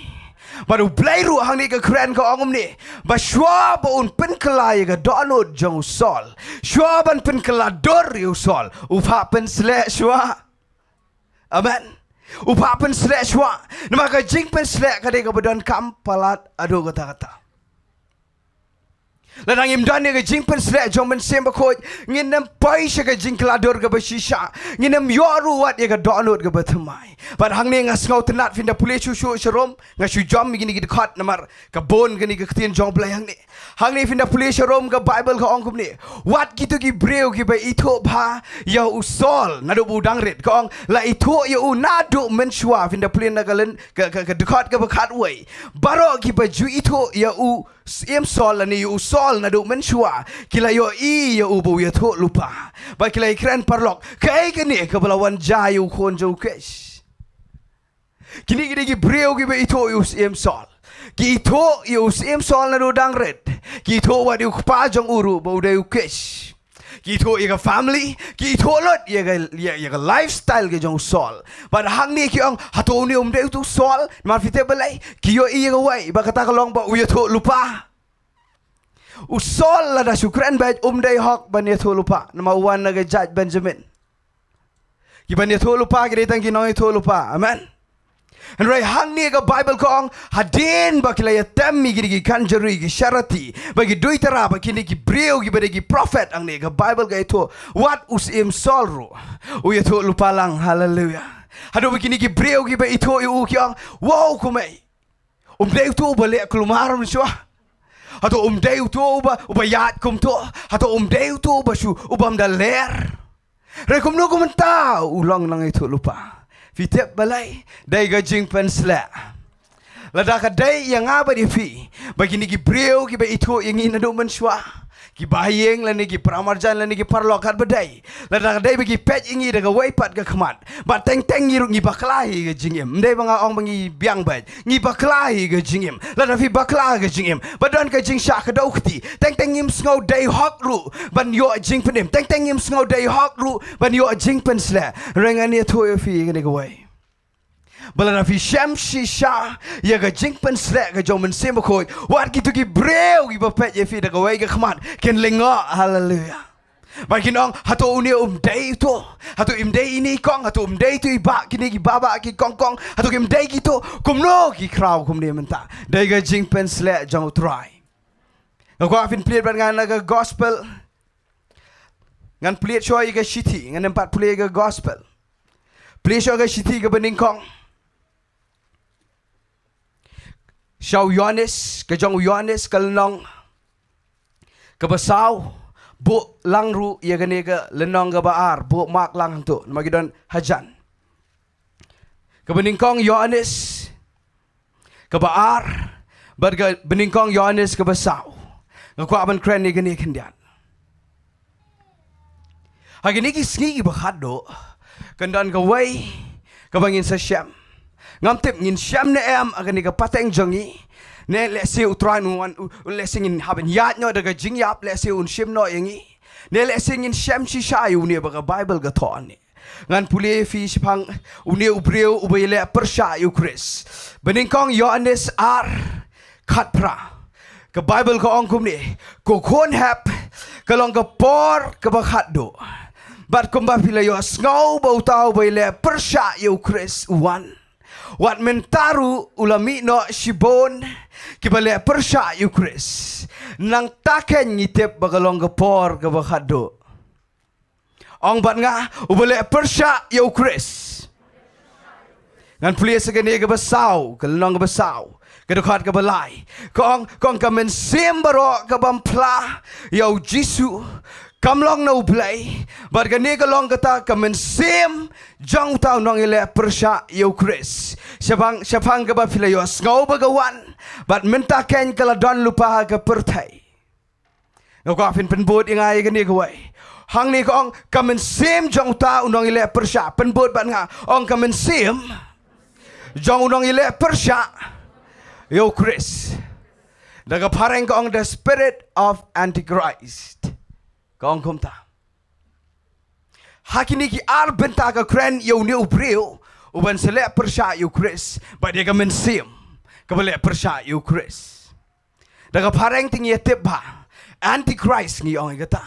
Bad u Blei ruh hangne ka kren ka ong kumne. Ba shuwa ba un pynkylla ïa ka dohnud jong u Saul. Shuwa ban pynkylla dur ïa u Saul. U phah pynsleh shuwa. Amen. U phah pynsleh shuwa. Namar ka jingpynsleh ka dei kaba donkam palat haduh katta katta. Lada ngim don ïa ka jingpynsleh jong u Mynsiem Bakhuid, ngin ym poi sha ka jingkylla dur kaba shisha. Ngin ym ïoh ruh wat ïa ka dohnud kaba thymmai. Bad hangne nga sngewtynnat phin da pule shuh shuh sha rum, nga shu jam ïa kine ki dkhot namar ka bun kane ka ktien jong u Blei hangne. Hangne phin da pule sha rum ka Bible ka ong kumne. Wat kito ki briew kiba ithuh bha ïa u Saul naduh ba u dang rit. Ka ong la ithuh ïa u naduh mynshuwa, phin da pule na ka lyn, ka, ka, ka dkhot kaba khatwei. Baroh kiba ju ithuh ïa u Syiem Saul lane ïa u Saul naduh mynshuwa, ki la ïohi ïa u ba u ïathuh lypa. Bad ki la ïakren paralok. Kaei kane kaba la wan jia ïa u khun jong u Kish. Kine ki dei ki briew kiba ithuh ïa u Syiem Saul. Ki ithuh ïa u Syiem Saul naduh dang rit. Ki ithuh wat ïa u kpa jong u ruh ba u dei u Kish. Ki ithuh ïa ka family, ki ithuh lut ïa ka, ïa, ïa ka lifestyle ka jong u Saul. Bad hangne ki ong, hato une um dei uto u Saul, namar phi tip balei, ki ïohi ïa kawei, ba kata ka long ba u ïathuh lypa. U Saul lada shu kren beit um dei hok ban ïathuh lypa, namar u wan na ka jait Benjamin. Ki ban ïathuh lypa, ki dei tang ki nongïathuh lypa. Amen. Hynrei hangne ka Bible ka ong, hadien ba ki la ïatem ïa kine ki kynjari ki charity, ba ki duitara, ba kine ki briew kiba dei ki prophet hangne ka Bible ka ïathuh, wat u Syiem Saul ruh u ïathuh lypa lang, haleluya. Haduh ba kine ki briew kiba ithuh ïa u ki ong, wow, kumei. Um dei uto uba leh kulmar mynshuwa. Hato um dei uto uba, uba ïaid kumto. Hato um dei uto uba shu, uba ym da ler. Hynrei kumno kumta u long nongïathuh lypa. Phi tip balei, dei ka jingpynsleh. Lada ka dei ïa nga bad ïa phi, ba kine ki briew kiba ithuh ïa ngi naduh mynshuwa. Ki bahaïing lane ki paramarjan lane ki paralok katba dei. Lada ka dei ba ki peit ïa ngi da kawei pat ka khmat. Bad teng teng ngi ruh ngi bakla ïa ka jingim. Ym dei ba nga ong ba ngi biang beit. Ngi bakla ïa ka jingim. Lada phi bakla ïa ka jingim. Ba don ka jingshah kdew kti. Teng teng ngim sngew dei hok ruh ban ïoh jingpynim. Teng teng ngim sngew dei hok ruh ban ïoh jingpynsleh. Hynrei ngan ïathuh ïa phi ïa kane kawei. Ba lada phi shem shisha ïa ka jingpynsleh ka jong u Mynsiem Bakhuid, wat kito ki briew kiba peit ïa phi da kawei ka khmat kin lyngngoh. Haleluia. Ba kin ong, hato une um dei uto, hato im dei ine i kong, hato um dei uto i bah, kine ki bah bah ki kong kong, hato kim dei kito. Kumno ki khraw kumne mynta? Dei ka jingpynsleh jong u Trai. Nga kwah phin plie bad nga na ka gospel. Ngan plie shuwa ïa ka shithi, ngan ym pat plie ïa ka gospel. Plie shuwa ka shithi kaba nyngkong sha u Ïoannis, ka jong u Ïoannis ka lynnong kaba saw. Buh lang ruh ïa kane ka lynnong kaba ar, buh mark lang hangto, namar ki don hajan. Kaba nyngkong Ïoannis kaba ar bad kaba nyngkong Ïoannis kaba saw. Nga kwah ban kren ïa kane khyndiat. Ha kine ki sngi kiba khatduh, kan don kawei kaba ngin sa shem. Ngam tip ngin shem ne em ha kane ka pateng jong ngi. Ne lehse u Trai un wan, u, u lehse ngin hap ban ïaid noh da ka jingïap, lehse un shim noh ïa ngi. Ne lehse ngin shem shisha ïa une ba ka Baibl ka thoh hangne. Ngan pule ïa phi shaphang une u briew uba ïaleh pyrshah ïa u Khrist. Ba nyngkong Ïoannis ar khatphra. Ka Baibl ka ong kumne, ko khun hep, ka long ka por kaba khatduh. Bad kumba phi la ïohsngew ba uta uba ïaleh pyrshah ïa u Khrist u wan, wat mynta ruh u la mih noh shibun kiba leh pyrshah ïa u Khrist. Nangta keiñ ngi tip ba ka long ka por kaba khatduh. Ong bad nga, uba leh pyrshah ïa u Khrist. Ngan pule sa kane kaba saw, ka lynnong kaba saw, ka dkhot kaba lai. Ka ong, ka ong ka mynsiem baroh ka bym phla ïa u Jisu kam long na U Blei. Bad kane ka long kata ka mynsiem jong uta u nongïaleh pyrshah ïa u Khrist. Shaphang, shaphang kaba phi la ïohsngew ba ka wan, bad mynta keiñ ka la don lypa ha ka pyrthei. Nga kwah phin pynbud ïa nga ïa kane kawei. Hangne ka ong ka mynsiem jong uta u nongïaleh pyrshah. Pynbud bad nga, ong ka mynsiem jong u nongïaleh pyrshah ïa u Khrist. Da ka phareng ka ong the spirit of Antichrist. Ka ong kumta. Ha kine ki ar bynta ka kren ïa une u briew uban sa leh pyrshah ïa u Khrist, bad ïa ka mynsiem kaba leh pyrshah ïa u Khrist. Da ka phareng te ngi ïa tip ba Antichrist ngi ong ïa kata.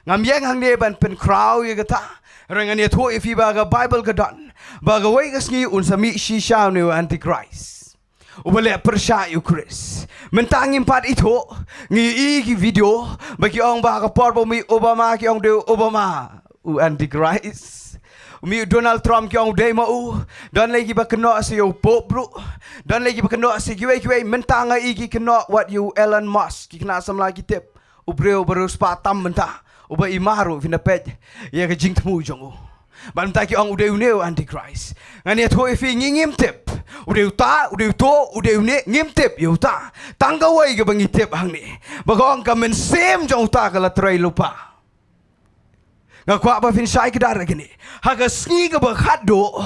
Ngam ïeng hangne ban pynkhraw ïa kata. Hynrei ngan ïathuh ïa phi ba ka Baibl ka don ba kawei ka sngi un sa mih shisha une u Antichrist uba leh pyrshah ïa u Khrist. Mynta ngim pat ithuh, ngi i ki video ba ki ong ba ka por ba u mih Obama ki ong dei u Obama u Antichrist. U mih u Donald Trump ki ong u dei ma u. Don lei kiba kynnoh sa ïa u Pope ruh. Don lei kiba kynnoh sa kiwei kiwei, mynta nga i ki kynnoh wat ïa u Elon Musk, ki khynnah samla ki tip. U briew ba riewspah tam mynta, uba i mar ruh phin da peit ïa ka jingthmu jong u. Bad mynta ki ong u dei une u Antichrist. Ngan ïathuh ïa phi, ngi ngim tip. U dei uta, u dei uto, u dei une, ngim tip ïa uta. Tang kawei kaba ngi tip hangne ba ka ong ka mynsiem jong uta ka la trei lypa. Nga kwah ba phin shai kdar ïa kine. Ha ka sngi kaba khatduh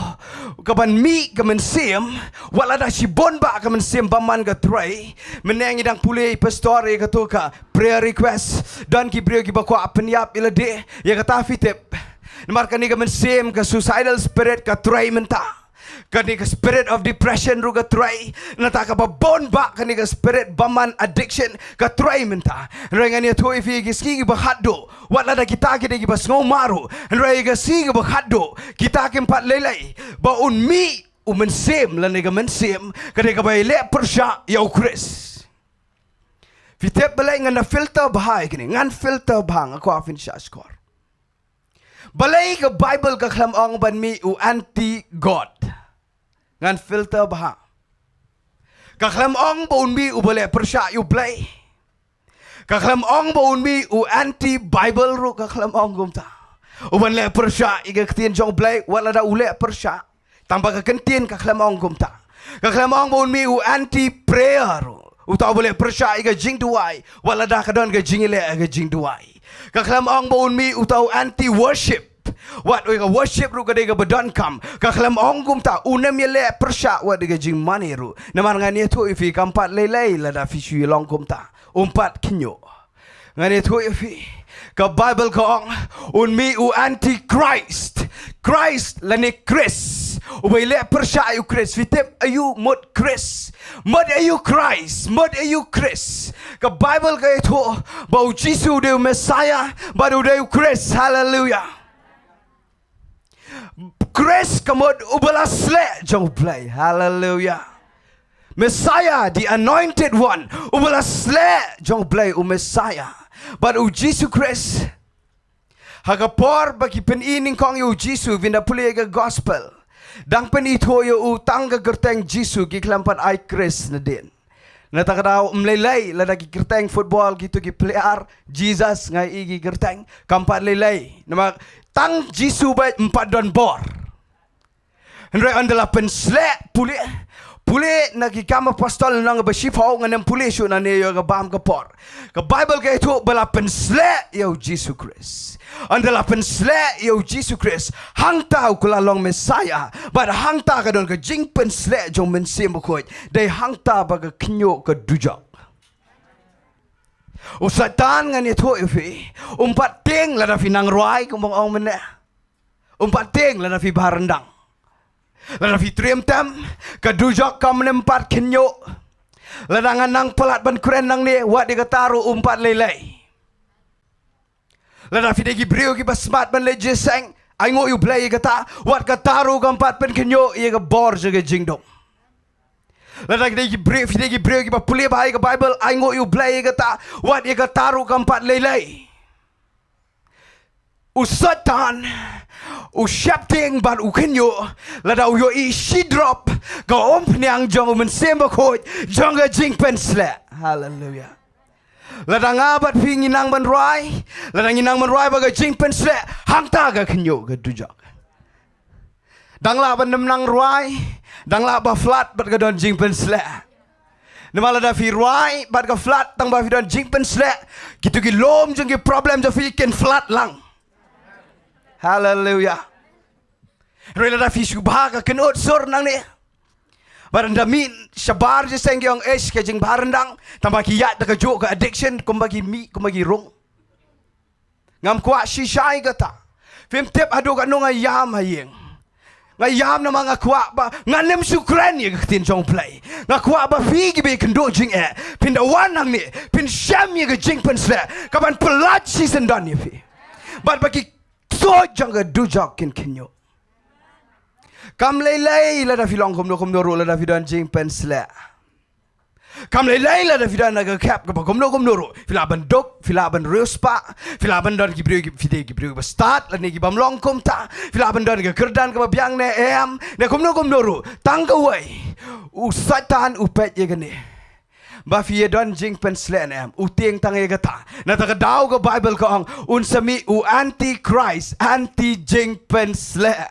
kaban mih ka mynsiem, wat lada shibun bah ka mynsiem bymman ka trei. Mynne ngi dang pule, pastor, ïa kato ka prayer request. Don ki briew kiba kwah pynïap ïa lade. Ïa kata phi tip. Namar kane ka mynsiem ka suicidal spirit ka trei mynta. Kane ka spirit of depression ruh ka trei. Nangta kaba bun bah kane ka spirit bymman, addiction, ka trei mynta. Hynrei ngan ïathuh ïa phi, ki sngi kiba khatduh, wat lada kita ki dei kiba sngewmar ruh, hynrei ka sngi kiba khatduh kita kim pat lei lei ba un mih u mynsiem lane ka mynsiem ka dei kaba ïaleh pyrshah ïa u Khrist. Phi tip balei ngan da filter bha ïa kine, ngan filter bha, nga kwah phin shah shkor. Balei ka Baibl ka khlem ong ban mih u anti-God? Ngan filter bha. Ka khlem ong ba un mih uba leh pyrshah ïa U Blei. Ka khlem ong ba un mih u anti-Bible ruh, ka khlem ong kumta. Uban leh pyrshah ïa ka ktien jong U Blei, wat lada u leh pyrshah. Tang ba ka ktien ka khlem ong kumta. Ka khlem ong ba un mih u anti-prayer ruh. Uta uba leh pyrshah ïa ka jingduwai, wat lada ka don ka jingïaleh ïa ka jingduwai. Ka khlem ong ba un mih uta u anti-worship. Wat ïa ka worship ruh ka dei kaba donkam. Ka khlem ong kumta, un ym ïaleh pyrshah wat ïa ka jingmane ruh. Namar ngan ïathuh ïa phi, kam pat lei lei lada phi shu ïa long kumta. Um pat khynñiuh. Ngan ïathuh ïa phi. Ka Baibl ka ong, un mih u anti-Christ. Christ lane Khrist. Uba ïaleh pyrshah ïa u Khrist. Phi tip aïu mut Khrist? Mut aïu Khrist? Mut aïu Khrist? Ka Bible ka ïathuh ba u Jisu u dei u Messiah bad u dei u Khrist. Haleluia. Khrist ka mut uba la sleh jong u Blei. Haleluia. Messiah, the anointed one, uba la sleh jong u Blei, u Messiah. Bad u Jisu Khrist, ha ka por ba ki pyni nyngkong ïa u Jisu, phin da pule ïa ka gospel, dang pynithuh ïa u tang ka kyrteng Jisu, ki khlem pat ai Khrist nadien. Na kata ka daw ym lei lei lada ki kyrteng football kito ki player, Jesus nga ïohi ki kyrteng, kam pat lei lei. Namar tang Jisu beit ym pat don bor. Hynrei ynda la pynsleh, pule, pule na Ki Kam Apostol lynnong ba shiphew, ngam pule shuh nangne ïa ka bam ka por. Ka Bible ka ïathuh ba la pynsleh ïa u Jisu Khrist. Ynda la pynsleh ïa u Jisu Khrist, hangta u kylla long Messiah. Bad hangta ka don ka jingpynsleh jong u Mynsiem Bakhuid. Dei hangta ba ka khynñiuh ka dujok. U Satan, ngan ïathuh ïa phi, um pat tieng lada phi nang rwai, kumba nga ong mynne. Um pat tieng lada phi bha ryndang. Lada phi triem tem, ka dujok kam nym pat khynñiuh. Lada nga nang palat ban kren nangne, wat ïa kata ruh um pat lei lei. Lada phi dei ki briew kiba smat ban leit jingïaseng, ainguh ïa u Blei ïa kata, wat kata ruh kam pat pynkhynñiuh ïa ka bor jong ka jingdum. Lada phi dei ki briew, phi dei ki briew kiba pule bha ïa ka Bible, ainguh ïa u Blei ïa kata, wat ïa kata ruh kam pat lei lei. U Satan u sheptieng bad u khynñiuh lada u ïohi shi drop ka umphniang jong u Mynsiem Bakhuid jong ka jingpynsleh. Haleluia. Lada nga bad phi ngi nang ban rwai, lada ngi nang ban rwai bad ka jingpynsleh, hangta ka khynñiuh ka dujok. Dang lah ban nym nang rwai, dang lah ba flood bad ka don jingpynsleh. Namar lada phi rwai bad ka flood tang ba phi don jingpynsleh, kito ki lum jong ki problem jong phi kin flood lang. Haleluia. Hynrei lada phi shu bha ka kynnoh sur nangne, bad ynda mih shabar jingïaseng ki ong, "Eish, ka jingbha ryndang," tang ba ki ïaid da kajuh ka addiction, kumba ki mih, kumba ki rung. Ngam kwah shisha ïa kata. Phim tip haduh katno nga ïam ha ïing. Nga ïam namar nga kwah ba ngan nym shu kren ïa ka ktien jong u Blei. Nga kwah ba phi kiba ïakynduh jingeh, phin da wan hangne, phin shem ïa ka jingpynsleh kaban pyllait shisyndon ïa phi. Bad ba ki soh jong ka dujok kin khynñiuh. Kam lei lei lada phi long kumno kumno ruh, lada phi don jingpynsleh. Kam lei lei lada phi don ha ka khep kaba kumno kumno ruh. Phi lah ban duk, phi lah ban riewspah, phi lah ban don ki briew ki, phi dei ki briew kiba stad lane kibym long kumta. Phi lah ban don ka kyrdan kaba biang ne em, ne kumno kumno ruh. Tang kawei, u Satan u peit ïa kane, ba phi ïa don jingpynsleh ne em. U tieng tang ïa kata. Na kata ka daw ka Bible ka ong, un sa mih u antichrist, anti jingpynsleh,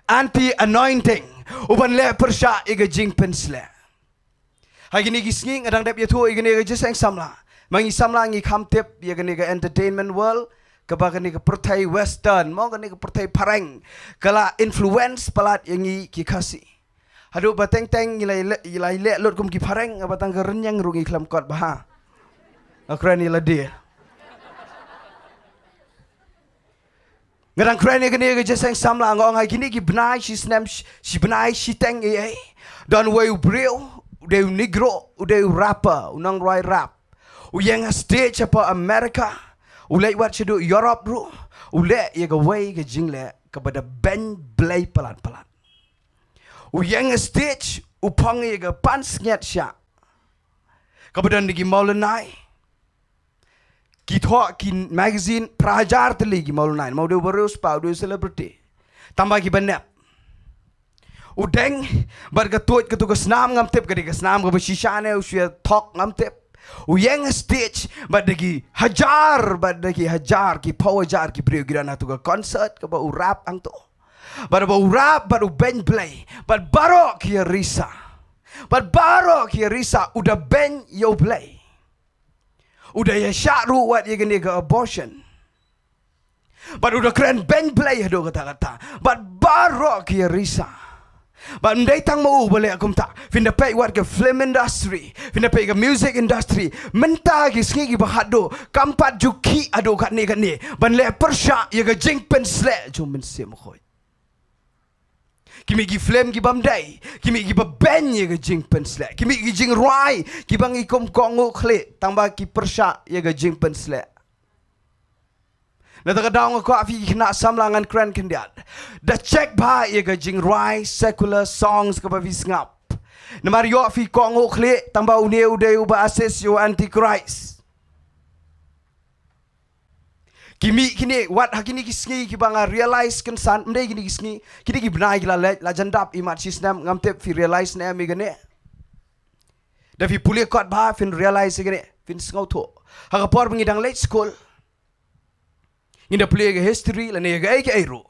anti anointing, uban leh pyrshah ïa ka jingpynsleh. Ha kine ki sngi nga dang dep ïathuh ïa kane ka jingïaseng samla. Ma ngi samla ngi kham tip ïa kane ka entertainment world, kaba kane ka pyrthei western, mo, kane ka pyrthei phareng, ka la influence palat ïa ngi ki Khasi. Haduh ba teng teng ngi la ïaleh, ngi la ïaleh lut kum ki phareng, haba tang ka rynïeng ruh ngi khlem kot bha. Nga kren ïa lade. Nga dang kren ïa kane ka jingïaseng samla, nga ong ha kine ki bnai shi snem, shi, shi bnai shiteng ei ei, don uwei u briew, u dei u Negro, u dei u rapper, u nongrwai rap. U ïeng ha stage hapoh America, u leit wat shaduh Europe ruh, u leh ïa kawei ka jingleh kaba da beiñ blei palat palat. U ïeng ha stage, u phong ïa ka pansngiat shah kaba don da ki mawlynnai. Ki thoh ki magazine phra hajar tylli ki mawlynnai. Namar u dei u bariewspah, u dei u celebrity. Tang ba kiba nep. U deng bad ka tuid katu ka snam, ngam tip ka dei ka snam kaba shisha ne u shu ïa thok, ngam tip. U ïeng ha stage bad da ki hajar, bad da ki hajar, ki phew hajar ki briew ki don ha katu ka concert kaba u rap hangto. Bad ba u rap bad u beiñ blei, bad baroh ki ïa risa. Bad baroh ki ïa risa, u da beiñ ïa u Blei. U da ïa shah ruh wat ïa kane ka abortion. Bad u da kren beiñ blei haduh katta katta. Bad baroh ki ïa risa. Bad ym dei tang ma u ba leh kumta. Phin da peit wat ka film industry, phin da peit ka music industry. Mynta ki sngi kiba khadduh, kam pat ju khih haduh katne katne ban leh pyrshah ïa ka jingpynsleh jong u Mynsiem Bakhuid. Ki mih ki film ki bym dei, ki mih ki ba beiñ ïa ka jingpynsleh. Ki mih ki jingrwai ki ba ngi kum kohnguh khlieh, tang ba ki pyrshah ïa ka jingpynsleh. Na kata ka daw nga kwah phi ki khynnah samla ngan kren khyndiat. Da check bha ïa ka jingrwai secular songs kaba phi sngap. Namar ïoh phi kohnguh khlieh, tang ba une u dei uba assist ïa u Antichrist. Ki mih kine, wat ha kine ki sngi ki ba nga realize kynsan, ym dei kine ki sngi, kine ki bnai ki la leit, la jan dap i mat shi snem, ngam tip phi realize ne em ïa kane. Da phi pule kot bha, phin realize ïa kane, phin sngewthuh. Ha ka por ba ngi dang leit skul, ngin da pule ïa ka history, lane ïa kaei kaei ruh.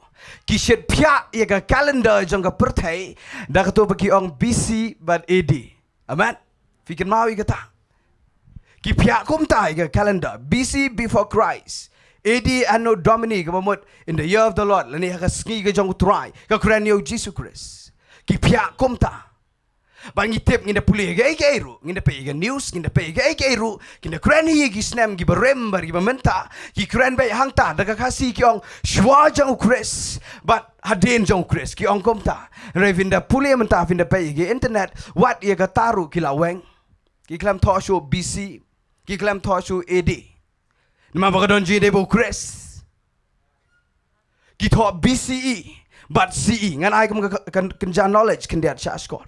Ki shit phiah ïa ka calendar jong ka pyrthei, da kato ba ki ong B C bad A D. Amen. Phi kynmaw ïa kata. Ki phiah kumta ïa ka calendar. B C, before Christ. A D, Anno Domini, kaba mut in the year of the Lord. Lane ha ka sngi ka jong u Trai. Ka kren ïa u Jisu Khrist. Ki phiah kumta. Ba ngi tip, ngin da pule ïa kaei kaei ruh. Ngin da peit ïa ka news, ngin da peit ïa kaei kaei ruh. Ngin da kren ïa ki snem ki barim bad ki ba mynta. Ki kren beit hangta, da ka Khasi ki ong shuwa jong u Khrist. Bad hadien jong u Khrist, ki ong kumta. Hynrei phin da pule mynta, phin da peit ïa ka internet, wat ïa kata ruh ki la weng. Ki khlem thoh shuh B C, ki khlem thoh shuh A D. Namar ba ka don jingïadei bad u Khrist. Ki thoh B C E bad C E. Ngan ai kum ka, ka, ka knowledge khyndiat sha shkor.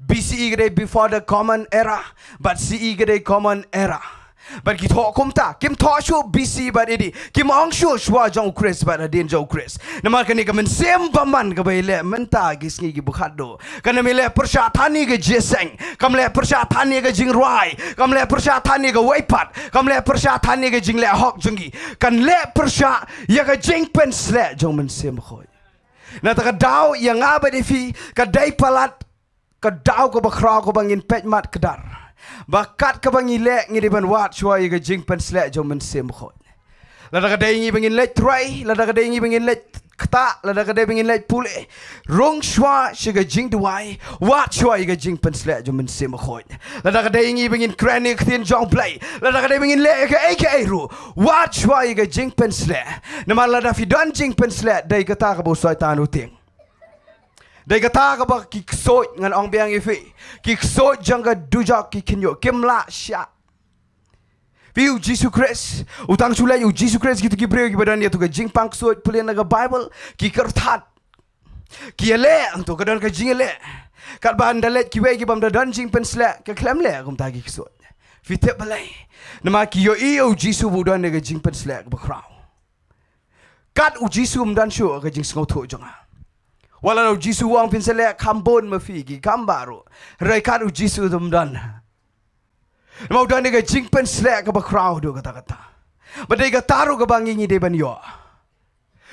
B C E ka dei before the common era, bad C E ka dei common era. Bad ki thoh kumta, kim thoh shuh B C bad A D, kim ong shuh shuwa jong u Khrist bad hadien jong u Khrist. Namar kane ka mynsiem bymman kaba ïaleh mynta ki sngi ki ba khatduh, kam leh pyrshah than ïa ka jingïaseng, kam leh pyrshah than ïa ka jingrwai, kam leh pyrshah than ïa kawei pat, kam leh pyrshah than ïa ka jingleh hok jong ngi. Kan leh pyrshah ïa ka jingpynsleh jong u Mynsiem Bakhuid. Na kata ka daw, ïa nga bad ïa phi, ka dei palat ka daw kaba khraw kaba ngin peit mat kdar. Ba kat kaba ngi leh, ngi dei ban wad shuwa ïa ka jingpynsleh jong u Mynsiem Bakhuid. Lada ka dei ngi ba ngin leit trei, lada ka dei ngi ba ngin leit ktah, lada ka dei ba ngin leit pule, rung shuwa sha ka jingduwai, wad shuwa ïa ka jingpynsleh jong u Mynsiem Bakhuid. Lada ka dei ngi ba ngin kren ïa ka ktien jong u Blei, lada ka dei ba ngin leh ïa kaei kaei ruh, wad shuwa ïa ka jingpynsleh. Namar lada phi don jingpynsleh, dei kata kaba u Soitan u tieng. Dei kata kaba ki ksuid, ngan ong biang ïa phi, ki ksuid jong ka dujok ki kynjoh, kim lah shah. Phi, u Jisu Khrist, u tang shu leit u Jisu Khrist, kito ki briew kiba don ïa kato ka jingpang ksuid, pule na ka Baibl, ki kyrthat. Ki ïaleh, to ka don ka jingïaleh. Katba ynda leit kiwei ki bym da don jingpynsleh, ka khlem leh kumta ki ksuid. Phi tip balei? Namar ki ïohi ïa u Jisu ba u don ïa ka jingpynsleh kaba khraw. Kat u Jisu um don shuh ka jingsngewthuh jong nga. Wat la u Jisu u ong phin sa leh kham bun ma phi ki kam baroh. Hynrei kat u Jisu um don. Namar u don ïa ka jingpynsleh kaba khraw haduh katta katta. Bad dei kata ruh kaba ngi ngi dei ban ïoh.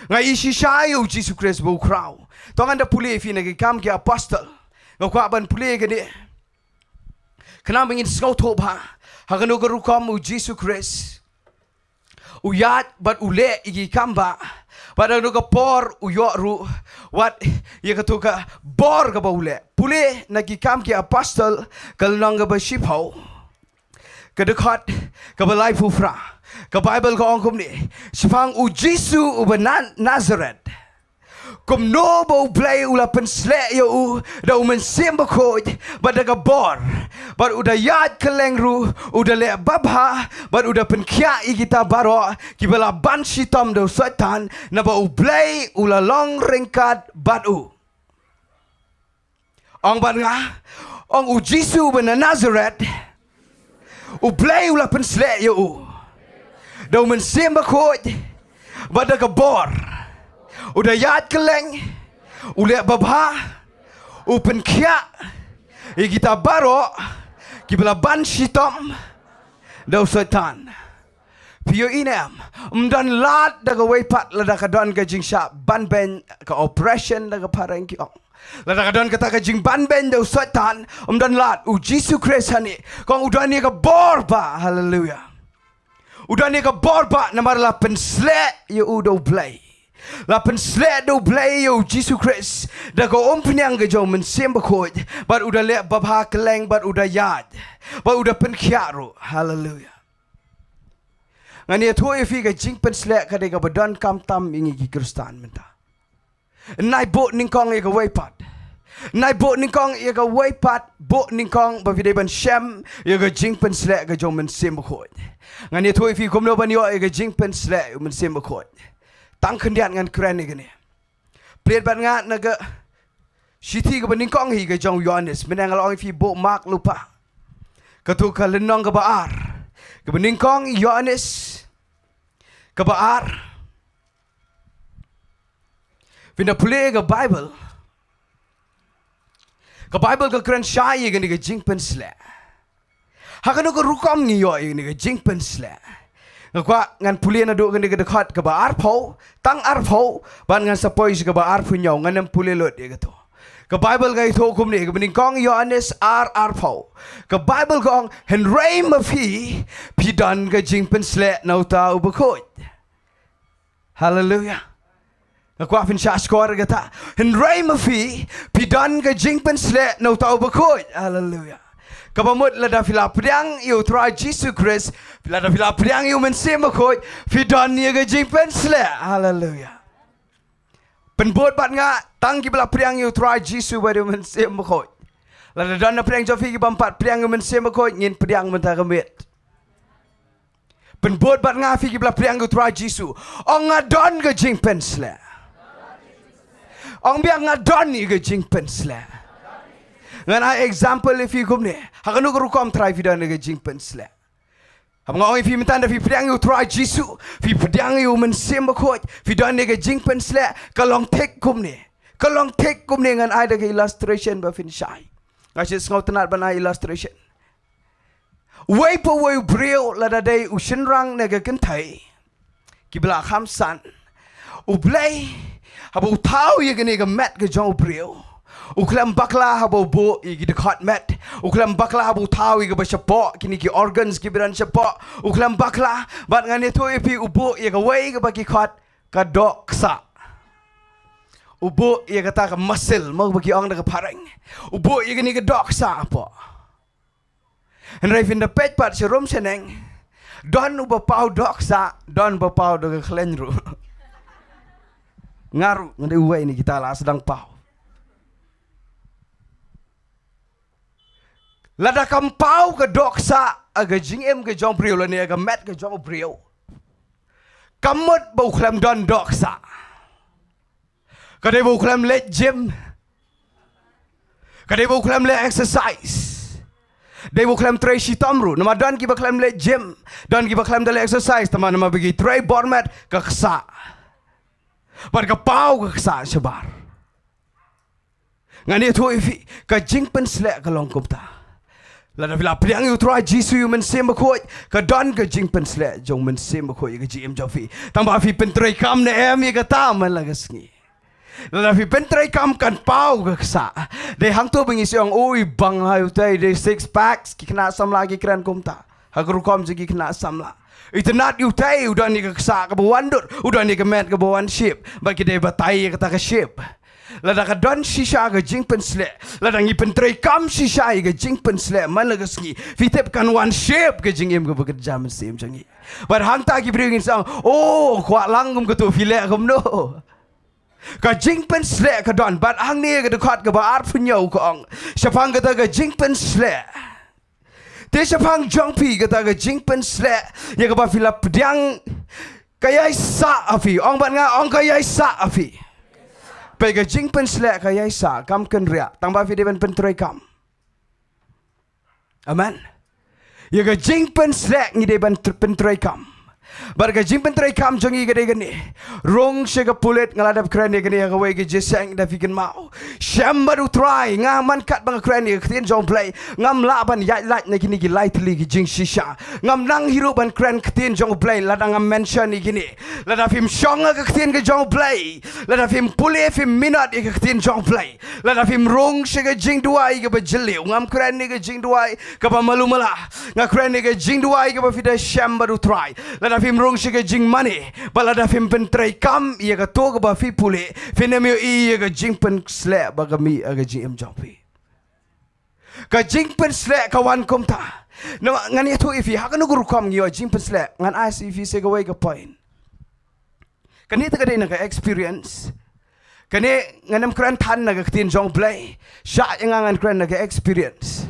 Nga ïohi shisha ïa u Jisu Khrist ba u khraw. To ngan da pule ïa phi na ki Kam ki Apostol. Nga kwah ban pule ïa kane. Khnang ba ngin sngewthuh bha ha kano ka rukom u Jisu Khrist u ïaid bad u leh ïa ki kam ba, bad ha kano ka por u ïoh ruh, wat ïa kato ka bor kaba u leh. Pule na ki Kam ki Apostol, ka lynnong kaba shiphew, ka dkhot kaba laiphew phra. Ka Baibl ka ong kumne: Shaphang u Jisu uba Na-, Nasaret, kumno ba U Blei u la pynsleh ïa u da U Mynsiem Bakhuid bad da ka bor, bad u da ïaid kylleng ruh, u da leh babha, bad u da pynkhiah ïa kita baroh kiba la ban shitom da u Soitan, naba U Blei u la long ryngkat bad u. Ong bad nga, ong u Jisu uba na Nasaret, U Blei u la pynsleh ïa u da U Mynsiem Bakhuid bad da ka bor. U da ïaid kylleng, u leh babha, u pynkhiah ïa kita baroh kiba la ban shitom da u Soitan. Phi ïohi ne em? Ym don lad da kawei pat, lada ka don ka jingshah banbeiñ, ka oppression da ka phareng ki ong. Lada ka don kata ka jingbanbeiñ da u Soitan, ym don lad. U Jisu Khrist hangne, ka ong u don ïa ka bor ba, haleluia. U don ïa ka bor ba namar la pynsleh ïa u da U Blei. La pynsleh da U Blei ïa u Jisu Khrist da ka umphniang ka jong U Mynsiem Bakhuid, bad u da leh babha kylleng, bad u da ïaid, bad u da pynkhiah ruh. Haleluia. Ngan ïathuh ïa phi, ka jingpynsleh ka dei kaba donkam tam ïa ngi ki Khristan mynta. Nai buh nyngkong ïa kawei pat. Nai buh nyngkong ïa kawei pat, buh nyngkong ba phi dei ban shem ïa ka jingpynsleh ka jong u Mynsiem Bakhuid. Ngan ïathuh ïa phi kumno ban ïoh ïa ka jingpynsleh u Mynsiem Bakhuid. Tang khyndiat ngan kren ïa kane. Plie bad nga na ka shithi kaba nyngkong hi ka jong u Ïoannis, mynne nga la ong ïa phi buh mark lypa. Kato ka lynnong kaba ar. Kaba nyngkong Ïoannis kaba ar. Phin da pule ka Bible. Ka Bible ka kren shai ïa kane ka jingpynsleh. Ha kano ka rukom ngi ïoh ïa kane ka jingpynsleh? Nga kwah ngan pule naduh kane ka dkhot kaba arphew, tang arphew, bad ngan sa poi sha kaba arphew hynñiew, ngan ym pule lut ïa kato. Ka Bible ka ïathuh kumne, kaba nyngkong Ïoannis ar arphew. Ka Bible ka ong, hynrei ma phi, phi don ka jingpynsleh na uta u bakhuid. Haleluia. Nga kwah phin shah shkor ïa kata. Hynrei ma phi, phi don ka jingpynsleh na uta u bakhuid. Haleluia. Kaba mut lada phi la pdiang ïa u Trai Jisu Khrist, lada phi la pdiang ïa u Mynsiem Bakhuid, phi don ïa ka jingpynsleh. Haleluia. Pynbud bad nga, tang kiba la pdiang ïa u Trai Jisu bad ïa u Mynsiem Bakhuid. Lada don na pdeng jong phi kibym pat pdiang ïa u Mynsiem Bakhuid, ngin pdiang mynta ka miet. Pynbud bad nga phi kiba la pdiang ïa u Trai Jisu. Ong nga don ka jingpynsleh. Ong biang nga don ïa ka jingpynsleh. Ngan ai example ïa phi kumne. Ha kano ka rukom trai phi don ïa ka jingpynsleh. Haba nga ong ïa phi mynta da phi pdiang ïa u Trai Jisu. Phi pdiang ïa u Mynsiem Bakhuid. Phi don ïa ka jingpynsleh. Ka long thik kumne. Ka long thik kumne ngan ai da ka illustration ba phin shai. Nga shu sngewtynnat ban ai illustration. Uwei pa uwei u briew lada dei u shynrang ne ka kynthei. Kiba la kham san. U Blei, haba u thaw ïa kane ka met ka jong u briew. U khlem bakla haba u buh ïa ki dkhot met. U khlem bakla haba u thaw ïa kaba shapoh, kine ki organs kiba don shapoh. U khlem bakla, bad ngan ïathuh ïa phi u buh ïa kawei kaba ki khot ka dohksah. U buh ïa kata ka muscle, mo ba ki ong da ka phareng. U buh ïa kane ka dohksah hapoh. Hynrei phin da peit pat sharum shaneng. Don uba paw dohksah, don uba paw da ka khleiñ ruh. Nga ruh, nga dei uwei na kita la sdang paw. Lada kam paw ka dohksah, ha ka jingim ka jong u briew, lane ha ka met ka jong u briew. Kam mut ba u khlem don dohksah. Ka dei ba u khlem leit gym. Ka dei ba u khlem leh exercise. Dei ba u khlem trei shitom ruh. Namar don kiba khlem leit gym. Don kiba khlem da leh exercise. Tangba namar ba ki trei bor met ka ksah. Bad ka paw ka ksah shabar. Ngan ïathuh ïa phi, ka jingpynsleh ka long kumta. Lada phi la pdiang ïa u Trai Jisu ïa u Mynsiem Bakhuid, ka don ka jingpynsleh jong u Mynsiem Bakhuid ïa ka jingim jong phi. Tangba phi pyntreikam ne em ïa kata man la ka sngi. Lada phi pyntreikam kan paw ka ksah. Dei hangto ba ngi shu ong, ui bang ha utei dei six packs, ki khynnah samla ki kren kumta. Ha ka rukom jong ki khynnah samla. Itynnad ïa utei u don ïa ka ksah kaba wan dur, u don ïa ka met kaba wan shape. Bad ki dei batai ïa kata ka shape. Lada ka don shisha ka jingpynsleh. Lada ngi pyntreikam shisha ïa ka jingpynsleh man la ka sngi. Phi tip kan wan shape ka jingim kaba kyrja mynsiem jong ngi. Bad hangta ki briew ngin sa ong, oh, kwah lang kum kato phi leh kumno. Ka jingpynsleh ka don, bad hangne ka dkhot kaba arphew hynñiew ka ong. Shaphang kata ka jingpynsleh. Te shaphang jong phi kata ka jingpynsleh, ïa kaba phi la pdiang, ka ïai sah ha phi, ong bad nga ong ka ïai sah ha phi. Peit ka jingpynsleh ka ïai sah, kam kynriah, tangba phi dei ban pyntreikam. Amen. Ïa ka jingpynsleh ngi dei ban tr-, pyntreikam. Bad ka jingpyntreikam jong ngi ka dei kane. Rung sha ka pulit, nga la dep kren ïa kane ha kawei ka jingïaseng, da phi kynmaw. Shem bad u Trai, nga man katba nga kren ïa ka ktien jong u Blei. Ngam lah ban ïaid lait na kine ki lai tylli ki jingshisha. Ngam nang hi ruh ban kren ktien jong u Blei lada ngam mention ïa kine. Lada phim shong ha ka ktien ka jong u Blei. Lada phim pule phim minot ïa ka ktien jong u Blei. Lada phim rung sha ka jingduwai kaba jylliew. Ngam kren ïa ka jingduwai kaba malu mala. Nga kren ïa ka jingduwai kaba phi da shem bad u Trai. Lada phim rung sha ka jingmane. Bad lada phim pyntreikam ïa kato kaba phi pule. Phin ym ïohi ïa ka jingpynsleh ba ka mih ha ka jingim jong phi. Ka jingpynsleh ka wan kumta. Namar ngan ïathuh ïa phi, ha kano ka rukom ngi ïoh jingpynsleh. Ngan ai sa ïa phi sa kawei ka point. Kane te ka dei na ka experience. Kane ngan ym kren than na ka ktien jong Blei. Shah ïa nga ngan kren na ka experience.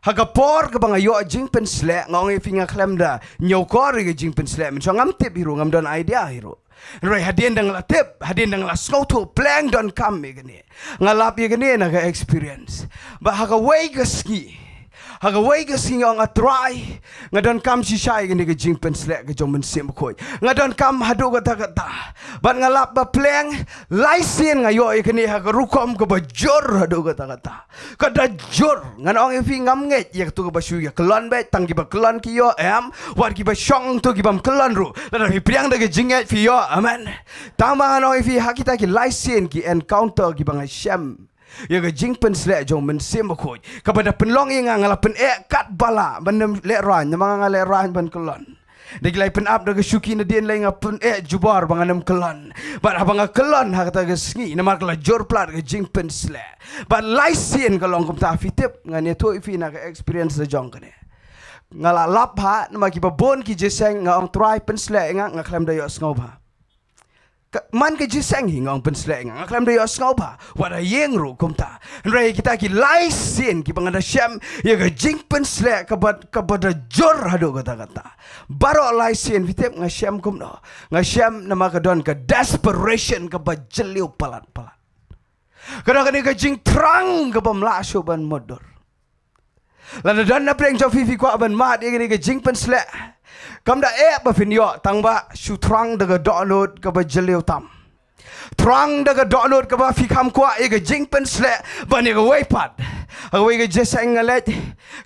Ha ka por kaba nga ïoh jingpynsleh, nga ong ïa phi nga khlem da ñiewkor ïa ka jingpynsleh. Mynshuwa ngam tip hi ruh, ngam don idea hi ruh. Hynrei hadien da nga la tip, hadien da nga la sngewthuh pleng donkam ïa kane, nga lap ïa kane na ka experience. Ba ha kawei ka sngi, ha kawei ka sngi nga ong, A Trai, nga donkam shisha ïa kane ka jingpynsleh ka jong u Mynsiem Bakhuid. Nga donkam haduh katta katta. Bad nga lap ba pleng, lai sien nga ïoh ïa kane ha ka rukom kaba jur haduh katta katta. Ka da jur, ngan ong ïa phi ngam ngeit ïa katu kaba shu ïa kyllon beit, tang kiba kyllon ki ïoh em, wat kiba shong tu kibym kyllon ruh. Lada phi pdiang da ka jingngeit phi ïoh, amen. Tang ba ngan ong ïa phi ha kita ki lai sien ki encounter kiba nga shem ïa ka jingpynsleh jong u Mynsiem Bakhuid. Kaba da pynlong ïa nga, nga la pyneh katba lah ban ym lehraiñ, namar nga lehraiñ ban kyllon. Da ki la pynap da ka shuki nadien lei nga pyneh jubor ba ngan ym kyllon. Bad haba nga kyllon ha kata ka sngi, namar ka la jur palat ka jingpynsleh. Bad lai sien ka long kumta, phi tip, ngan ïathuh ïa phi na ka experience la jong kane. Nga la lap ha, namar kiba bun ki jingïaseng, nga ong Trai pynsleh ïa nga, nga khlem da ïohsngew bha. Ka, man ka jingïaseng hi nga ong pynsleh ïa nga, nga khlem da ïohsngew bha. Wat ha ïing ruh kumta. Hynrei kita ki lai sien kiba nga da shem ïa ka jingpynsleh kaba, kaba da jur haduh katta katta. Baroh lai sien, phi tip nga shem kumno? Nga shem namar ka don ka desperation kaba jylliew palat palat. Ka don kane ka jingthrang kabym lah shuh ban mutdur. Lada don na pdeng jong phi, phi kwah ban mad ïa kane ka jingpynsleh, kam da eh ba phin ïoh, tang ba shu thrang da ka dohnud kaba jylliew tam. Thrang da ka dohnud kaba phi kham kwah ïa ka jingpynsleh ban ïa kawei pat. Ha kawei ka jingïaseng nga leit,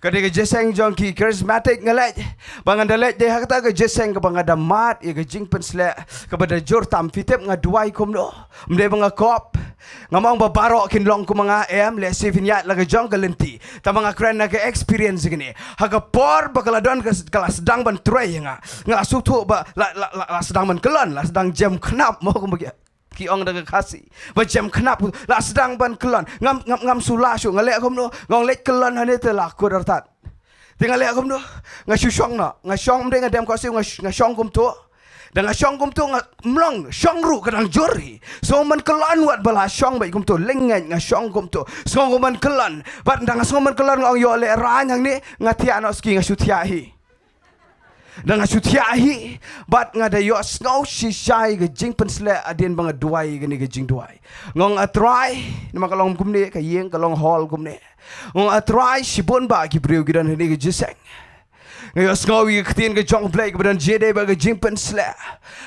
ka dei ka jingïaseng jong ki charismatic nga leit. Ba ngan da leit dei ha kata ka jingïaseng kaba nga da mad ïa ka jingpynsleh kaba da jur tam. Phi tip nga duwai kumno? Ym dei ba nga kop. Ngam ong ba baroh kin long kum ma nga em, lehse phin ïaid la ka jong ka lynti. Tang ba nga kren na ka experience kane. Ha ka por ba ka la don ka, ka la sdang ban trei ïa nga, nga la sngewthuh ba la, la, la, la sdang ban kyllon, la sdang jem khnap mo kumba ki, ki ong da ka Khasi. Ba jem khnap, la sdang ban kyllon. Ngam, ngam, ngam shu lah shuh, nga leh kumno? Nga ong leit kyllon hangne te la kut artat. Te nga leh kumno? Nga shu shong noh. Nga shong, ym dei nga dem khohsiew, nga sh-, nga shong kumto. Da nga shong kumto, nga, ym long, shong ruh ka dang jur hi. Sngewbha ban kyllon wat ba la shong beit kumto, lyngngoh nga shong kumto. Sngewbha ban kyllon. Bad da nga sngewbha ban kyllon nga ong ïoh lehraiñ hangne, nga thiah noh ski, nga shu thiah hi. Da nga shu thiah hi, bad nga da ïohsngew shisha ïa ka jingpynsleh hadien ba nga duwai ïa kane ka jingduwai. Nga ong A Trai, namar ka long kumne, ka ïing ka long hall kumne. Nga ong A Trai, shibun ba ki briew ki don hangne ka jingïaseng. Nga ïohsngew ïa ka ktien ka jong U Blei kaba don jingïadei bad ka jingpynsleh.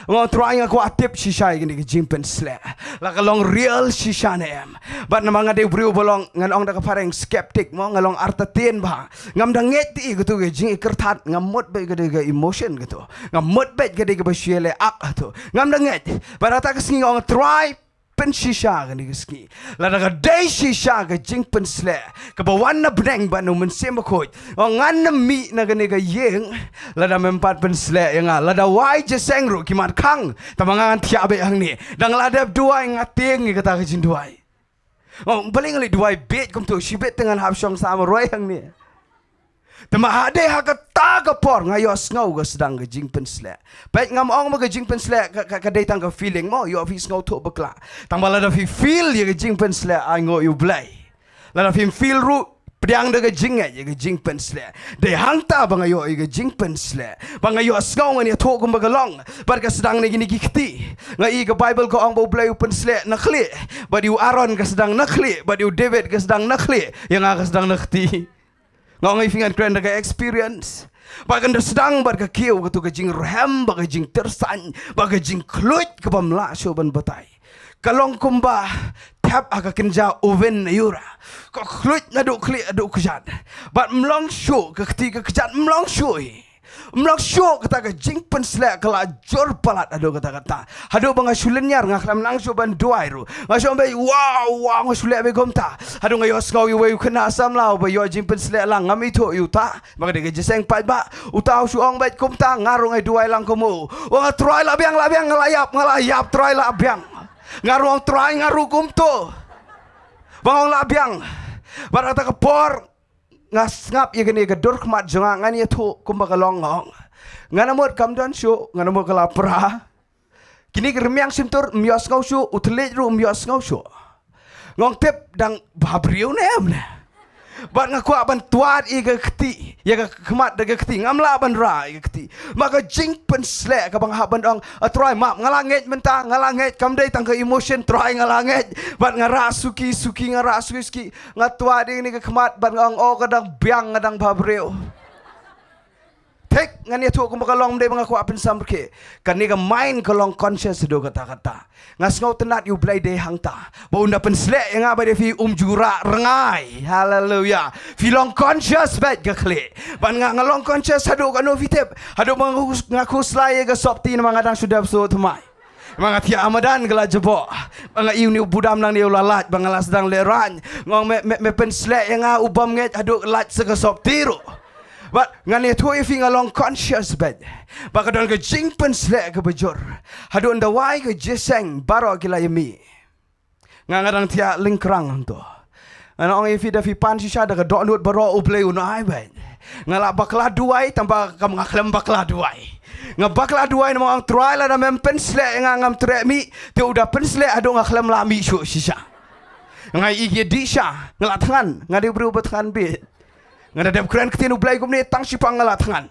Nga ong Trai nga kwah tip shisha ïa kane ka jingpynsleh. La ka long real shisha ne em? Bad namar nga dei u briew ba long, ngan ong da ka phareng skeptic mo, nga long artatien bha. Ngam da ngeit te ïa katu ka jingïakyrthat, nga mut beit ka dei ka emotion katu. Nga mut beit ka dei kaba shu ïaleh ak katu. Ngam da ngeit. Bad ha kata ka sngi nga ong Trai, pynshisha kane ka sngi. Lada ka dei shisha ka jingpynsleh kaba wan na bneng bad na u Mynsiem Bakhuid, nga ong ngan ym mih na kane ka ïing lada mem pat pynsleh ïa nga. Lada wai jingïaseng ruh ki mat khang, tang ba ngan thiah beit hangne. Da nga la dep duwai, nga tieng ïa kata ka jingduwai. Nga ong balei nga leit duwai bieit kumto, shibit te ngan hap shong sa marwei hangne. Te ma ha dei ha kata ka por nga ïohsngew ka sdang ka jingpynsleh. Peit, ngam ong ba ka jingpynsleh ka, ka, ka dei tang ka feeling mo, ïoh phi sngewthuh bakla. Tang ba lada phi feel ïa ka jingpynsleh, ai nguh ïa U Blei. Lada phim feel ruh, pdiang da ka jingngeit ïa ka jingpynsleh. Dei hangta ba nga ïoh ïa ka jingpynsleh, ba nga ïohsngew, ngan ïathuh kumba ka long. Bad ka sdang na kine ki kti. Nga i ka Baibl ka ong ba U Blei u pynsleh na khlieh, bad ïa u Aaron ka sdang na khlieh, bad ïa u David ka sdang na khlieh, ïa nga ka sdang na kti. Nga ong ïa phi ngan kren da ka experience. Ba kan da sdang bad ka kiew katu ka jingrhem, ba ka jingtyrsan, ba ka jingkhluit kabym lah shuh ban batai. Ka long kumba thep ha ka kynja oven na ïura. Ka khluit naduh khlieh haduh kjat. Bad ym long shuh ka kti ka kjat, ym long shuh hi. Ym long shuh kata ka jingpynsleh, ka la jur palat haduh katta katta. Haduh ba nga shu lynñiar, nga khlem nang shuh ban duwai ruh. Nga shu ong beit, wow, wow, nga shu leh beit kumta. Haduh nga ïohsngew ïa uwei u khynnah samla uba ïoh jingpynsleh lang, ngam ithuh ïa uta. Ba ka dei ka jingïaseng paidbah. Uta u shu ong beit kumta, nga ruh nga duwai lang kum u. U ong, Trai, la biang, la biang, nga la ïap, nga la ïap, Trai, la biang. Nga ruh ong, Trai, nga ruh kumto. Ba nga ong la biang. Bad ha kata ka por nga sngap ïa kane ka dur khmat jong nga, ngan ïathuh kumba ka long, nga ong. Nga namut kam don shuh, nga namut ka la pra. Kine ki rmiang shyntur ym ïohsngew shuh, u thylliej ruh ym ïohsngew shuh. Nga ong tip dang bhabriew ne em ne. Bad nga kwah ban twad ïa ka kti, ïa ka khmat da ka kti, ngam lah ban rah ïa ka kti. Ma ka jingpynsleh kaba nga hap ban ong, a Trai map, nga la ngeit mynta, nga la ngeit, kam dei tang ka emotion Trai, nga la ngeit. Bad nga rah suki, suki, nga rah suki, suki. Nga twad ïa kane ka khmat, bad nga ong, oh, ka dang biang, nga dang bhabriew. Thik, ngan ïathuh kumba ka long, ym dei ba nga kwah pynsamrkhie. Kane ka mind ka long conscious haduh katta katta. Nga sngewtynnat ïa U Blei dei hangta. Ba un da pynsleh ïa nga, ba dei phi um ju rah rngai. Haleluya. Phi long conscious bad ka khlieh. Bad nga, nga long conscious haduh kano phi tip. Haduh ba nga, nga khuslai ïa ka sopti namar nga dang shu dep shuh thymmai. Ba nga thiah ha madan ka la jaboh. Ba nga ïohi une u budam nangne u la lait, ba nga la sdang lehraiñ. Nga ong me, me, me pynsleh ïa nga u bym ngeit haduh lait sa ka sopti ruh. Bad ngan ïathuh ïa phi nga long conscious bad. Ba ka don ka jingpynsleh kaba jur. Haduh ynda wai ka jingïaseng baroh ki la ïamih. Nga, nga dang thiah lyngkrang hangto. Ngan ong ïa phi da phi pan shisha da ka dohnud baroh U Blei un ai bad. Nga la bakla duwai tang ba kam nga khlem bakla duwai. Nga bakla duwai namar nga ong Trai lada mem pynsleh ïa nga ngam treh mih. Te u da pynsleh haduh nga khlem lah mih shuh shisha. Nga ïohi ki ïa dih sha, nga la thngan, nga dei u briew ba thngan bit. Nga da dep kren ktien U Blei kumne tang shipang nga la thngan.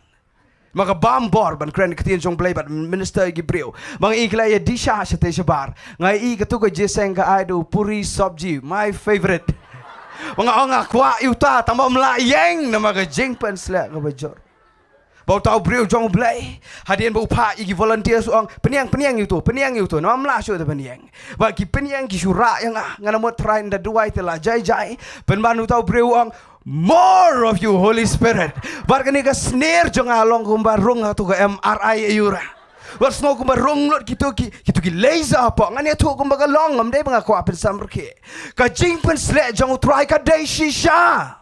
Ma ka bam bor ban kren ktien jong U Blei bad minister ïa ki briew. Ba nga ïohi ki la ïa dih sha shatei shabar. Nga ïohi katu ka jingïaseng ka ai da u puri sabji, my favorite. Ba nga ong nga kwah ïa uta, tang ba ym lah ïeng namar ka jingpynsleh kaba jur. Ba uta u briew jong U Blei, hadien ba u phah ïa ki volunteers u ong, pynïeng, pynïeng ïa uto, pynïeng ïa uto, namar ym lah shuh te pynïeng. Ba ki pynïeng ki shu rah ïa nga, nga namut Trai ynda duwai te la jai jai. Pynban uta u briew u ong, more of you, Holy Spirit. Bad kane ka snier jong nga long kumba rung ha tu ka M R I ïa u ra. Bad sngew kumba rung lut kitu ki, kitu ki laser hapoh. Ngan ïathuh kumba ka long, ym dei ba nga kwah pynsamrkhie. Ka jingpynsleh jong U Trai ka dei shisha.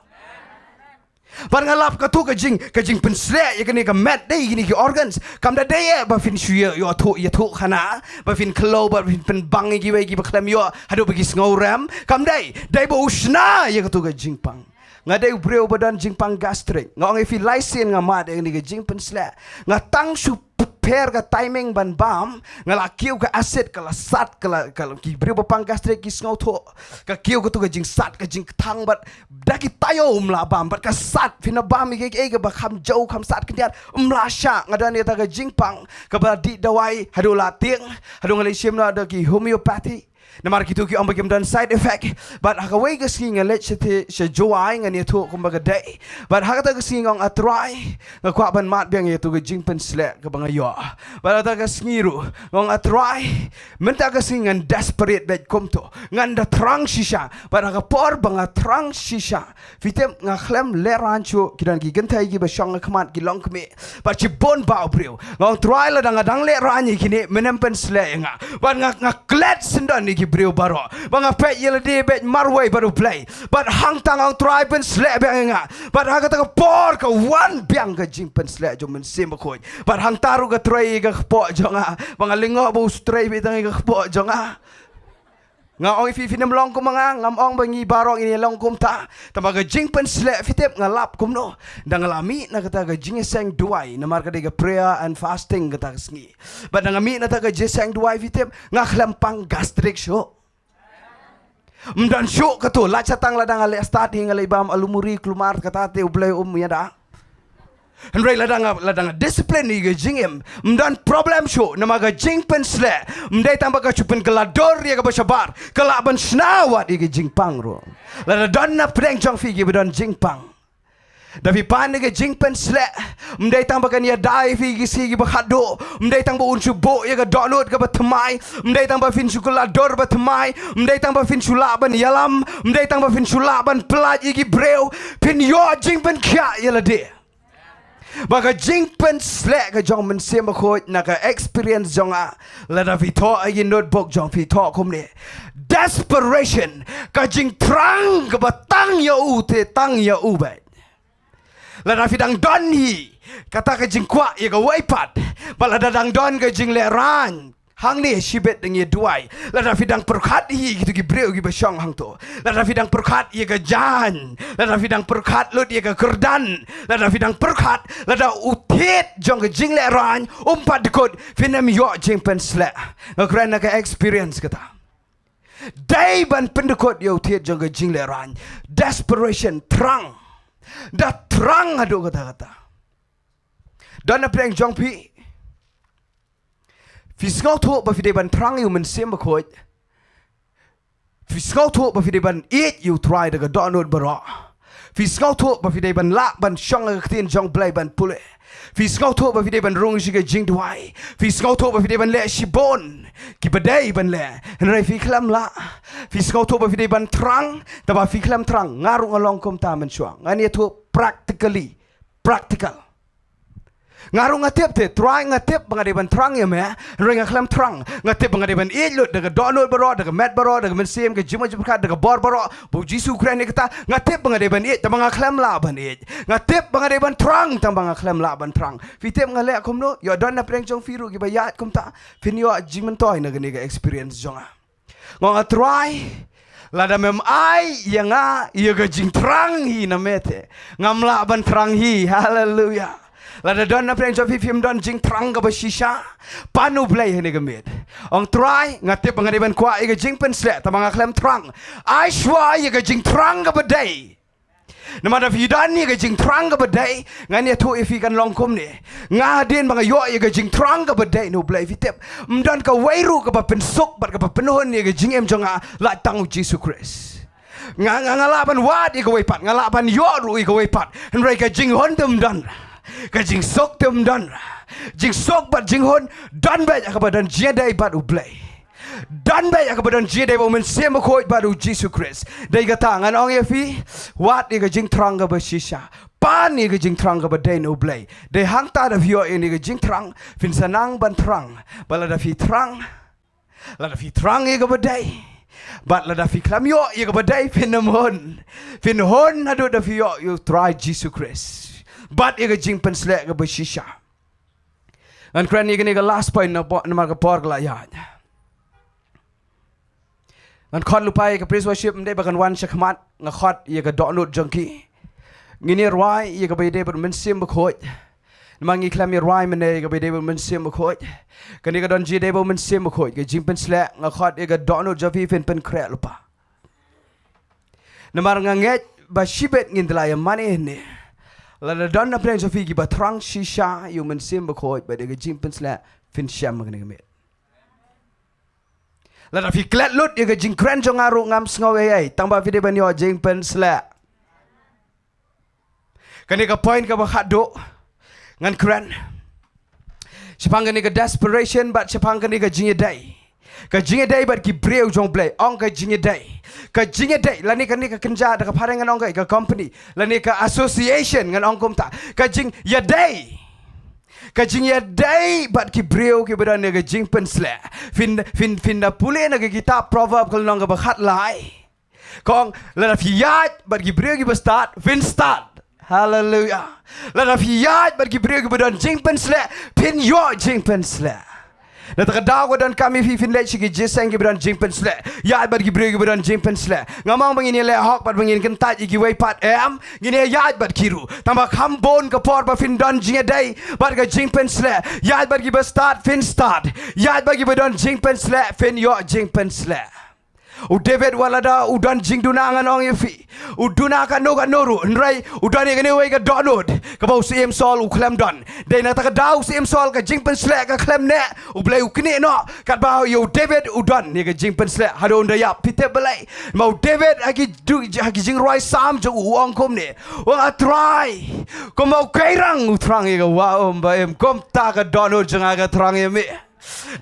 Bad nga lap katu ka jing, ka jingpynsleh ïa kane ka met dei kine ki organs. Kam da dei eh ba phin shu ïa, ïathuh, ïathuh khana, ba phin khlaw, ba phin pynbang ïa kiwei kiba khlem ïoh, haduh ba ki sngew rem. Kam dei, dei ba u shna ïa katu ka jingpang. Nga dei u briew ba don jingpang gastric. Nga ong ïa phi lai sien nga mad ïa kane ka jingpynsleh. Nga tang shu pher ka timing ban bam, nga la kiew ka acid, ka la sat, ka la, ka la, ki briew ba pang gastric ki sngewthuh. Ka kiew katu ka jingsat, ka jingkthang bad da ki taïew ym lah bam, bad ka sat, phin ïa bam ïa kiei kiei kaba kham jew, kham sat khyndiat, ym lah shah, nga don ïa kata ka jingpang, kaba dih dawai, haduh la tieng, haduh nga leit shim noh da ki homeopathy. Namar kitu ki ong ba kim don side effect. Bad ha kawei ka sngi nga leit sha te, sha Jowai ngan ïathuh kumba ka dei. Bad ha kata ka sngi nga ong a Trai, nga kwah ban mad biang ïa katu ka jingpynsleh kaba nga ïoh. Bad ha kata ka sngi ruh, nga ong a Trai, mynta ka sngi ngan desperate bad kumto. Ngan da thrang shisha. Bad ha ka por ba nga thrang shisha, phi tip nga khlem lehraiñ shuh, ki don ki kynthei kiba shong ha khmat ki long kmie. Bad shibun bah u briew. Nga ong Trai lada nga dang lehraiñ ïa kine, men em pynsleh ïa nga. Bad nga, nga klet syndon ïa ki briew baroh. Bad nga peit ïa lade beit marwei bad U Blei. Bad hangta nga ong Trai pynsleh biang ïa nga. Bad ha kata ka por ka wan biang ka jingpynsleh jong u Mynsiem Bakhuid. Bad hangta ruh ka trei ïa ka kpoh jong nga. Bad nga lyngngoh ba u trei beit tang ïa ka kpoh jong nga. Nga ong ïa phi, phin ym long kum ma nga, ngam ong ba ngi baroh ngin ïa long kumta. Tangba ka jingpynsleh phi tip nga lap kumno. Da nga la mih na kata ka jingïaseng duwai, namar ka dei ka prayer and fasting kata ka sngi. Bad da nga mih na kata ka jingïaseng duwai phi tip, nga khlem pang gastric shuh. Ym don shuh katu, lait shatang lada nga leh start hi nga leit bam alu muri kulmar kata te U Blei um ïada. Hynrei lada nga, lada nga discipline ïa ka jingim, ym don problem shuh, namar ka jingpynsleh ym dei tang ba ka shu pynkylla dur ïa kaba shabar, ka lah ban shna wat ïa ka jingpang ruh. Lada don na pdeng jong phi kiba don jingpang, da phi pan ïa ka jingpynsleh, ym dei tang ba kan ïada ïa phi ki sngi kiba khatduh, ym dei tang ba un shu buh ïa ka dohnud kaba thymmai, ym dei tang ba phin shu kylla dur ba thymmai, ym dei tang ba phin shu lah ban ïalam, ym dei tang ba phin shu lah ban pyllait ïa ki briew, phin ïoh jingpynkhiah ïa lade. Ba ka jingpynsleh ka jong u Mynsiem Bakhuid na ka experience jong nga, lada phi thoh ha ki notebook jong phi thoh kumne. Desperation, ka jingthrang kaba tang ïa u te tang ïa u beit. Lada phi dang don hi kata ka jingkwah ïa kawei pat, bad lada dang don ka jinglehraiñ Hangne shibit da ngi duwai. Lada phi dang pyrkhat hi ïa kito ki briew kiba shong hangto. Lada phi dang pyrkhat ïa ka jaiñ. Lada phi dang pyrkhat lut ïa ka kyrdan. Lada phi dang pyrkhat, lada u thied jong ka jinglehrain um pat dkut, phin ym ïoh jingpynsleh. Nga kren na ka experience kata. Dei ban pyndkut ïa u thied jong ka jinglehrain. Desperation, thrang. Da thrang haduh katta katta. Don na pdeng jong phi. Phi sngewthuh ba phi dei ban thrang ïa u Mynsiem Bakhuid. Phi sngewthuh ba phi dei ban ïeit ïa u Trai da ka dohnud baroh. Phi sngewthuh ba phi dei ban lah ban shong ha ka ktien jong u Blei ban pule. Phi sngewthuh ba phi dei ban rung sha ka jingduwai. Phi sngewthuh ba phi dei ban leh shibun kiba dei ban leh. Hynrei phi khlem lah. Phi sngewthuh ba phi dei ban thrang, tangba phi khlem thrang. Nga ruh nga long kumta mynshuwa. Ngan ïathuh practically. Practical. Nga ruh nga tip te, Trai, nga tip ba nga dei ban thrang ïa me, hynrei nga khlem thrang. Nga tip ba nga dei ban ïeit lut da ka dohnud baroh, da ka met baroh, da ka mynsiem, ka jingmut jingpyrkhat, da ka bor baroh ba u Jisu u kren ïa kata. Nga tip ba nga dei ban ïeit, tangba nga khlem lah ban ïeit. Nga tip ba nga dei ban thrang, tangba nga khlem lah ban thrang. Phi tip nga leh kumno? Ïoh don na pdeng jong phi ruh kiba ïaid kumta. Phin ïoh jingmyntoi na kane ka experience jong nga. Nga ong, A Trai, lada mem ai ïa nga ïa ka jingthrang hi na me te, ngam lah ban thrang hi. Haleluia. Lada don na pdeng jong phi phim don jingthrang kaba shisha, pan U Blei ha kane ka miet. Ong, Trai, nga tip ba nga dei ban kwah ïa ka jingpynsleh, tangba nga khlem thrang. Ai shuwa ïa ka jingthrang kaba dei. Namar da phi don ïa ka jingthrang kaba dei, ngan ïathuh ïa phi kan long kumne. Nga hadien ba nga ïoh ïa ka jingthrang kaba dei na U Blei, phi tip, ym don kawei ruh kaba pynsuk bad kaba pynhun ïa ka jingim jong nga, lait tang u Jisu Khrist. Nga, nga, nga lah ban wad ïa kawei pat, nga lah ban ïoh ruh ïa kawei pat, hynrei ka jinghun te ym don. Ka jingsuk te ym don. Jingsuk bad jinghun don beit ha kaba don jingïadei bad U Blei. Don beit ha kaba don jingïadei bad u Mynsiem Bakhuid bad u Jisu Khrist. Dei kata ngan ong ïa phi, wad ïa ka jingthrang kaba shisha. Pan ïa ka jingthrang kaba dei na U Blei. Dei hangta da phi ïoh ïa ka jingthrang, phin sa nang ban thrang. Bad lada phi thrang, lada phi thrang ïa kaba dei, bad lada phi khlem ïoh ïa kaba dei, phin ym hun. Phin hun haduh da phi ïoh ïa u Trai Jisu Khrist bad ïa ka jingpynsleh kaba shisha. Ngan kren ïa kane ka last point na po-, namar ka por ka la ïaid. Ngan khot lypa ïa ka praise worship, ym dei ba kan wan sha khmat, nga khot ïa ka dohnud jong ki. Ngin ïa rwai ïa kaba ïadei bad u Mynsiem Bakhuid. Namar ngi khlem ïa rwai mynne ïa kaba ïadei bad u Mynsiem Bakhuid. Kane ka don jingïadei bad u Mynsiem Bakhuid, ka jingpynsleh, nga khot ïa ka dohnud jong phi, phin pynkhreh lypa. Namar nga ngeit ba shibit ngin da la ïa mane hangne. Lada don na pdeng jong phi kiba thrang shisha ïa u Mynsiem Bakhuid bad ïa ka jingpynsleh, phin shem ha kane ka miet. Lada phi klet lut ïa ka jingkren jong nga ruh, ngam sngew ei ei, tangba phi dei ban ïoh jingpynsleh. Kane ka point kaba khatduh ngan kren shaphang kane ka desperation bad shaphang kane ka jingïadei. Ka jingïadei bad ki briew jong U Blei, ong ka jingïadei. Ka jingïadei, lane kane ka kynja da ka phareng ngan ong ka, ka company, lane ka association ngan ong kumta. Ka jingïadei. Ka jingïadei bad ki briew kiba don ïa ka jingpynsleh. Phin, phin, phin da pule na ka kitab Proverb ka lynnong kaba khatlai. Ka ong, lada phi ïaid bad ki briew kiba stad, phin stad. Haleluia. Lada phi ïaid bad ki briew kiba don jingpynsleh, phin ïoh jingpynsleh. Na kata ka daw ka donkam ïa phi phin leit sha ki jingïaseng kiba don jingpynsleh. Ïaid bad ki briew kiba don jingpynsleh. Ngam ong ba ngin ïaleh hok bad ba ngin kyntait ïa kiwei pat, em, ngin ïaid bad ki ruh. Tangba kham bun ka por ba phin don jingïadei bad ka jingpynsleh. Ïaid bad kiba stad, phin stad. Ïaid bad kiba don jingpynsleh, phin ïoh jingpynsleh. U David wat lada u don jingduna ngan ong ïa phi, u duna katno katno ruh, hynrei u don ïa kane kawei ka dohnud kaba u Syiem Saul u khlem don. Dei na kata ka daw u Syiem Saul ka jingpynsleh ka khlem neh, U Blei u knieh noh, katba ïa u David u don ïa ka jingpynsleh haduh un da ïap. Phi tip balei? Namar u David ha ki du-, ha ki jingrwai Salm jong u u ong kumne, u ong, A Trai, kumba u keirang u thrang ïa ka wah um ba im, kumta ka dohnud jong nga ka thrang ïa me.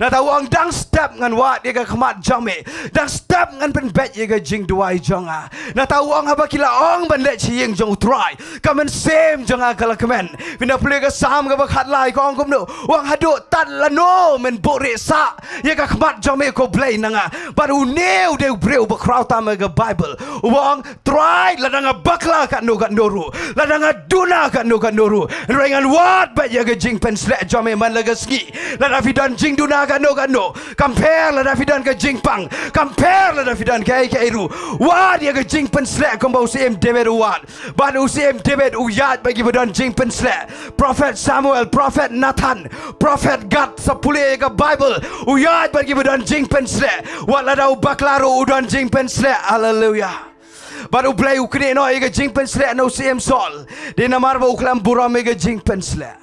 Na kata u ong, dang step ngan wad ïa ka khmat jong me, dang step ngan pynbeit ïa ka jingduwai jong nga. Na kata u ong, haba ki la ong ban leit sha ïing jong u Trai, ka mynsiem jong nga ka la kmen. Phin da pule ka Salm kaba khatlai ka ong kumno, u ong, haduh tad lano men buhrieh sah ïa ka khmat jong me ko Blei na nga? Bad une u dei u briew ba khraw tam ha ka Baibl uba ong, Trai, lada nga bakla katno katno ruh, lada nga duna katno katno ruh, hynrei ngan wad beit ïa ka jingpynsleh jong me man la ka sngi. Lada phi don jing duna kano kano. Kam pher lada phi don ka jingpang, kam pher lada phi don kaei kaei ruh. Wad ïa ka jingpynshlur kumba u Syiem David u wad. Bad u Syiem David u ïaid bad kiba don jingpynshlur. Prophet Samuel, Prophet Nathan, Prophet Gad, sa pule ïa ka Bible, u ïaid bad kiba don jingpynshlur. Wat lada u bakla ruh u don jingpynshlur. Haleluia. Bad U Blei u knieh noh ïa ka jingpynshlur na u Syiem Saul. Dei namar ba u khlem burom ïa ka jingpynshlur.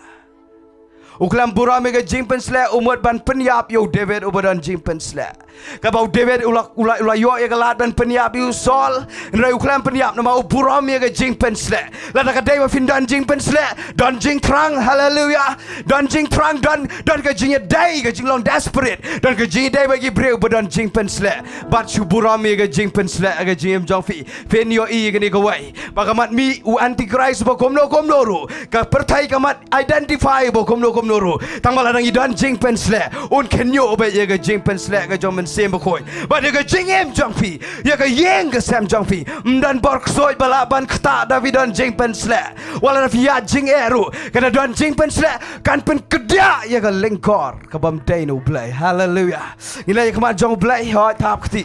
U khlem burom ïa ka jingpynshlur, u mut ban pynïap ïa u David uba don jingpynshlur. Kaba u David u la, u la, u la ïoh ïa ka lad ban pynïap ïa u Saul. Hynrei u khlem pynïap namar u burom ïa ka jingpynshlur. Lada ka dei ba phin don jingpynshlur, don jingthrang, haleluia. Don jingthrang, don, don ka jingïadei, ka jinglong desperate. Don ka jingïadei bad ki briew ba don jingpynshlur. Bad shu burom ïa ka jingpynshlur ha ka jingim jong phi. Phin ïohi ïa kane kawei. Ba ka mat mih u Antichrist ba kumno kumno ruh. Ka pyrthei ka mat identify ba kumno kumno ruh. Tang ba lada ngi don jingpynshlur, un kynñiuh beit ïa ka jingpynshlur ka jong u Mynsiem Bakhuid. Bad ïa ka jingim jong phi, ïa ka ïing ka sem jong phi, ym don bor ksuid ba lah ban ktah da phi don jingpynshlur. Wat lada phi ïaid jingeh ruh, ka da don jingpynshlur kan pynkdiah ïa ka lyngkor ka bym dei na U Blei. Haleluia. Ngi la ïa ka mat jong U Blei, hoi thap kti.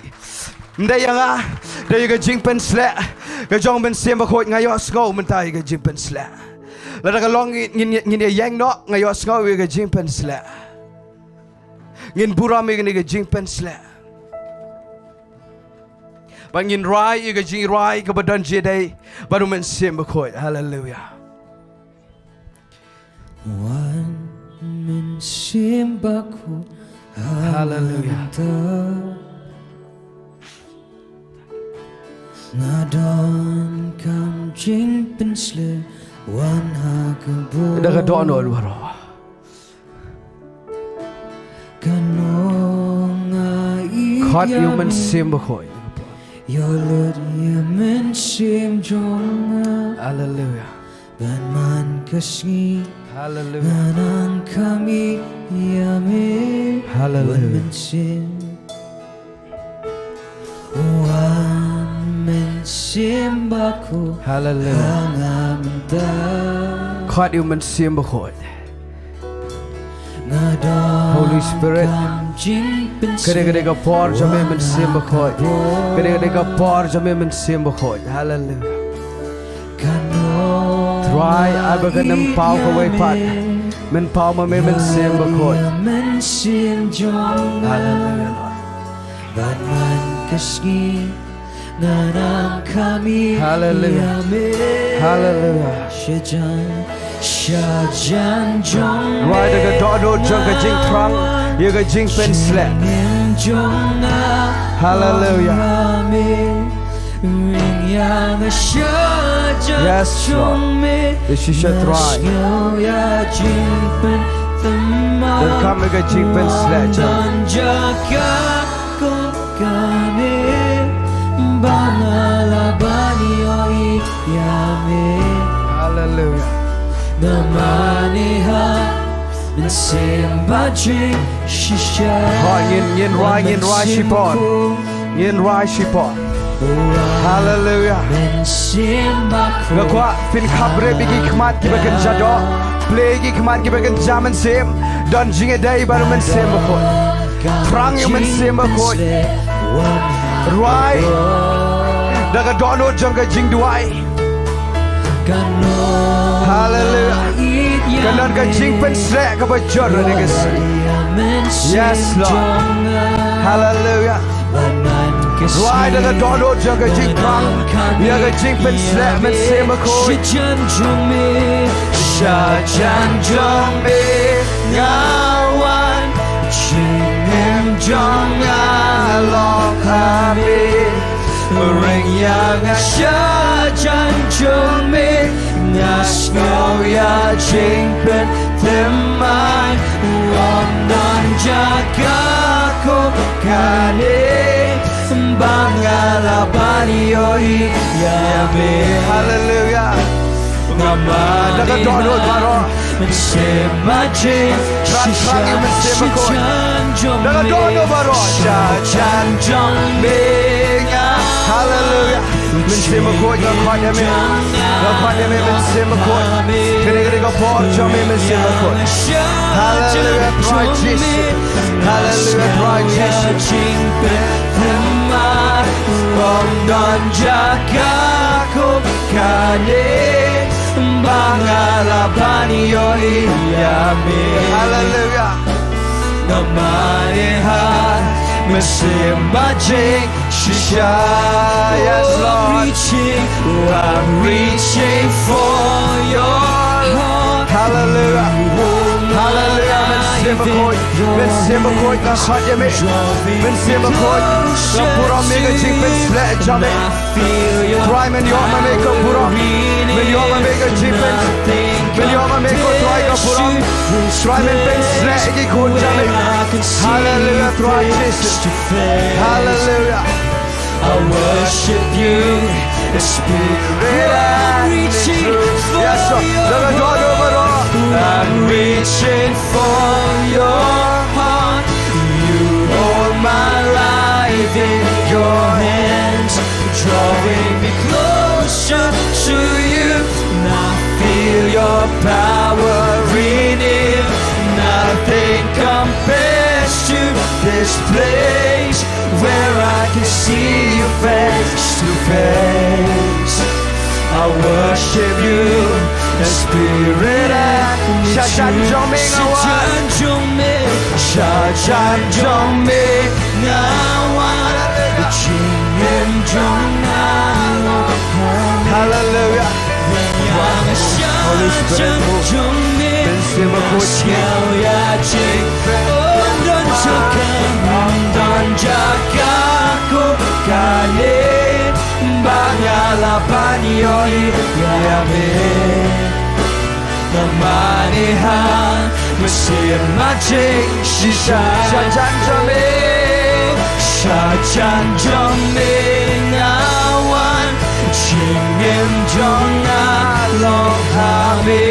Ym dei ïa nga, dei ïa ka jingpynshlur ka jong u Mynsiem Bakhuid, nga ïohsngew mynta ïa ka jingpynshlur. Lada ka long ngin, ngin, ngin ïa ïeng noh, nga ïohsngew ïa ka jingpynshlur. Ngin burom ïa kane ka jingpynshlur. Bad ngin rwai ïa ka jingrwai kaba don jingïadei bad u Mynsiem Bakhuid. Haleluia. Wan Mynsiem Bakhuid. Haleluia. Nga donkam jingpynshlur, wan ha ka bor. Da ka dohnud baroh. Khot ïa u Mynsiem Bakhuid. Ïa lut ïa u Mynsiem jong nga. Haleluia. Ban man ka sngi. Haleluia. Nga nang kham ïa me. Haleluia. Wan Mynsiem. Wan Mynsiem Bakhuid. Haleluia. Ha nga mynta. Khot ïa u Mynsiem Bakhuid. Holy Spirit. Ka dei, ka dei ka por jong me Mynsiem Bakhuid. Ka dei, ka dei ka por jong me Mynsiem Bakhuid. Haleluia. Trai, ai ba kan ym paw kawei pat. Men paw ma me Mynsiem Bakhuid. Haleluia, Lord. Haleluia. Haleluia. Rwai da ka dohnud jong ka jingthrang ïa ka jingpynshlur. Haleluia. Yes, Lord. Ïa shisha Trai. Donkam ïa ka jingpynshlur jong. Kane ba nga la ban ïohi ïa me. Haleluia. Namar ne ha Mynsiem ba jing shisha. Hoi, ngin, ngin rwai, ngin rwai shipor. Ngin rwai shipor. Haleluia. Mynsiem ba. Nga kwah phin khapbrip ïa ki khmat kiba kynja doh. Plie ïa ki khmat kiba kynja mynsiem. Don jingïadei bad u Mynsiem Bakhuid. Thrang ïa u Mynsiem Bakhuid. Rwai da ka dohnud jong ka jingduwai. Haleluia. Kan don ka jingpynshlur kaba jur ha kane ka sngi. Yes, Lord. Haleluia. Rwai da ka dohnud jong ka jingthrang ïa ka jingpynshlur, Mynsiem Bakhuid. Shajan jong me nga wan, jingim jong nga long ha me. Ring ïa nga shajan jong me, nga sngew ïa jingpynthymmai. Ym don jaka kum kane ba nga la ban ïohi ïa me. Haleluia. Nga mad da ka dohnud baroh. Mynsiem ba jing shisha. Thrang ïa u Mynsiem Bakhuid da ka dohnud baroh. Shajan jong me nga. Haleluia. Mynsiem Bakhuid, nga khot ïa me. Nga khot ïa me, Mynsiem Bakhuid. Kane ka dei ka por jong me, Mynsiem Bakhuid. Haleluia, Trai Jisu. Haleluia, Trai Jisu. Ym don jaka kum kane ba nga la ban ïohi ïa me. Haleluia. Nga mane ha, Mynsiem Bakhuid. Shisha, yes, Lord. I'm reaching for your heart. Hallelujah. Hallelujah. Mynsiem Bakhuid. Mynsiem Bakhuid, nga khot ïa me. Mynsiem Bakhuid, nga burom ïa ka jingpynshlur jong me. Trai, men ïoh ma me ka burom. Men ïoh ma me ka jingpyn. Men ïoh ma me ka, Trai, ka burom. Trai, men pynshlur ïa ki khun jong me. Hallelujah, Trai Jisu. Hallelujah. I worship you in spirit and in truth. Yes, sir. I'm reaching for your heart. You hold my life in your hands, drawing me closer to you. And I feel your power in it. Nothing compares to this place where I can see you face to face. I worship you in spirit and in truth. Shajan jong me nga wan. Shajan jong me. Shajan jong me nga wan. Jingim jong nga long ha me. Hallelujah. Holy Spirit, move. Mynsiem Bakhuid. Ym don jaka kum kane ba nga la ban ïohi ïa me. Nga mane ha, Mynsiem Bakhuid shisha. Shajan jong me. Shajan jong me nga wan. Jingim jong nga long ha me.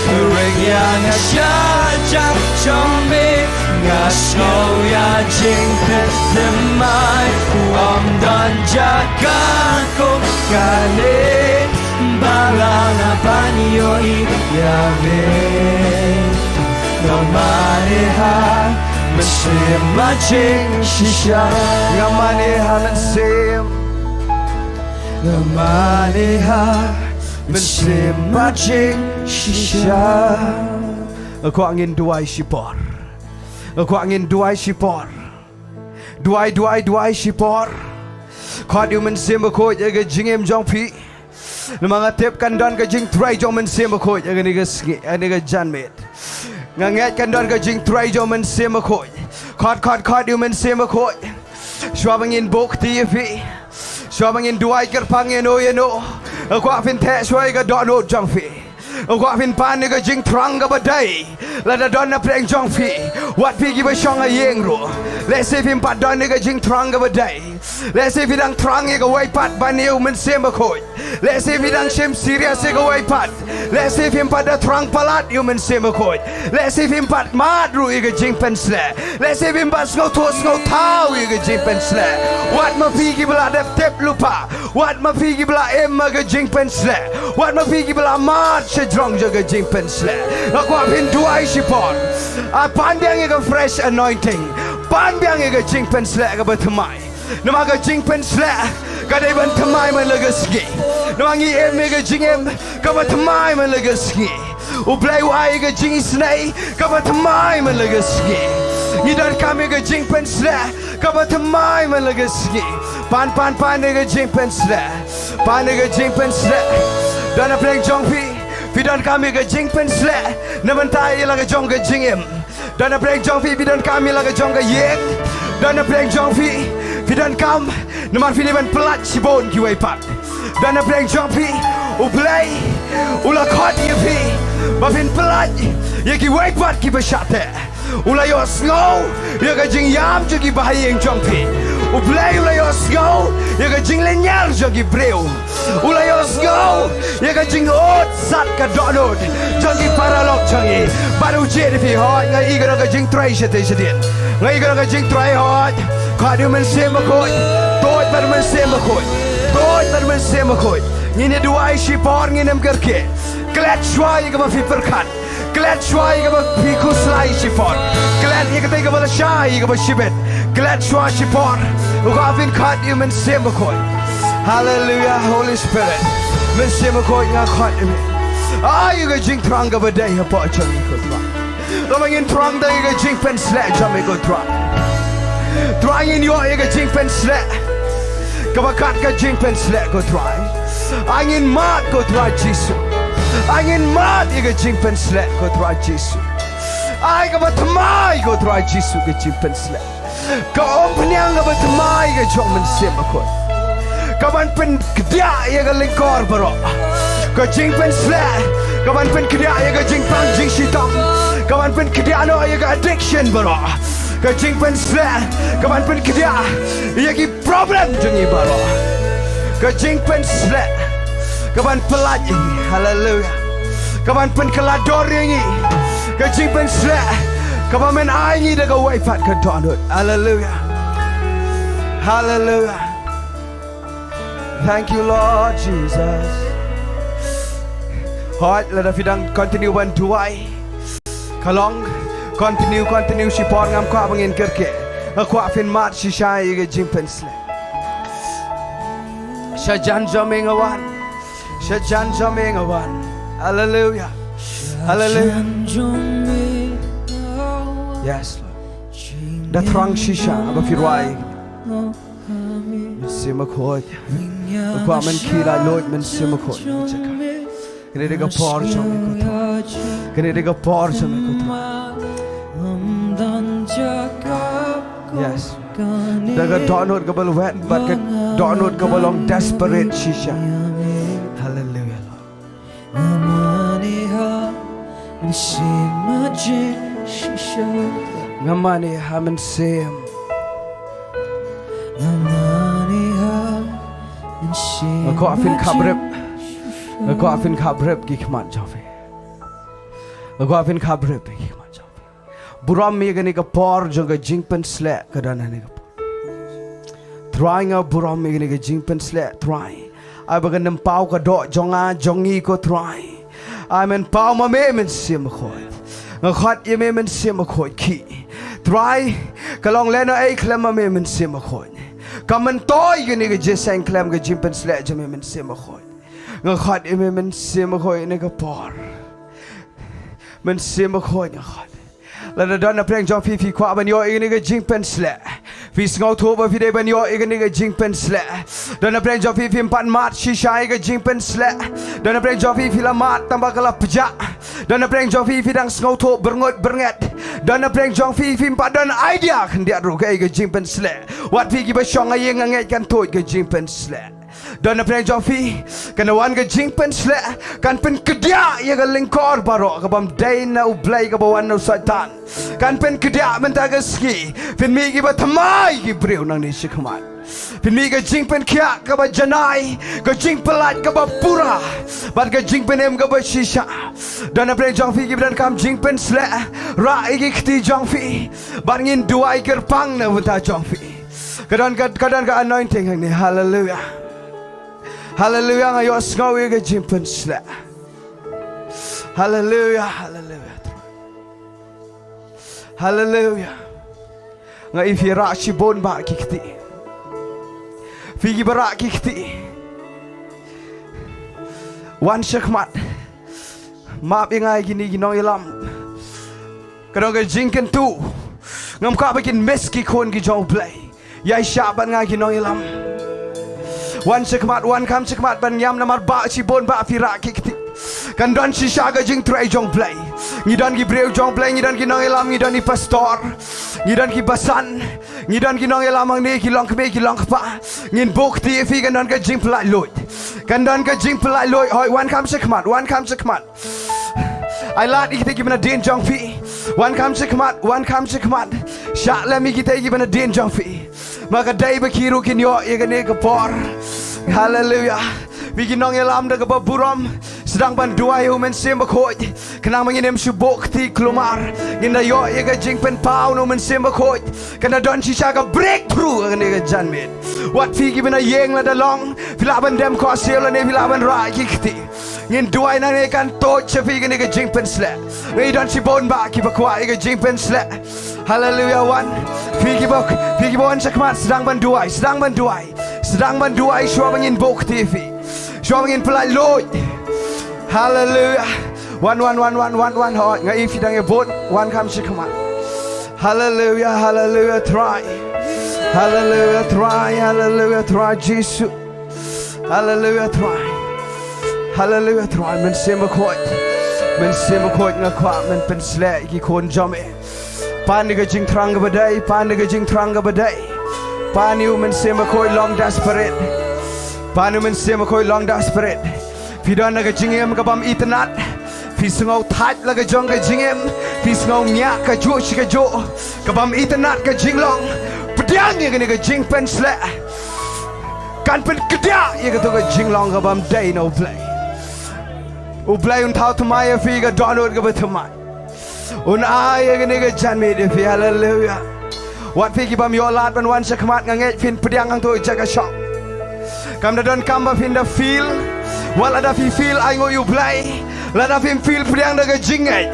Ring ïa nga shajan jong me. Nga sngew ïa jingpynthymmai. Ym don jaka kum kane ba nga la ban ïohi ïa me. Nga mane ha, Mynsiem Bakhuid shisha. Nga mane ha, Mynsiem. Nga mane ha, Mynsiem Bakhuid shisha. Nga kwah ngin duwai shipor. Nga kwah ngin duwai shipor. Duwai, duwai, duwai shipor. Khot ïa u Mynsiem Bakhuid ïa ka jingim jong phi. Namar nga tip kan don ka jingtrei jong u Mynsiem Bakhuid ïa kane ka sngi, ïa kane ka janmiet. Nga ngeit kan don ka jingtrei jong u Mynsiem Bakhuid. Khot, khot, khot ïa u Mynsiem Bakhuid. Shuwa ba ngin buh kti ïa phi, shuwa ba ngin duwai kyrpang ïa no ïa no, nga kwah phin theh shuwa ïa ka dohnud jong phi. Nga kwah phin pan ïa ka jingthrang kaba dei. Lada don na pdeng jong phi, wat phi kiba shong ha ïing ruh, lehse phim pat don ïa ka jingthrang kaba dei. Lehse phi dang thrang ïa kawei pat ban ïa u Mynsiem Bakhuid. Lehse phi dang shim serious ïa kawei pat. Lehse phim pat da thrang palat ïa u Mynsiem Bakhuid. Lehse phim pat mad ruh ïa ka jingpynshlur. Lehse phim pat sngewthuh sngewthaw ïa ka jingpynshlur. Wat ma phi kiba la dep tip lypa. Wat ma phi kiba la im ha ka jingpynshlur. Wat ma phi kiba la mad sha jrong jong ka jingpynshlur. Nga kwah phin duwai shipor. Ah, pan biang ïa ka fresh anointing. Pan biang ïa ka jingpynshlur kaba thymmai. Namar ka jingpynshlur ka dei ban thymmai man la ka sngi. Namar ngi im ïa ka jingim kaba thymmai man la ka sngi. U Blei u ai ïa ka jingisynei kaba thymmai man la ka sngi. Ngi donkam ïa ka jingpynshlur kaba thymmai man la ka sngi. Pan, pan, pan ïa ka jingpynshlur. Pan ïa ka jingpynshlur. Don na pdeng jong phi, phi donkam ïa ka jingpynshlur na bynta ïa la ka jong ka jingim. Don na pdeng jong phi, phi donkam ïa la ka jong ka ïing. Don na pdeng jong phi, phi donkam namar phi dei ban pyllait shibun kiwei pat. Don na pdeng jong phi, U Blei u la khot ïa phi ba phin pyllait ïa kiwei pat kiba shah teh. U la ïohsngew ïa ka jingïam jong ki bahaïing jong phi. U Blei u la ïohsngew ïa ka jinglynñiar jong ki briew. U la ïohsngew ïa ka jingud sat ka dohnud jong ki paralok jong ngi. Bad u jied ïa phi, hooid, nga i ka dei ka jingtrei shatei shadien. Nga i ka dei ka jingtrei, hooid. Khot ïa u Mynsiem Bakhuid. Tuid bad u Mynsiem Bakhuid. Khuid, Mynsiem Bakhuid. Ngin ïa duwai shipor, ngin ym kyrkieh. Klet shuwa ïa kaba phi pyrkhat. Klet shuwa ïa kaba phi khuslai shipor. Klet ïa kata kaba lashai, ïa kaba shibit. Klet shuwa shipor. U kwah phin khot ïa u Mynsiem Bakhuid. Hallelujah, Holy Spirit. Mynsiem Bakhuid, nga khot ïa me. Ai ïa ka jingthrang kaba dei hapoh jong ngi, ko Trai. Kaba ngin thrang da ïa ka jingpynshlur jong me, ko Trai. Trai, ngin ïoh ïa ka jingpynshlur kaba kat ka jingpynshlur, ko Trai. Ai ngin mad, ko Trai Jisu. Ai ngin mad ïa ka jingpynshlur, ko Trai Jisu. Ai kaba thymmai, ko Trai Jisu, ka jingpynshlur. Ka umphniang kaba thymmai ka jong u Mynsiem Bakhuid, kaban pynkdiah ïa ka lyngkor baroh. Ka jingpynshlur kaban pynkdiah ïa ka jingpang jingshitom. Kaban pynkdiah noh ïa ka addiction baroh. Ka jingpynshlur kaban pynkdiah ïa ki problem jong ngi baroh. Ka jingpynshlur kaban pyllait ïa ngi. Haleluya. Kaban pynkylla dor ïa ngi. Ka jingpynshlur kaba men ai ngi da kawei pat ka dohnud. Haleluya. Haleluya. Thank you, Lord Jesus. Hooid, lada phi dang continue ban duwai, ka long, continue, continue shipor, ngam kwah ba ngin kyrkieh. Nga kwah phin mad shisha ïa ka jingpynshlur. Sha jan jong me nga wan. Sha jan jong me nga wan. Haleluya. Haleluya. Yes, Lord. Da thrang shisha ba phi rwai. Mynsiem Bakhuid. Nga kwah men khie laitluid, Mynsiem Bakhuid. Kane dei ka por jong me, ko Trai. Kane dei ka por jong me, ko Trai. Yes. Da ka dohnud kaba lwet bad ka dohnud kaba long desperate shisha. Haleluya, Lord. Nga mane ha Mynsiem. Nga kwah phin khaprip. Nga kwah phin khaprip ki khmat jong phi. Nga kwah phin khaprip ki khmat jong phi. Burom ïa kane ka por jong ka jingpynshlur ka don ha kane ka por. Trai, nga burom ïa kane ka jingpynshlur, Trai. Ai ba kan ym paw ka doh jong nga jong ngi, ko Trai. Ai men paw ma me, Mynsiem Bakhuid. Nga khot ïa me, Mynsiem Bakhuid, khie. Trai, ka long lehnohei khlem ma me, Mynsiem Bakhuid. Kam myntoi kane ka jingïaseng khlem ka jingpynshlur jong me, Mynsiem Bakhuid. Nga khot ïa me, Mynsiem Bakhuid, ha kane ka por. Mynsiem Bakhuid, nga khot. Lada don napdeng jong phi phi kwah ban ïoh ïa kane ka jingpynshlur, phi sngewthuh ba phi dei ban ïoh ïa kane ka jingpynshlur. Don napdeng jong phi phim pat mad shisha ïa ka jingpynshlur. Don napdeng jong phi phi la mad tang ba ka la pjah. Don napdeng jong phi phi dang sngewthuh byrngut byrnget. Don napdeng jong phi phim pat don idea khyndiat ruh kaei ka jingpynshlur. Wat phi kiba shong ha ïing ha ngeit, kan tuid ka jingpynshlur. Don napdeng jong phi, kan wan ka jingpynshlur, kan pynkdiah ïa ka lyngkor baroh, kabym dei na U Blei, kaba wan na u Soitan. Kan pynkdiah mynta ka sngi, phin mih kiba thymmai ki briew nangne shakhmat. Phin mih ka jingpynkhiah kaba janai, ka jingpyllait kaba pura, bad ka jingpynim kaba shisha. Don napdeng jong phi kiba donkam jingpynshlur, rah ïa ki kti jong phi, bad ngin duwai kyrpang na bynta jong phi. Ka don ka, ka don ka anointing hangne. Haleluya. Haleluya, nga ïohsngew ïa ka jingpynshlur. Haleluya, haleluya. Haleluya. Nga i phi rah shibun bah ki kti. Phi kiba rah ki kti, wan shakhmat. Map ïa nga ïa kine ki nongïalam. Ka don ka jingkyntu. Ngam kwah ba kin miss ki khun ki jong U Blei. Ïaishah bad nga ki nongïalam. Wan shakhmat, wan kham shakhmat ban ïam namar bah shibun bah phi rah ki kti. Kan don shisha ka jingtrei jong U Blei. Ngi don ki briew jong U Blei, ngi don ki nongïalam, ngi don ki pastor, ngi don ki basan, ngi don ki nongïalam hangne, ki longkmie, ki longkpa. Ngin buh kti ïa phi, kan don ka jingpyllait luid. Kan don ka jingpyllait luid. Hooid, wan kham shakhmat, wan kham shakhmat. Ai lad ïa kita kiba na dien jong phi. Wan kham shakhmat, wan kham shakhmat. Shah lem ïa kita kiba na dien jong phi. Ma ka dei ba ki ruh kin ïoh ïa kane ka por. Haleluya. Phi ki nongïalam, da kaba burom, sdang ban duwai ïa u Mynsiem Bakhuid. Khnang ba ngin ym shu buh kti kulmar, ngin da ïoh ïa ka jingpynpaw na u Mynsiem Bakhuid. Kan da don shisha ka breakthrough ha kane ka janmiet. Wat phi kiba na ïing, lada long lah ban dem khohsiew lane phi lah ban rah ki kti. Ngin duwai nangne kan tuid sha phi kane ka jingpynsleh. Ngi don shibun bah kiba kwah ïa ka jingpynsleh. Haleluia, wan. Phi kiba, phi kiba wan shakhmat sdang ban duwai, sdang ban duwai. Sdang ban duwai shuwa ba ngin buh kti ïa phi. Shuwa ba ngin pynlait luid. Haleluia. Wan, wan, wan, wan, wan, wan. Hooid, nga i phi dang ïa bud. Wan kham shakhmat. Haleluia, haleluia, Trai. Haleluia, Trai, haleluia, Trai Jisu. Haleluia, Trai. Haleluia, Trai. Mynsiem Bakhuid. Mynsiem Bakhuid nga kwah men pynsleh ïa ki khun jong me. Pan ïa ka jingthrang kaba dei, pan ïa ka jingthrang kaba dei. Pan ïa u Mynsiem Bakhuid long desperate. Pan ïa u Mynsiem Bakhuid long desperate. Phi don ha ka jingim kabym itynnad. Phi sngew thait la ka jong ka jingim. Phi sngew ngiah kajuh shi kajuh. Kabym itynnad ka jinglong. Pdiang ïa kane ka jingpynsleh. Kan pynkdiah ïa kato ka jinglong kabym dei na U Blei. U Blei un thaw thymmai ïa phi ka dohnud kaba thymmai. Un ai ïa kane ka janmiet ïa phi, haleluia. Wat phi kibym ïoh lad ban wan shakhmat, nga ngeit phin pdiang hangto ïa ka shong. Kam da donkam ba phin da feel. Wat lada phi feel ainguh ïa U Blei. Lada phim feel, pdiang da ka jingngeit.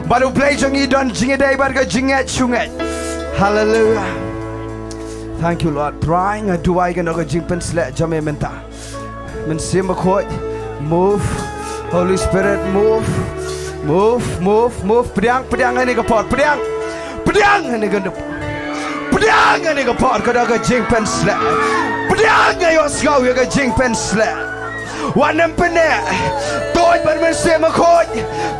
Bad U Blei jong ngi don jingïadei bad ka jingngeit shu ngeit. Haleluia. Thank you Lord. Trai nga duwai kane ka jingpynsleh jong me mynta. Mynsiem Bakhuid, move. Holy Spirit, move. Move, move, move. Pdiang, pdiang ha kane ka por. Pdiang. Pdiang ha kane ka por. Pdiang ha kane ka por. Ka da ka jingpynsleh. Pdiang, nga ïohsngew ïa ka jingpynsleh. Wat nym pyneh. Tuid bad Mynsiem Bakhuid.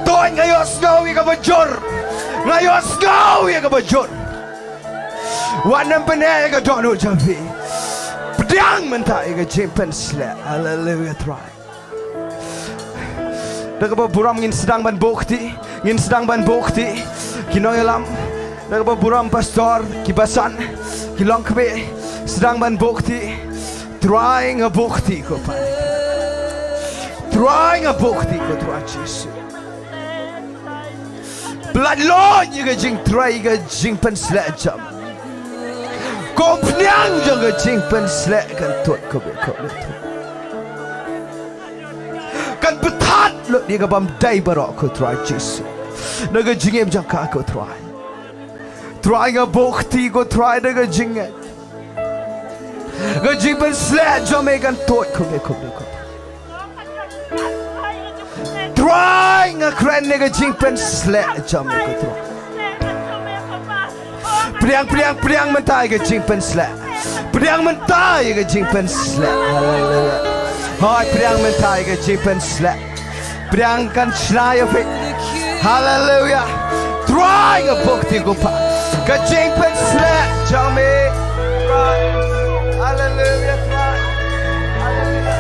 Tuid, nga ïohsngew ïa kaba jur. Nga ïohsngew ïa kaba jur. Wat nym pyneh ïa ka dohnud jong phi. Pdiang mynta ïa ka jingpynsleh. Haleluia, Trai. Da kaba burom ngin sdang ban buh kti, ngin sdang ban buh kti. Ki nongïalam, da kaba burom pastor, ki basan, ki longkmie, sdang ban buh kti. Trai nga buh kti ko Pa. Trai nga buh kti ko Trai Jisu. Pynlait luid ïa ka jingtrai, ka jingpynsleh jam. Ka umphniang jong ka jingpynsleh kan tuid kumne kumne. Kan pynthat lut ïa ka bym dei baroh ko Trai Jisu. Na ka jingim jong ka ko Trai. Trai nga buh kti ko Trai da ka jingngeit. Ka jingpynsleh jong me kan tuid kumne kumne kumne. Trai nga kren ïa ka jingpynsleh jong me ko Trai. Pdiang, pdiang, pdiang mynta ïa ka jingpynsleh. Pdiang mynta ïa ka jingpynsleh. Haleluia. Hooid, pdiang mynta ïa ka jingpynsleh. Pdiang kan shna ïa phi. Haleluia. Trai nga buh kti ko Pa. Ka jingpynsleh jong me. Trai. Haleluia, Trai. Haleluia.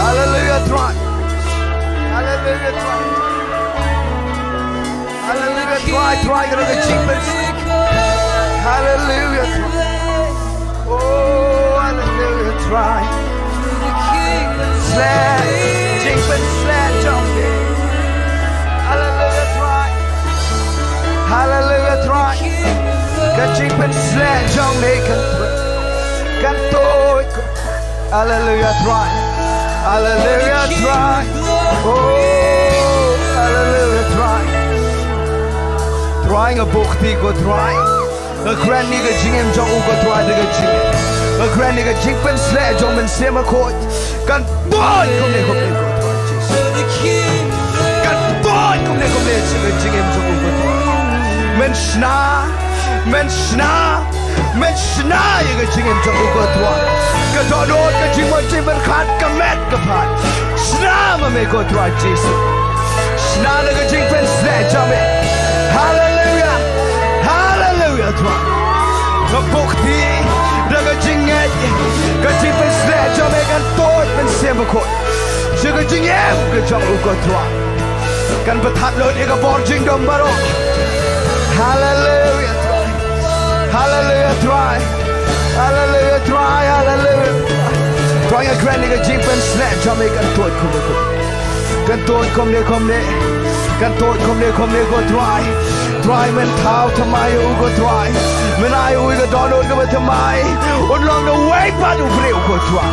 Haleluia, Trai. Haleluia, Trai. Haleluia, Trai, Trai, ka jingpynsleh. Haleluia, Trai. Oh, haleluia, Trai. Sleh, jingpynsleh jong me. Haleluia, Trai. Haleluia, Trai. Ka jingpynsleh jong me kan tuid. Kan tuid. Haleluia, Trai. Haleluia, Trai. Oh, haleluia, Trai. Trai nga buh kti ko Trai. Nga kren ïa ka jingim jong u ko Trai da ka jingim. Nga kren ïa ka jingpynsleh jong Mynsiem Bakhuid. Kan tuid kumne kumne ko Trai Jisu. Kan tuid kumne kumne sha ka jingim jong u ko Trai. Men shna, men shna. Men shna ïa ka jingim jong u ko Trai. Ka dohnud, ka jingmut jingpyrkhat, ka met ka phad. Shna ma me ko Trai Jisu. Shna da ka jingpynsleh jong me. Haleluia. Haleluia Trai. Nga buh kti da ka jingngeit. Ka jingpynsleh jong me kan tuid Mynsiem Bakhuid. Sha ka jingim ka jong u ko Trai. Kan pynthat lut ïa ka bor jingdum baroh. Haleluia Trai. Haleluia Trai. Haleluia Trai. Haleluia. Trai nga kren ïa ka jingpynsleh jong me kan tuid kumne kumne. Kan tuid kumne kumne. Kan tuid kumne kumne ko Trai. Trai, men thaw thymmai ïa u ko Trai. Men ai ïa u ka dohnud kaba thymmai. Un long uwei pat u briew ko Trai.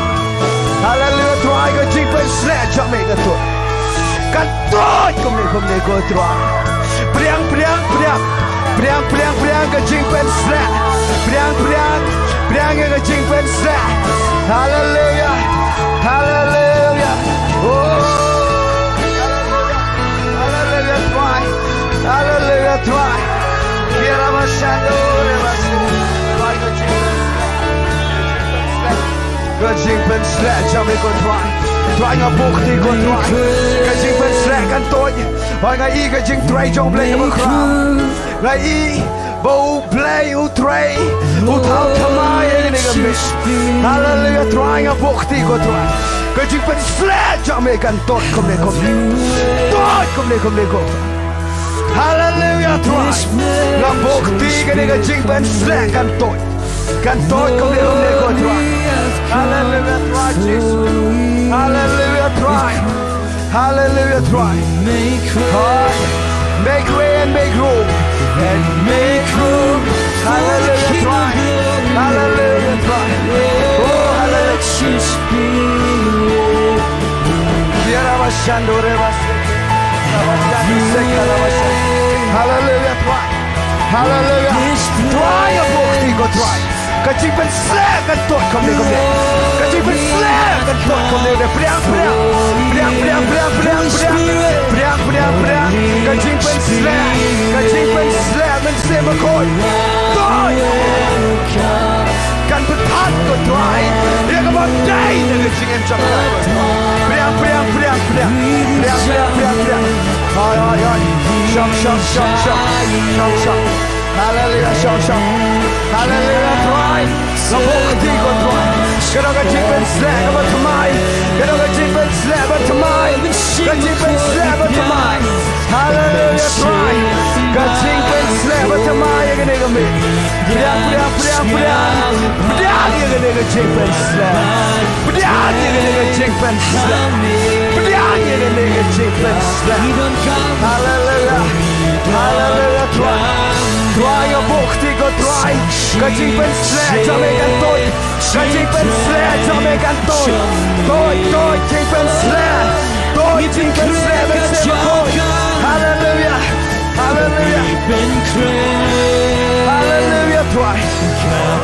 Haleluia Trai, ka jingpynshlur jong me kan tuid. Kan tuid kumne kumne ko Trai. Pdiang, pdiang, pdiang. Pdiang, pdiang, pdiang ka jingpynshlur. Pdiang, pdiang, pdiang ïa ka jingpynshlur. Haleluia. Haleluia. Oh. Haleluia Trai. Haleluia Trai. Kira ba shando re ba shi. Trai ka jingpynshlur. Ka jingpynshlur jong me ko Trai. Trai nga buh kti ko Trai. Ka jingpynshlur kan tuid. Hooid nga i ka jingtrei jong U Blei kaba khraw. Nga i ba U Blei u trei. U thaw thymmai ïa kane ka miet. Haleluia Trai nga buh kti ko Trai. Ka jingpynshlur jong me kan tuid kumne kumne. Tuid kumne kumne ko. Haleluia Trai. Nga buh kti kane ka jingpynshlur kan tuid. Kan tuid kumne kumne ko Trai. Haleluia Trai Jisu. Haleluia Trai. Haleluia Trai. Make way and make room. And make room. Haleluia Trai. Haleluia Trai. Oh, haleluia. Kira ba shando re ba se. Haleluia Trai. Haleluia. Trai nga buh kti ko Trai. Ka jingpynshlur kan tuid kumne kumne. Ka jingpynshlur kan tuid kumne kumne. Pdiang, pdiang. Pdiang, pdiang, pdiang, pdiang, pdiang. Pdiang, pdiang, pdiang. Ka jingpynshlur. Ka jingpynshlur Mynsiem Bakhuid. Tuid. Kan pynthat ko Trai ïa kaba dei na ka jingim jong nga. Pdiang, pdiang, pdiang, pdiang. Pdiang, pdiang, pdiang, pdiang. Hoi, hoi, hoi. Shong, shong, shong, shong. Shong, shong. Haleluia, shong, shong. Haleluia Trai. Nga buh kti ko Trai. Ka dei ka jingpynshlur kaba thymmai. Ka dei ka jingpynshlur ba thymmai. Ka jingpynshlur ba thymmai. Haleluia Trai. Ka jingpynshlur ba thymmai ïa kane ka miet. Pdiang, pdiang, pdiang, pdiang. Pdiang ïa kane ka jingpynshlur. Pdiang ïa kane ka jingpynshlur. Pdiang ïa kane ka jingpynshlur. Haleluia. Haleluia Trai. Trai nga buh kti ko Trai. Ka jingpynshlur jong me kan tuid. Ka jingpynshlur jong me kan tuid. Tuid, tuid, jingpynshlur. Tuid, jingpynshlur, Mynsiem Bakhuid. Haleluia. Haleluia. Haleluia Trai.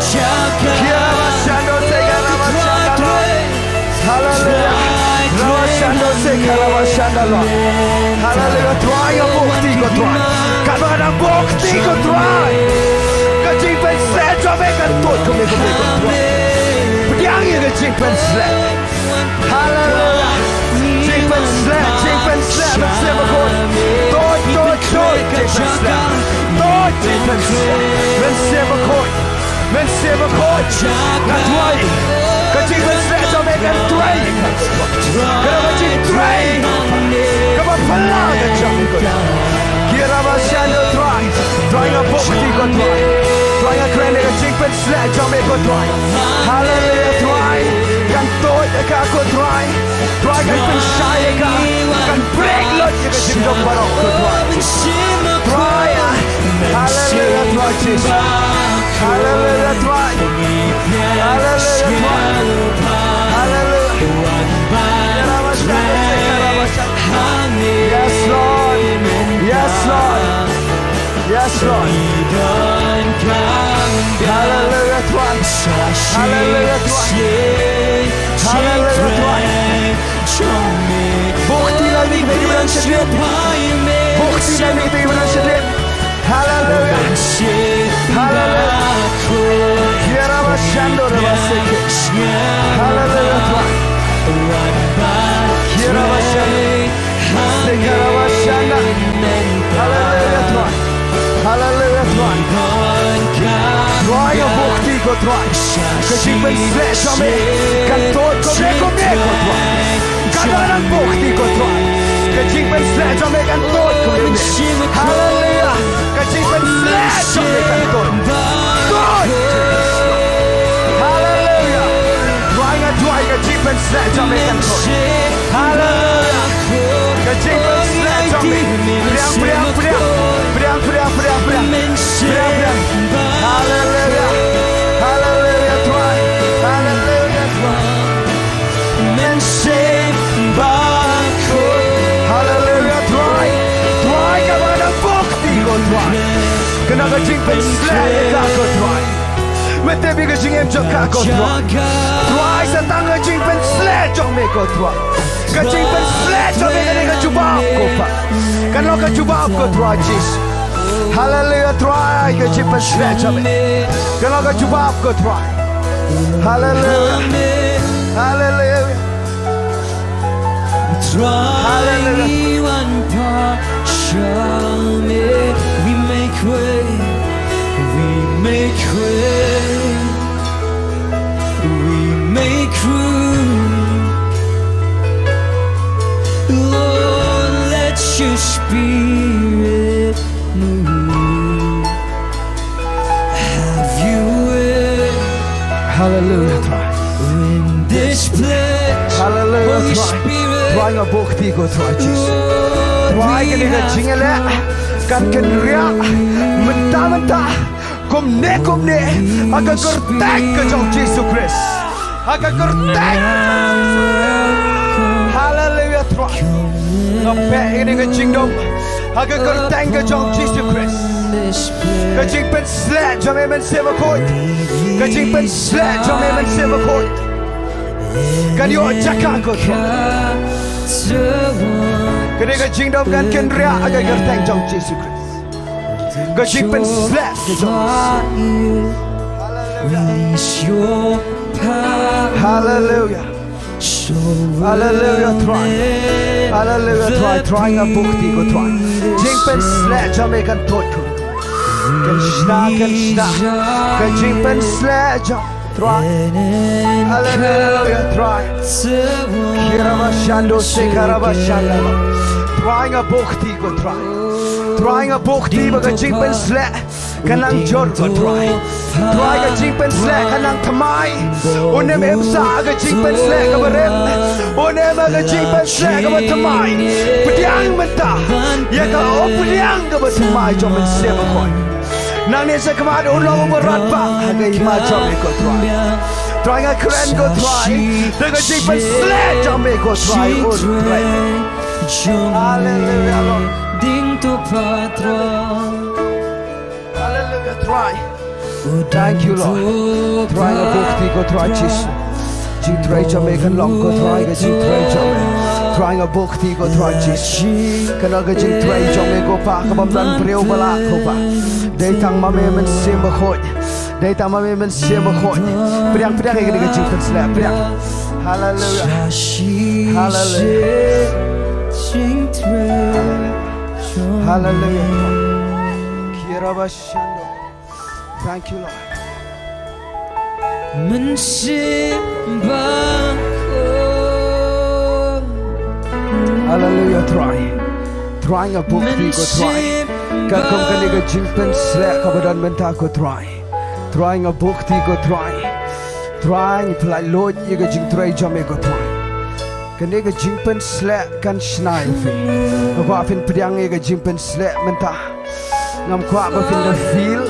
Kira ba shando se kara ba shando. Haleluia. Raba shando se kara ba shando. Haleluia Trai nga buh kti ko Trai. Katba nga dang buh kti ko Trai. Ka jingpynshlur jong me kan tuid kumne kumne ko Trai. Pdiang ïa ka jingpynshlur. Haleluia. Jingpynshlur, jingpynshlur, Mynsiem Bakhuid. Tuid, tuid, tuid, jingpynshlur. Tuid, jingpynshlur. Mynsiem Bakhuid. Mynsiem Bakhuid. Nga duwai. Ka jingpynshlur jong me kan trei. Ka dei ka jingtrei kaba phylla ka jong me ko. Kira ba shando Trai. Trai nga buh kti ko Trai. Trai nga kren ïa ka jingpynshlur jong me ko Trai. Haleluia Trai. Kan tuid ïa ka ko Trai. Trai kan pynshai ïa ka. Kan break lut ïa ka jingdom baroh ko Trai. Trai. Haleluia Trai Jisu. Haleluia Trai. Haleluia Trai. Haleluia. Yes Lord. Yes Lord. Yes Lord. Haleluia Trai. Haleluia Trai. Haleluia Trai. Buh kti lem ïa kito kiba don shadien. Buh kti lem ïa kito kiba don shadien. Haleluia. Haleluia. Kira ba shando re ba seke. Haleluia Trai. Kira ba shando. Sekara ba shando. Haleluia Trai. Haleluia Trai. Trai nga buh kti ko Trai. Ka jingpynshlur jong me kan tuid kumne kumne ko Trai. Katba nga dang buh kti ko Trai. Ka jingpynshlur jong me kan tuid kumne kumne. Haleluia. Ka jingpynshlur jong me kan tuid. Tuid. Haleluia. Trai nga duwai ka jingpynshlur jong me kan tuid. Haleluia. Ka jingpynshlur jong me. Pdiang, pdiang, pdiang. Pdiang, pdiang, pdiang, Jingpynsleh ïa ka ko Trai. Me tip ïa ka jingim jong ka ko Trai. Trai sa tang ka jingpynsleh jong me ko Trai. Ka jingpynsleh jong me kane ka jubab ko Pa. Kan long ka jubab ko Trai Jisu. Haleluia Trai ka jingpynsleh jong me. Kan long ka jubab ko Trai. Haleluia. Haleluia. Trai wan pa sha me, we make way, we make way, we make room. Lord, let your spirit move. Have your way. Haleluia Trai. In this place. Haleluia Trai. Trai nga buh kti ko Trai Jisu. Trai kane ka jingïaleh kan kynriah mynta mynta kumne kumne ha ka kyrteng ka jong Jisu Khrist. Ha ka kyrteng. Haleluia Trai. Nga peit ïa kane ka jingdum ha ka kyrteng ka jong Jisu Khrist. Ka jingpynsleh jong me Mynsiem Bakhuid. Ka jingpynsleh jong me Mynsiem Bakhuid. Kan ïoh jaka ko Trai. Kane ka jingdum kan kynriah ha ka kyrteng jong Jisu Khrist. Ka jingpynsleh ka jong. Haleluia. Haleluia Trai. Haleluia Trai. Trai nga buh kti ko Trai. Jingpynsleh jong me kan tuid ko. Kan shna kan shna. Ka jingpynsleh jong Trai. Haleluia Trai. Kirabashando sekarabashando. Trai nga buh kti ko Trai. Trai nga buh kti ba ka jingpynsleh kan nang jur ko Trai. Trai ka jingpynsleh kan nang thymmai. Unym im sah ka jingpynsleh kaba rit. Unym im ka jingpynsleh kaba thymmai. Pdiang mynta ïa ka, oh, pdiang kaba thymmai jong Mynsiem Bakhuid. Nangne shakhmat un long uba radbah ha ka hima jong me ko Trai. Trai nga kren ko Trai da ka jingpynsleh jong me ko Trai. Oh Trai. Haleluia Lord. Haleluia Trai. Thank you Lord. Trai nga buh kti ko Trai Jisu. Jingtrei jong me kan long ko Trai ka jingtrei jong me. Trai nga buh kti ko Trai Jisu. Kan long ka jingtrei jong me ko Pa, ka bym don briew ba lah ko Pa. Dei tang ma me Mynsiem Bakhuid. Dei tang ma me Mynsiem Bakhuid. Pdiang pdiang ïa kane ka jingpynsleh pdiang. Haleluia. Haleluia. Haleluia. Kirabashando. Thank you Lord. Mynsiem Bakhuid. Haleluia Trai. Trai nga buh kti ko Trai. Katkum kane ka jingpynsleh kaba don mynta ko Trai. Trai nga buh kti ko Trai. Trai ngi pyllait luid ïa ka jingtrei jong me ko Trai. Kane ka jingpynsleh kan shna ïa phi. Nga kwah phin pdiang ïa ka jingpynsleh mynta. Ngam kwah ba phin da feel.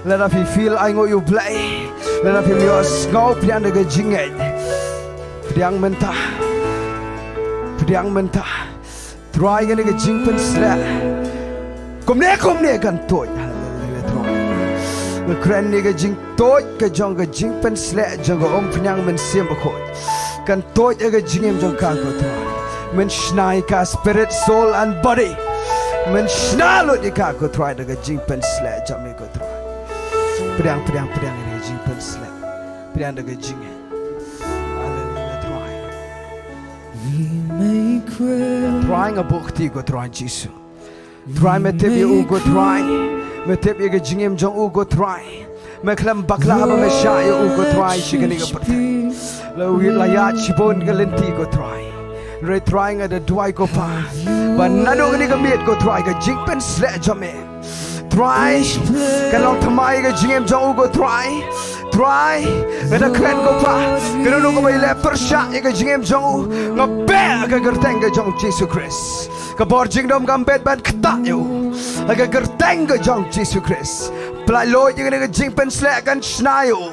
Lada phi feel ainguh ïa U Blei, lada phim ïohsngew pdiang da ka jingngeit. Pdiang mynta. Pdiang mynta. Trai kane ka jingpynsleh kumne kumne kan tuid. Haleluia Trai. Nga kren ïa ka jingtuid ka jong ka jingpynsleh jong ka umphniang Mynsiem Bakhuid. Kan tuid ïa ka jingim jong ka ko Trai. Men shna ïa ka spirit, soul and body. Men shna lut ïa ka ko Trai da ka jingpynsleh jong me ko Trai. Pdiang pdiang pdiang ïa ka jingpynsleh. Pdiang da ka jingim. Haleluia Trai. Trai nga buh kti ko Trai Jisu. Trai me tip ïa u ko Trai. Me tip ïa ka jingim jong u ko Trai. Me khlem bakla haba me shah ïa u ko Trai sha kane ka pyrthei. La u la ïaid shibun ka lynti ko Trai. Hynrei Trai nga da duwai ko Pa ba naduh kane ka miet ko Trai ka jingpynsleh jong me Trai kan long thymmai ka jingim jong u ko Trai. Trai nga da kren ko Pa kano kano kaba ïaleh pyrshah ïa ka jingim jong u nga beh ha ka kyrteng ka jong Jisu Khrist. Ka bor jingdum kam bit ban ktah ïa u ha ka kyrteng ka jong Jisu Khrist. Pyllait luid ïa kane ka jingpynsleh kan shna ïa u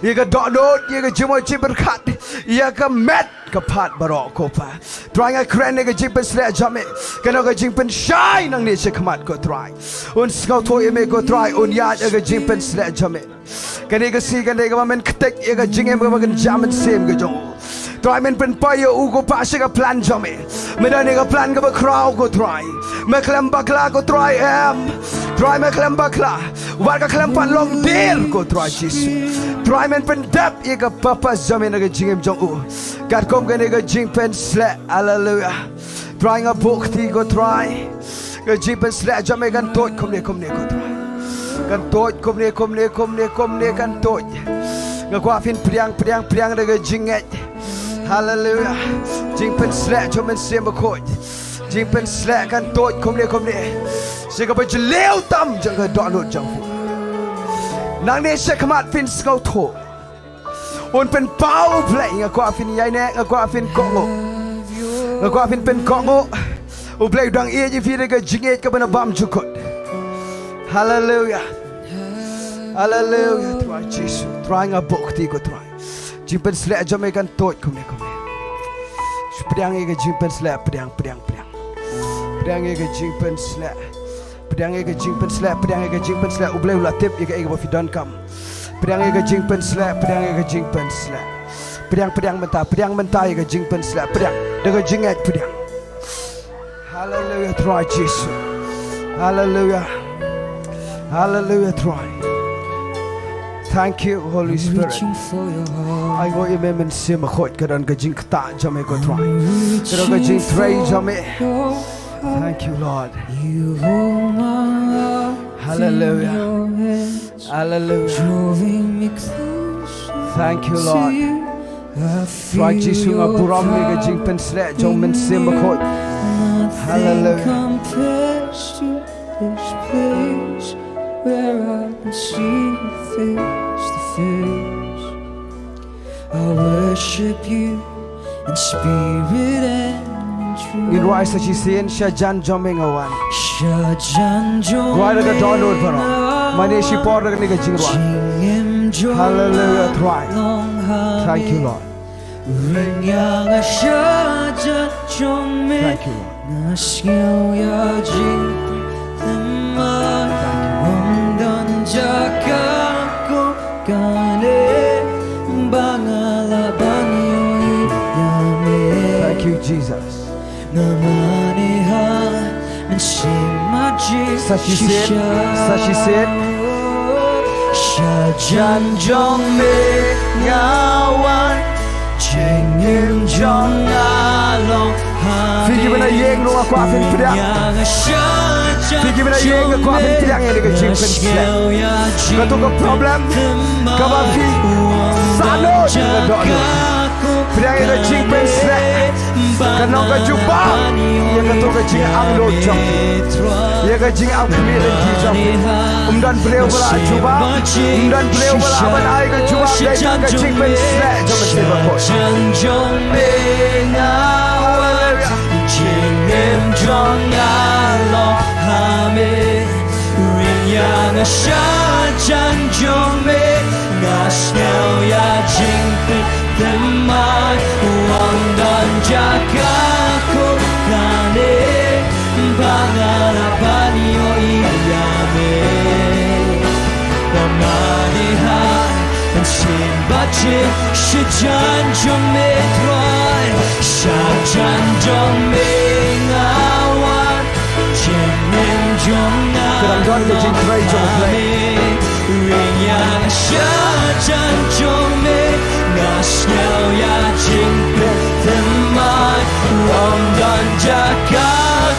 ïa ka dohnud ïa ka jingmut jingpyrkhat. ïa ka met ka phad baroh ko Pa. Trai nga kren ïa ka jingpynsleh jong me, kane ka jingpynshai nangne shakhmat ko Trai. Un sngewthuh ïa me ko Trai, un ïaid ïa ka jingpynsleh jong me. Kane ka sngi kane kaba men ktik ïa ka jingim kaba kynja mynsiem ka jong u. Trai men pynpoi ïa u ko Pa sha ka plan jong me. Me don ïa ka plan kaba khraw ko Trai. Me khlem bakla ko Trai em. Trai me khlem bakla. Wat ka khlem pat long dier ko Trai Jisu. Trai men pyndep ïa ka purpose jong me na ka jingim jong u. Katkum kane ka jingpynsleh. Haleluya. Trai nga buh kti ko Trai. Ka jingpynsleh jong me kan tuid kumne kumne ko Trai. Kan tuid kumne kumne kumne kumne kan tuid. Nga kwah phin pdiang pdiang pdiang da ka jingngeit. Haleluya. Jingpynsleh jong Mynsiem Bakhuid. Jingpynsleh kan tuid kumne kumne. Sha kaba jylliew tam jong ka dohnud jong phi. Nangne shakhmat phin sngewthuh. Un pynpaw U Blei, nga kwah phin ïaineh, nga kwah phin kohnguh. Nga kwah phin pynkohnguh. U Blei u dang ïeit ïa phi da ka jingïeit kaba na bymjukut. Haleluya. Haleluya, Trai Jisu. Trai nga buh kti ko Trai. Jingpynsleh jong me kan tuid kumne kumne. Pdiang ïa ka jingpynsleh, pdiang, pdiang, pdiang. Pdiang ïa ka jingpynsleh. Pdiang ïa ka jingpynsleh, pdiang ïa ka jingpynsleh. U Blei u la tip ïa kaei kaba phi donkam. Pdiang ïa ka jingpynsleh, pdiang ïa ka jingpynsleh. Pdiang, pdiang mynta, pdiang mynta ïa ka jingpynsleh, pdiang. Da ka jingngeit pdiang. Haleluya, Trai Jisu. Haleluya. Haleluya, Trai. Thank you, Holy Spirit. Ai nguh ïa me Mynsiem Bakhuid, ka don ka jingktah jong me ko Trai. Ka don ka jingtrei jong me. Thank you, Lord. Hallelujah. Hallelujah. Thank you, Lord. Trai Jisu, nga burom ïa ka jingpynsleh jong Mynsiem Bakhuid. Hallelujah. Where I can see you face to face. I worship you in spirit and in truth. Ngin rwai sa shisien, shajan jong me nga wan. Shajan jong me nga wan. Rwai da ka dohnud baroh. Mane shipor da kane ka jingrwai. Jingim jong nga long ha me. Hallelujah, Trai. Thank you, Lord. Ring ïa nga shajan jong me. Thank you, Lord. Nga sngew ïa jingpynthymmai. Thank you, Lord. Ym don jaka kum kane ba nga lah ban ïohi ïa me. Thank you, Jesus. Nga mane ha Mynsiem Bakhuid. Sa shisien, sa shisien. Shajan jong me nga wan, jingim jong nga long ha me. Phi kiba na ïing ruh nga kwah phin pdiang. Phi kiba na ïing nga kwah phin pdiang ïa ka jingpynsleh. Kato ka problem kaba phi sah lut, ka dohnud. Pdiang ïa ka jingpynsleh. Kan long ka jubab ïa kato ka jingangnud jong phi, ïa ka jingangnud jong phi. Ym don briew ba lah jubab, ym don briew ba lah ban ai ka jubab, dei tang ka jingpynsleh jong ka Mynsiem Bakhuid. Haleluya. Jingim jong nga long ha me. Ring ïa nga shajan jong me, nga sngew ïa jingpynthymmai. Ym don jaka kum kane ba nga lah ban ïohi ïa me. Nga mane ha Mynsiem Bakhuid, shajan jong me Trai, shajan jong me nga wan. Jingim jong nga. Ka dang don ka jingtrei jong U Blei. Ring ïa nga shajan jong me, nga sngew ïa jingpynthymmai. Ym don jaka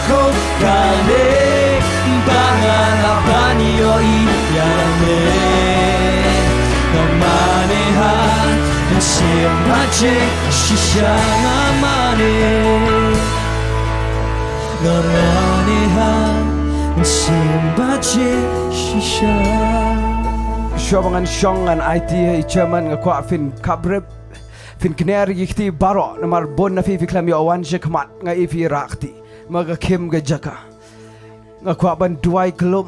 kum kane ba nga lah ban ïohi ïa me. Nga mane ha Mynsiem Bakhuid shisha, nga mane. Nga mane ha Mynsiem Bakhuid shisha. Shuwa ba ngan shong ngan aiti ïa i chairman, nga kwah phin khaprip, phin kner ïa ki kti baroh, namar bun na phi phi khlem ïoh wan shakhmat, nga i phi rah kti. Ma ka khim ka jaka. Nga kwah ban duwai khlem.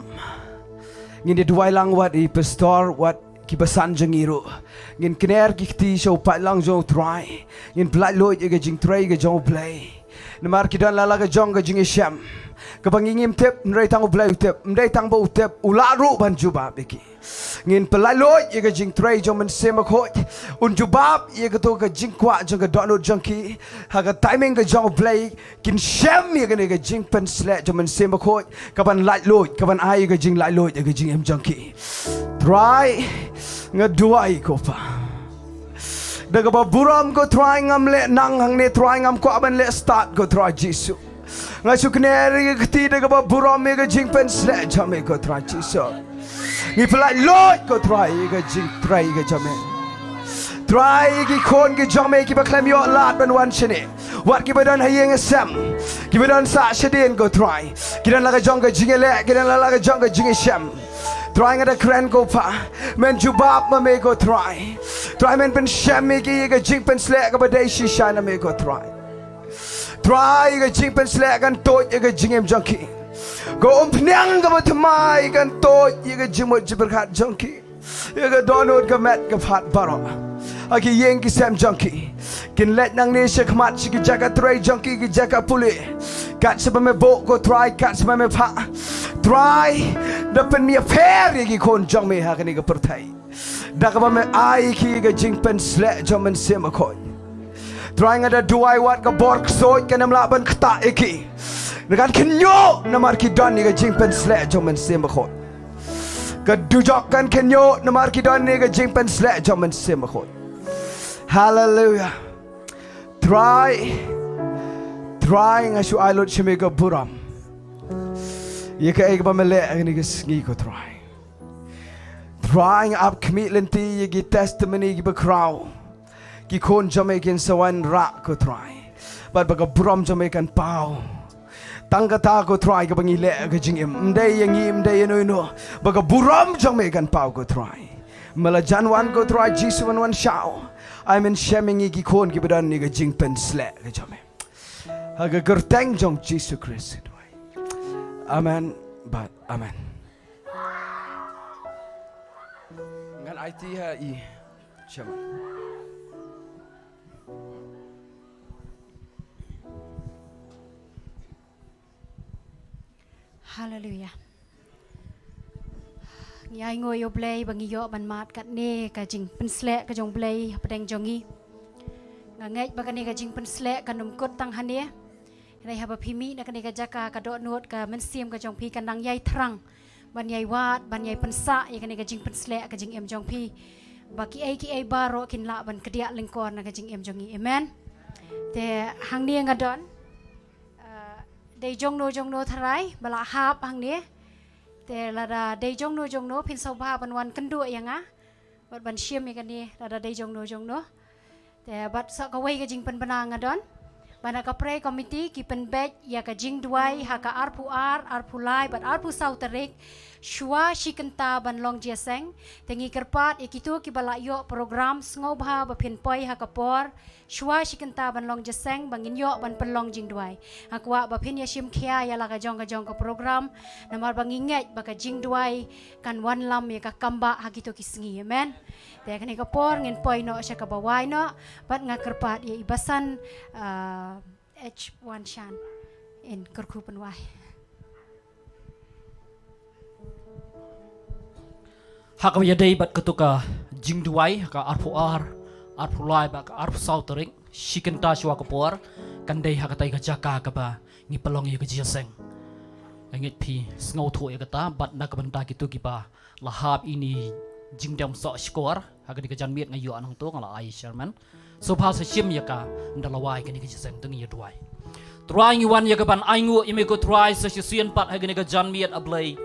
Ngin ïa duwai lang wat i pastor, wat ki basan jong ngi ruh. Ngin kner ki kti sha u paidlang jong u Trai. Ngin pyllait luid ïa ka jingtrei ka jong u Blei. Namar ki don la la ka jong ka jingïashem kaba ngi ngim tip, ym dei tang u Blei u tip, ym dei tang ba u tip, u lah ruh ban jubab ïa ki. Ngin pyllait luid ïa ka jingtrei jong u Mynsiem Bakhuid. Un jubab ïa kato ka jingkwah jong ka dohnud jong ki. Ha ka timing ka jong u Blei kin shem ïa kane ka jingpynsleh jong u Mynsiem Bakhuid, kaban lait luid, kaban ai ïa ka jinglait luid ïa ka jingim jong ki. Trai, nga duwai ko Pa. Da kaba burom ko Trai ngam leh nang hangne Trai, ngam kwah ban leh stad ko Trai Jisu. Nga shu kner ïa ka kti da kaba burom ïa ka jingpynsleh jong me ko Trai Jisu. Ngi pyllait luid ko Trai ïa ka jingtrei ka jong me. Trai, ïa ki khun ki jong me kiba khlem ïoh lad ban wan shane. Wat kiba don ha ïing ha sem, kiba don sah shadien ko Trai. Ki don la ka jong ka jingïaleh, ki don la la ka jong ka jingïashem. Trai, nga da kren ko Pa, men jubab ma me ko Trai. Trai, men pynshem ïa ki ïa ka jingpynsleh kaba dei shisha na me ko Trai. Trai, ïa ka jingpynsleh kan tuid ïa ka jingim jong ki. Ka umphniang kaba thymmai kan tuid ïa ka jingmut jingpyrkhat jong ki. Ïa ka dohnud ka met ka phad baroh ha ki ïing ki sem jong ki. Kin leit nangne shakhmat sha ki jaka trei jong ki, ki jaka pule. Kat shaba me buh ko Trai, kat shaba me phah. Trai, da pynmih pher ïa ki khun jong me ha kane ka pyrthei. Da kaba me ai ki ka jingpynsleh jong u Mynsiem Bakhuid. Trai, nga da duwai wat ka bor ksuid kan ym lah ban ktah ïa ki. Kan khynñiuh namar ki don ïa ka jingpynsleh jong u Mynsiem Bakhuid. Ka dujok kan khynñiuh namar ki don ïa ka jingpynsleh jong u Mynsiem Bakhuid. Haleluia. Trai, Trai, nga shu ai lut sha me ka burom ïa kaei kaba me leh ha kane ka sngi ko Trai. Trai, nga ap khmih lynti ïa ki testimony kiba khraw. Ki khun jong me kin sa wanrah ko Trai, bad ba ka burom jong me kan paw. Tang kata ko Trai kaba ngi leh ka jingim, ym dei ïa ngi, ym dei ïa no ïa no, ba ka burom jong me kan paw ko Trai. Me la jan wan ko Trai Jisu ban wan shaw. Ai men shem ïa ngi ki khun kiba don ïa ka jingpynsleh ka jong me. Ha ka kyrteng jong Jisu Khrist. Amen bad amen. Ngan aiti ha i chairman. Haleluia. Ngi ainguh ïa u Blei ba ngi ïoh ban mad katne ka jingpynsleh ka jong u Blei hapdeng jong ngi. Nga ngeit ba kane ka jingpynsleh kan ym kut tang hangne. Hynrei haba phi mih na kane ka jaka, ka dohnud ka mynsiem ka jong phi kan nang ïai thrang ban ïai wad, ban ïai pynsah ïa kane ka jingpynsleh ka jingim jong phi, ba kiei kiei baroh kin lah ban kdiah lyngkor na ka jingim jong ngi. Amen. Te hangne nga don, ah, dei jongno jongno tharai ba la hap hangne. Te lada dei jongno jongno phin sngewbha ban wan kynduh ïa nga bad ban shim ïa kane, lada dei jongno jongno. Te bad sa kawei ka jingpynbna nga don, ba na ka prayer committee ki pynbeit ïa ka jingduwai ha ka arphew ar, arphew lai bad arphew saw tarik, shuwa shi kynta ban long jingïaseng. Te ngi kyrpad ïa kito kiba la ïoh program, sngewbha ba phin poi ha ka por shuwa shi kynta ban long jingïaseng ba ngin ïoh ban pynlong jingduwai. Nga kwah ba phin ïashim khia ïa la ka jong ka jong ka program, namar ba ngi ngeit ba ka jingduwai kan wanlam ïa ka kambah ha kito ki sngi. Amen. Te kane ka por ngin poi noh sha kaba wai noh, bad nga kyrpad ïa i basan, ah, H Wan Shan in kyrkhu pynwai. Ha kaba ïadei bad kato ka jingduwai ha ka arphew ar, arphew lai bad ka arphew saw tarik, shi kynta shuwa ka por, kan dei ha katei ka jaka kaba ngi pynlong ïa ka jingïaseng. Nga ngeit phi sngewthuh ïa kata, bad na ka bynta kito kiba la hap ïa kine ki jingdem soh shkor ha kane ka janmiet, nga ïoh nangto, nga la ai chairman. Sngewbha sa shim ïa ka ynda la wai kane ka jingïaseng, to ngin ïa duwai. Trai, ngi wan ïa ka ban ainguh ïa me ko Trai sa shisien pat ha kane ka janmiet, A Blei.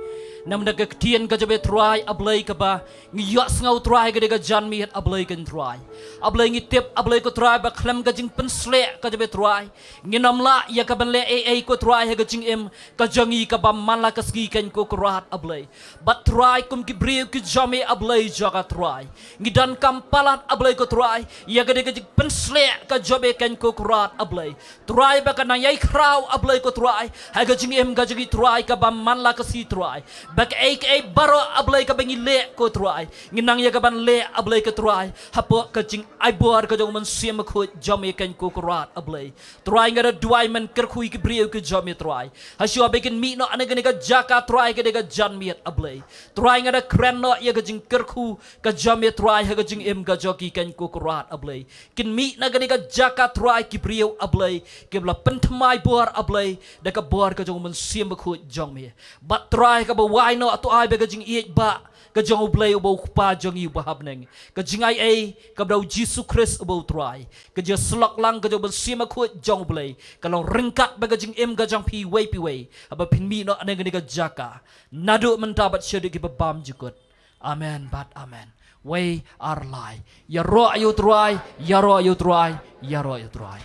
Namar ka ktien ka jong me Trai, A Blei, kaba ngi ïohsngew Trai ha kane ka janmiet, A Blei ko Trai. A Blei, ngi tip, A Blei ko Trai, ba khlem ka jingpynsleh ka jong me Trai, ngin ym lah ïa ka ban leh ei ei ko Trai ha ka jingim ka jong ngi kaba man la ka sngi, ko Kynrad, A Blei. Bad Trai, kum ki briew ki jong me, A Blei jong nga Trai, ngi donkam palat, A Blei ko Trai, ïa kane ka jingpynsleh ka jong me, ko Kynrad, A Blei. Trai, ba kan nang ïai khraw, A Blei ko Trai, ha ka jingim ka jong ngi Trai kaba man la ka sngi Trai. Ba kaei kaei baroh, A Blei, kaba ngi leh, ko Trai, ngi nang ïa kaban leh, A Blei, ko Trai, hapoh ka jingai bor ka jong u Mynsiem Bakhuid jong me, kane ko Kynrad, A Blei. Trai, nga da duwai men kyrkhu ïa ki briew ki jong me, Trai, ha shuwa ba kin mih noh na kane ka jaka, Trai, ka dei ka janmiet, A Blei. Trai, nga da kren noh ïa ka jingkyrkhu ka jong me, Trai, ha ka jingim ka jong ki, kane ko Kynrad, A Blei. Kin mih na kane ka jaka, Trai, ki briew, A Blei, kiba la pynthymmai bor, A Blei, da ka bor ka jong u Mynsiem Bakhuid jong me. Bad Trai, kaba wai noh, to ai ba ka jingïeit bah ka jong U Blei uba u Kpa jong ngi uba ha bneng, ka jingaiei kaba da u Jisu Khrist uba u Trai, ka jingïasyllok lang ka jong u Mynsiem Bakhuid jong U Blei, kan long ryngkat bad ka jingim ka jong phi iwei pa iwei, haba phin mih noh na kane ka jaka, naduh mynta bad shaduh kiba bymjukut. Amen bad amen. Wei ar lai. Ïaroh ïa u Trai, ïaroh ïa u Trai, ïaroh ïa u Trai.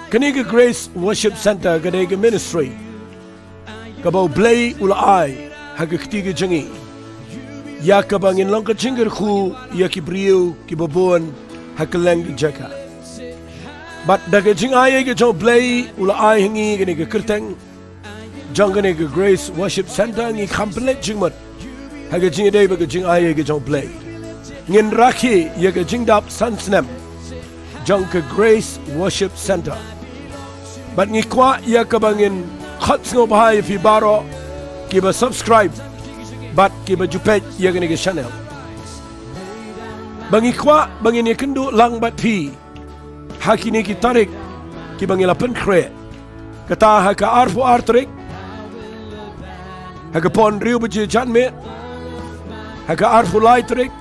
Kane ka Grace Worship Centre ka dei ka ministry kaba U Blei u la ai ha ka kti ka jong ngi, ïa kaba ngin long ka jingkyrkhu ïa ki briew kiba bun ha kylleng ki jaka. Bad da ka jingai ka jong U Blei u la ai ha ngi kane ka kyrteng jong kane ka Grace Worship Centre, ngi kham pynleit jingmut ha ka jingïadei bad ka jingai ka jong U Blei. Ngin rakhe ïa ka jingdap san snem jong ka Grace Worship Centre. Bad ngi kwah ïa kaba ngin khot sngewbha ïa phi baroh kiba subscribe bad kiba ju peit ïa kane ka channel, ba ngi kwah ba ngin ïakynduh lang bad phi ha kine ki tarik kiba ngi la pynkhreh. Kata ha ka arphew ar tarik ha ka por hynriew baje janmiet, ha ka arphew lai tarik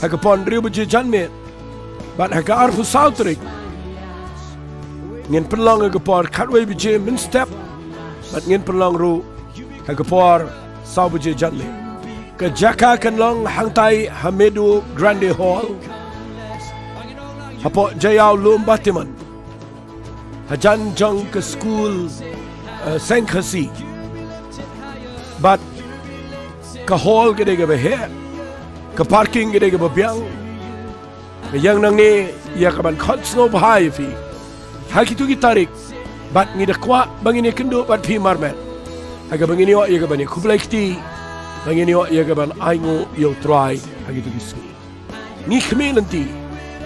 ha ka por hynriew baje janmiet, bad ha ka arphew saw tarik ngin pynlong ha ka por khatwei baje mynstep, bad ngin pynlong ruh ha ka por saw baje janmiet. Ka jaka kan long hangtai ha Meadow Grande Hall, hapoh Jaïaw Lum Batiman, hajan jong ka skul, eh, Seng Khasi. Bad ka hall ka dei kaba heh, ka parking ka dei kaba biang. Nga ïeng nangne ïa kaban khot sngewbha ïa phi ha kito ki tarik, bad ngi da kwah ba ngin ïakynduh bad phi marmet ha kaba ngin ïoh ïa kaban ïakhublei kti, ba ngin ïoh ïa kaban ainguh ïa U Trai ha kito ki sngi. Ngi khmih lynti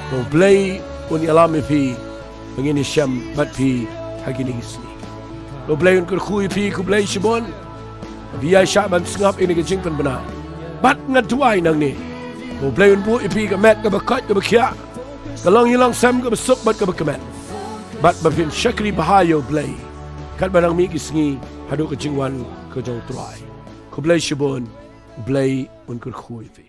ba U Blei un ïalam ïa phi ba ngin ïashem bad phi ha kine ki sngi. Ba U Blei un kyrkhu ïa phi, khublei shibun. Phi ïaishah ban sngap ïa kane ka jingpynbna. Bad nga duwai nangne ba U Blei un buh ïa phi ka met kaba koit kaba khiah, ka longïing longsem kaba suk bad kaba kmen, bad ba phin shakri bha ïa U Blei katba nang mih ki sngi haduh ka jingwan ka jong U Trai. Khublei shibun. U Blei un kyrkhu ïa phi.